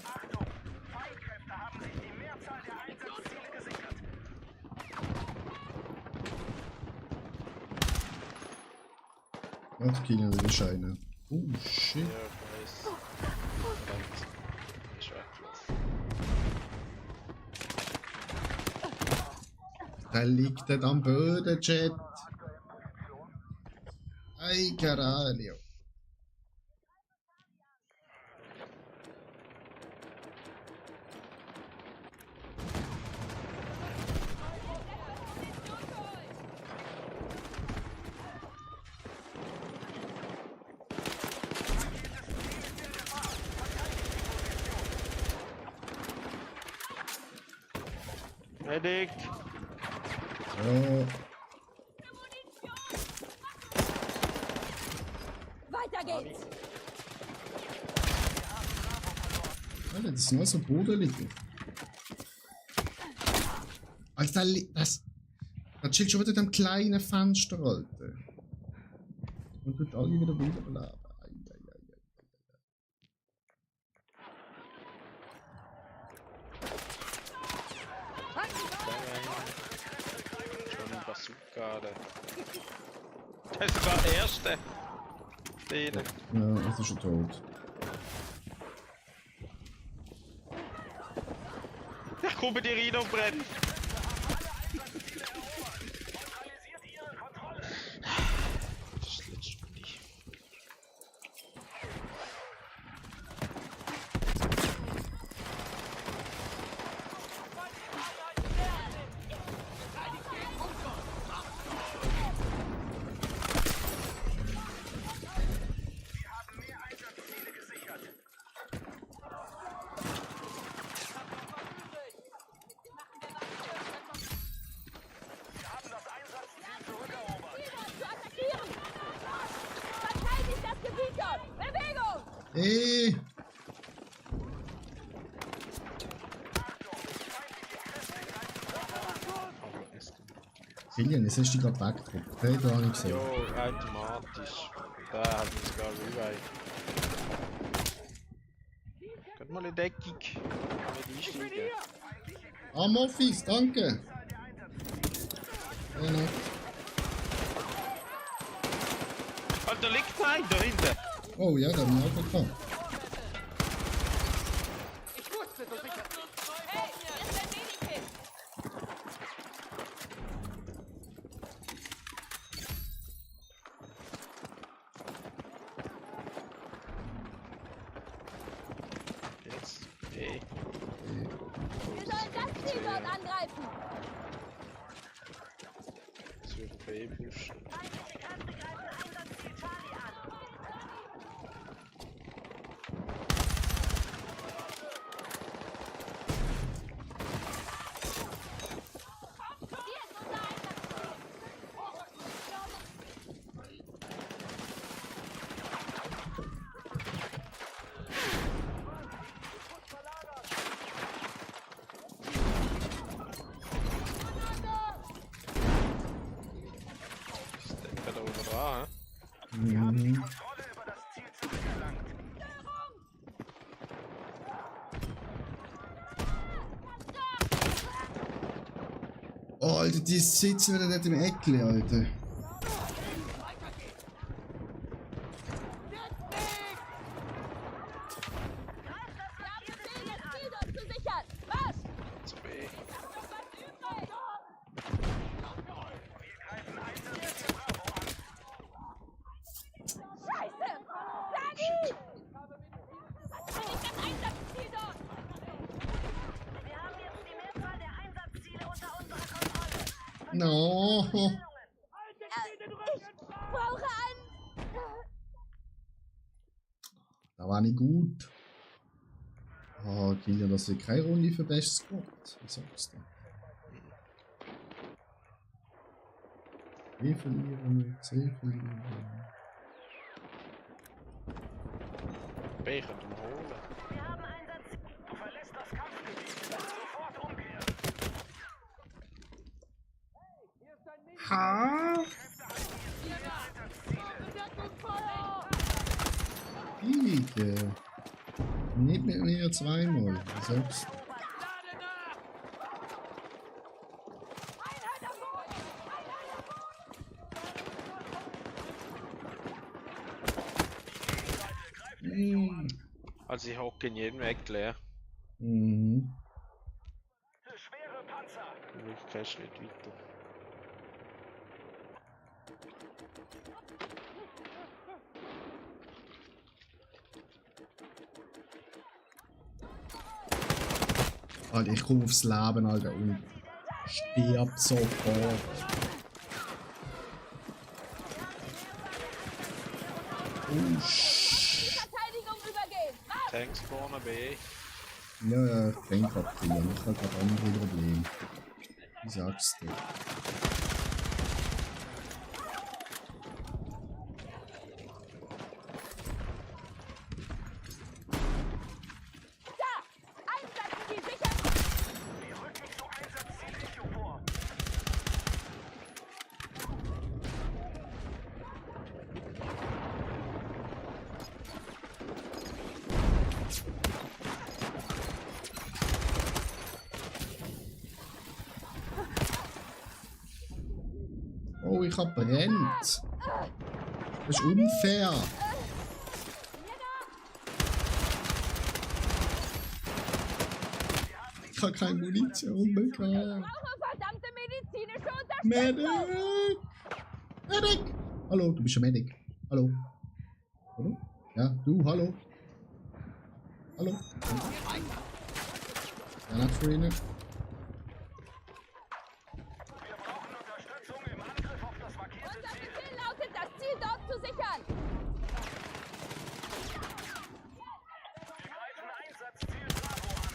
Achtung! Feindkräfte haben sich die Mehrzahl der Einsatzziele gesichert. Warte, killen die Scheine. Oh shit. Ja, ich weiß. Verdammt. Ist weg. Da liegt er am Boden, Chat. Ay, caralho. Medic! So. Weiter geht's! Alter, das ist nur so bodelig. Alter, das chillt schon wieder in dem kleinen Fenster, Alter. Und tut alle wieder wiederbeleben. Schon ein Bazooka, der. Der ist sogar der Erste. Den. Ja, es ist schon tot. Ja, komm bei dir rein und brenn! Das ist letztendlich. Wir haben mehr Einsatzziele gesichert. Wir haben das Einsatzziel zurückerobert. Ziel dort zu attackieren! Verteidigt das Gebiet dort! Bewegung! Ey! Aber es. Kilian, jetzt hast du dich gerade weggedrückt. Hey, da habe ich gesehen. Jo, automatisch. Da hat uns sogar Revive. Könnt mal in Deckung. Mit einsteigen. Amorphis, danke! Ja, nett. Alter, liegt nein, da hinten! Oh ja, da haben wir auch gekommen. Hey, hier ist der Medikit! Jetzt. Hey. Wir sollen das Ziel dort angreifen! Jetzt wird ein B pushen. Feindliche Kräfte greifen Einsatzziel Charlie an. Hier ist unser Einsatzziel! Ich denke da oben dran, Mhm. Kontrolle über das Ziel zurückerlangt. Oh, Alter, die sitzen wieder dort im Eckli, Alter. No. Ich brauche einen... Da war nicht gut. Oh, Kinder, das wird keine Runde für bestes Squad. Ich sag's dir. Wir verlieren nicht, sie verlieren. B könnt ihr mal holen. Wir haben Einsatz. Du verlässt das Kampfgebiet. Sofort umkehren. Ha! Bitte. Nicht mit mir zweimal. Ich sag's. Also ich hocke in jedem Eck leer. Mhm. Schwere Panzer. Ich will keinen Schritt weiter. Alter, ich komme aufs Leben, Alter, und stirb sofort. Oh, Verteidigung übergehen! Tanks vorne B. ja, ich bin gerade drin. Ich habe gerade andere Probleme. Ich sag's dir. Da! Einsetzen Sie sicher! Die rücken zu Einsatzziel Echo vor. Oh, ich hab brennt. Das ist unfair. Ich habe keine Munition mehr gehabt. Brauche verdammte medizinische Unterstützung! Medic! Medic! Hallo, du bist ein Medic. Hallo. Oder? Ja, du, hallo. Hallo. Granatfrene. Wir brauchen Unterstützung im Angriff auf das markierte Unser Ziel. Befehl lautet, das Ziel dort zu sichern! Wir greifen Einsatzziel Bravo an.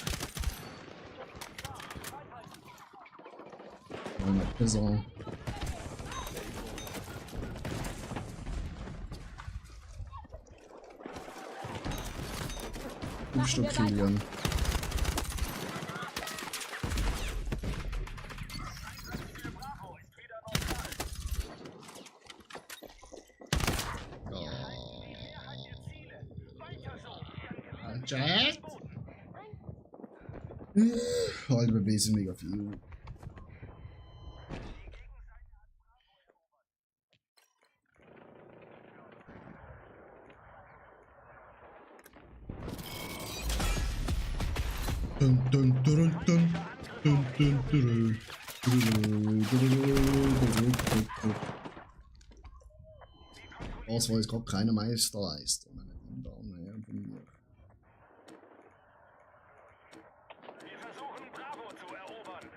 Ja, nicht besser. Gibst du Kilian? Jack? Alter, wir wissen mega viel. Dun, dun, dun, dun, dun, dun, dun, das war jetzt gerade keine Meisterleistung, meine Damen und Herren von mir. Wir versuchen Bravo zu erobern.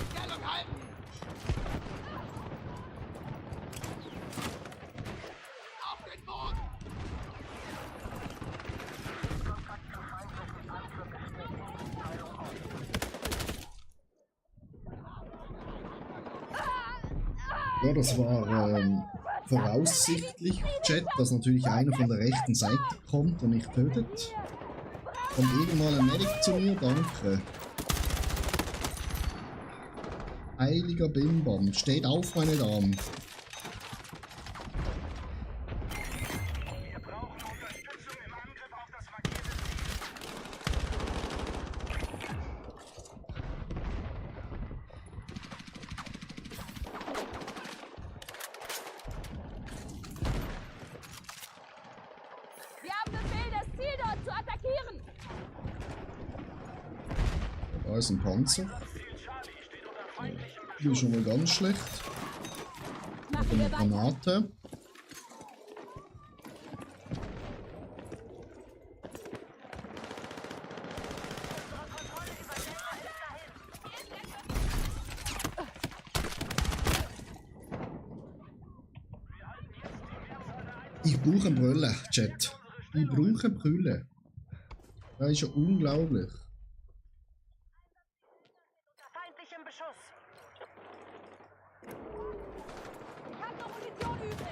Stellung halten! Auf den Boden! Ja, das war voraussichtlich, Chat, dass natürlich einer von der rechten Seite kommt und mich tötet. Kommt irgendwann ein Medic zu mir, danke. Heiliger Bimbam, steht auf, meine Damen. Wir brauchen Unterstützung im Angriff auf das markierte Ziel. Wir haben Befehl, das Ziel dort zu attackieren! Da ist ein Panzer. Ziel Charlie steht unter feindlichem Die ist schon mal ganz schlecht. Machen Eine wir weiter! Granate. Ich brauche eine Brille, Chat. Ich brauche eine Brille. Das ist ja unglaublich. Feindlichem Beschuss. Ich hab noch Munition übrig.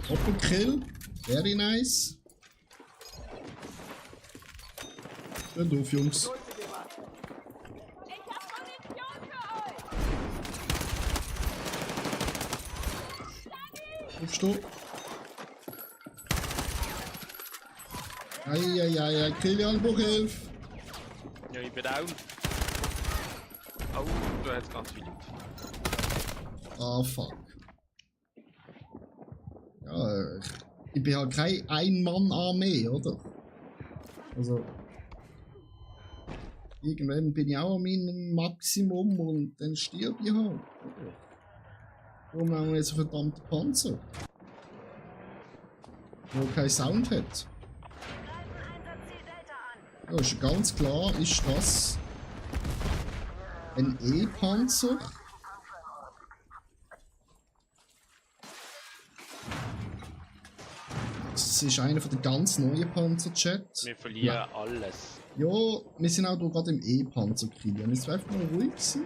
Doppelkill. Very nice. Schön drauf, Jungs. Ich hab Munition für euch. Aufstehen. Eieiei, Kilian braucht Hilfe. Ja, ich bin down. Oh, du hast ganz viel Loot. Ah, fuck. Ja, ich bin halt kein Ein-Mann-Armee, oder? Also. Irgendwann bin ich auch an meinem Maximum und dann stirb ich halt. Oder? Warum haben wir jetzt einen verdammten Panzer? Der keinen Sound hat. Greifen Einsatzziel Delta an. Ja, ist ganz klar, ist das ein E-Panzer. Das ist einer von den ganz neuen Panzer-Chat. Wir verlieren alles. Ja, wir sind auch gerade im E-Panzer-Krieg. Jetzt einfach mal ruhig sein.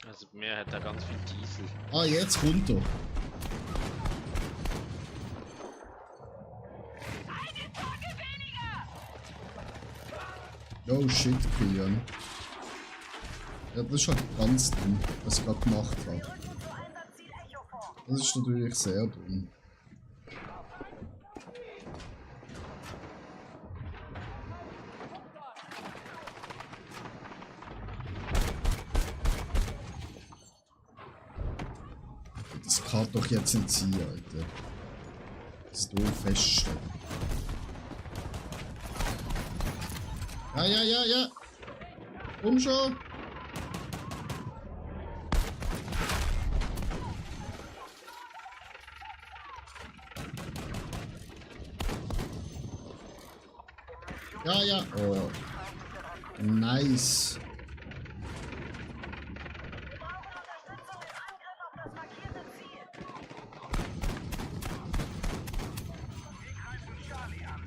Also bei mir hat er ganz viel Diesel. Ah, jetzt kommt er. Oh shit, Kilian. Ja, das ist halt ganz dumm, was ich gerade gemacht habe. Rücken zu Einsatzziel Echo vor. Das ist natürlich sehr dumm. Das kann doch jetzt nicht sein, Alter. Das ist doof feststellen. Ja. Komm schon. Ja. Oh. Nice. Wir brauchen Unterstützung im Angriff auf das markierte Ziel. Wir greifen Charlie an.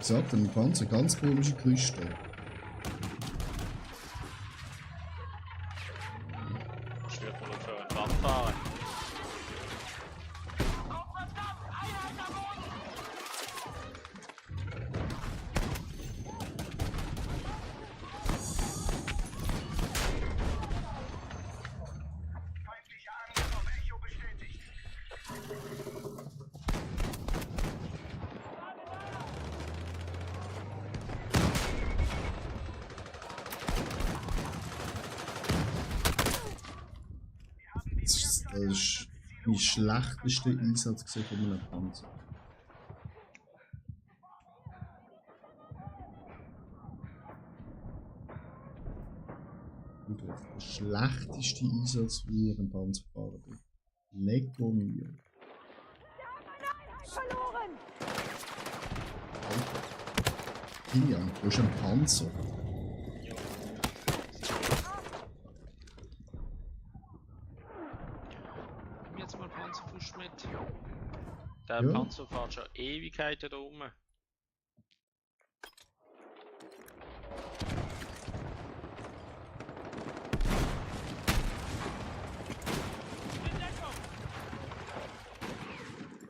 Ich sag dem Panzer ganz komische Kiste. Ich würde mal für eine Wand fahren. Feindlicher Angriff auf Echo bestätigt. Das ist mein schlechtester Einsatz gewesen von einem Panzer. Wirklich der schlechteste Einsatz, wie ich einen Panzer gefahren bin. Lego mio. Verloren! Alter. Kilian, du bist ein Panzer. Nimm jetzt mal Panzerfusch mit. Der Ja. Panzer fährt schon Ewigkeiten da rum.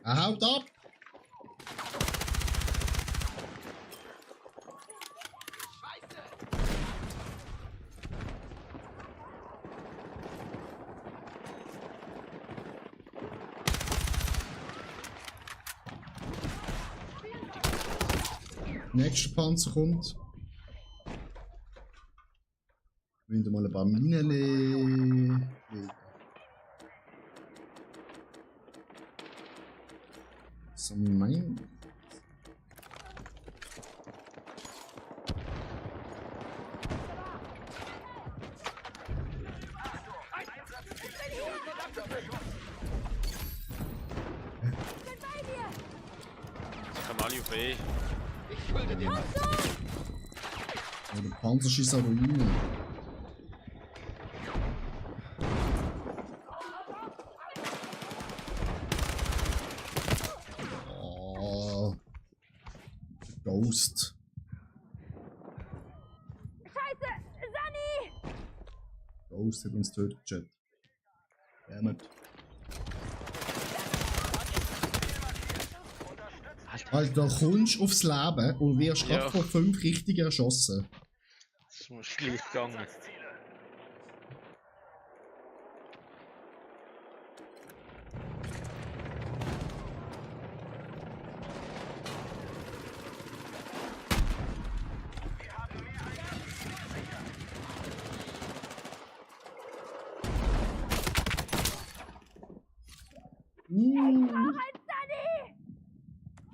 Er haut ab! Nächster Panzer kommt. Wir wollen mal ein paar Minen legen. So, mein. Ich bin bei dir! Da kann man alle auf E. Ja, der Panzer schießt aber rein. Oh. Der Ghost. Scheiße! Sunny! Ghost hat uns getötet, Chat. Dammit. Alter, kommst aufs Leben und wirst Ja. gerade von 5 Richtigen erschossen. Das muss gleich gegangen.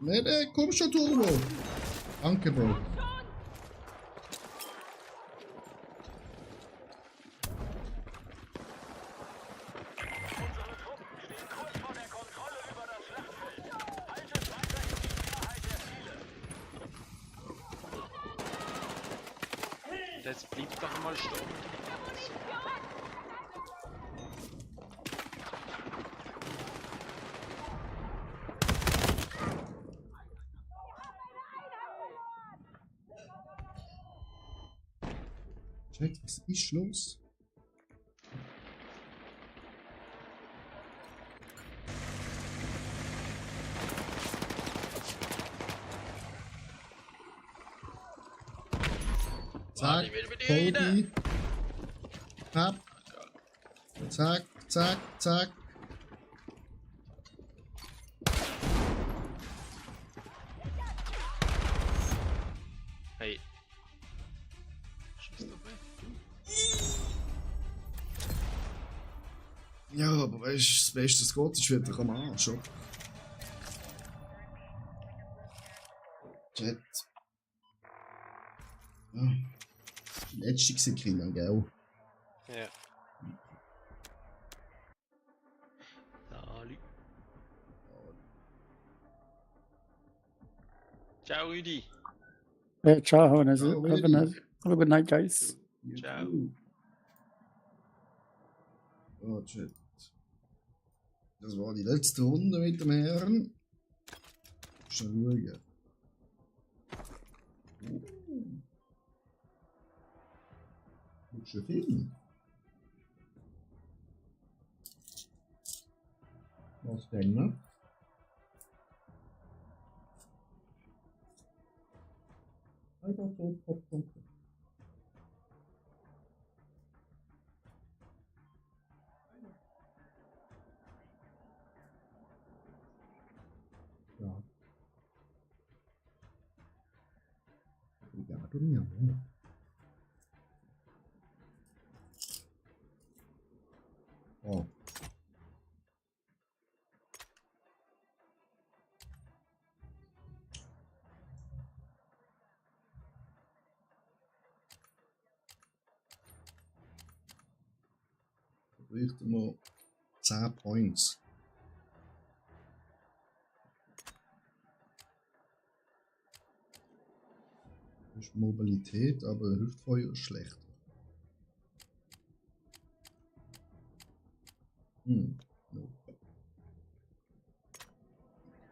Nee, komm schon, Turbo. Danke, Bro. Jetzt bleibt doch mal stehen. Chat, was ist los? Zack, Cody. Ab. Zack, zack, zack. Hey. Schießt dabei. Ja, aber weißt du, das Beste, das geht, ist wieder am Arsch, oder? Chat. Ja. Die letzte war Killen, gell? Ja. Salut. Ciao Rüdi. Ciao, have a, Ciao, have a, Willi. have a good night, guys. Ciao. Oh, Chat. Das war die letzte Runde mit dem Herrn. Schon schauen. Hübscher Film. Was denn, ne? Einfach so, Popcorn. Ja. Obrigado, meu amor. Oh. Bräuchten wir 10 Points. Das ist Mobilität, aber Hüftfeuer ist schlecht. Nope.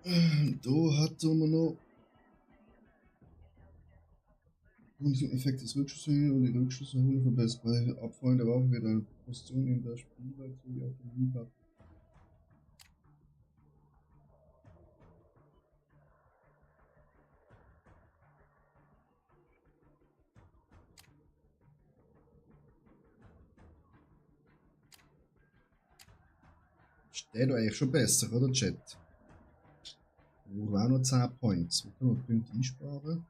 Da hatten wir noch Effekt des Rückschusses und die Rückschüsse holen verbessert. Bei Abfallen der Waffe wird eine Position in der Spielwelt sowie auf dem Menüpad. Ist der da eigentlich schon besser, oder Chat? Wir haben auch noch 10 Points. Wir können noch Punkte einsparen.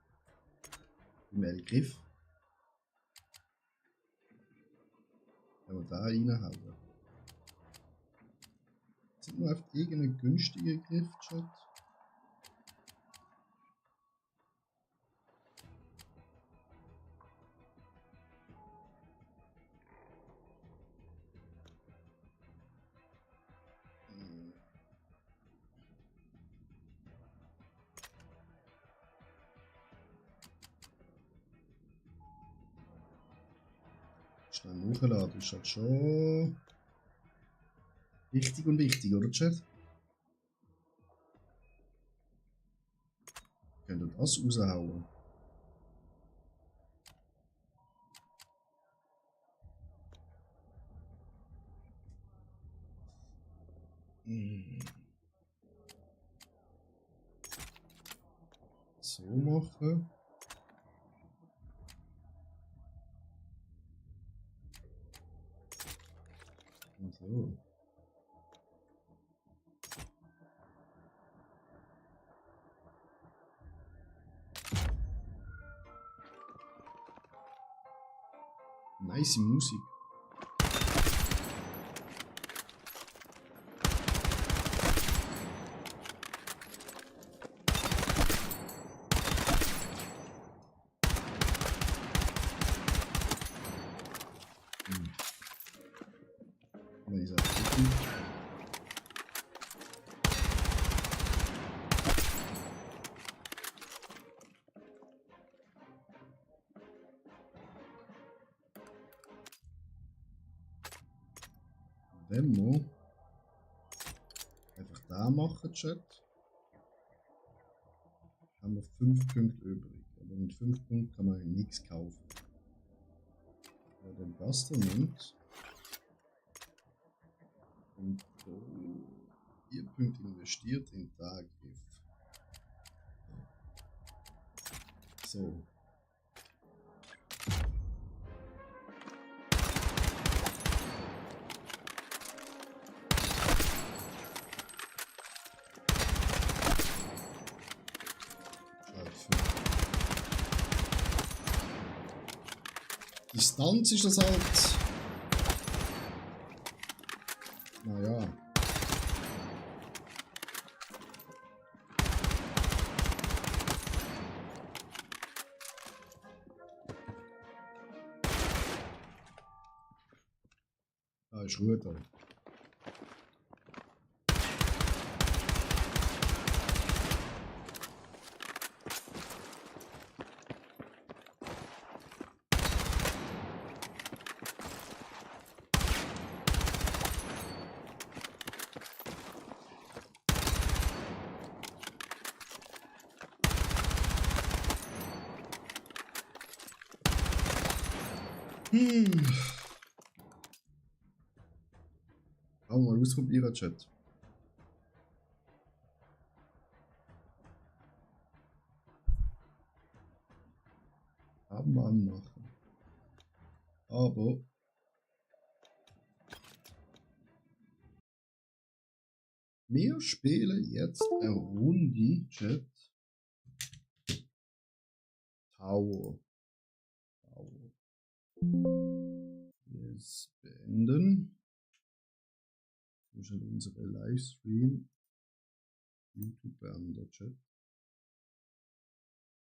Im Griff. Wenn wir da reinhauen. Sind wir einfach irgendeinen günstigen Griff, Chat? Schnell nachladen ist halt schon wichtig und wichtig, oder Chat? Könnt ihr das raushauen? So machen. Und so. Nice Musik. Nice. Wenn wir einfach da machen, Chat, haben wir 5 Punkte übrig. Aber mit 5 Punkten kann man nichts kaufen. Wer den Buster nimmt und 4 Punkte investiert in den Angriff. So. Distanz ist das halt. Naja. Ah, ist gut. Haben wir mal ausprobieren, Chat. Haben wir anmachen. Aber wir spielen jetzt eine Runde, Chat. Tower. Jetzt beenden. Das ist unsere Livestream. YouTube beenden, Chat.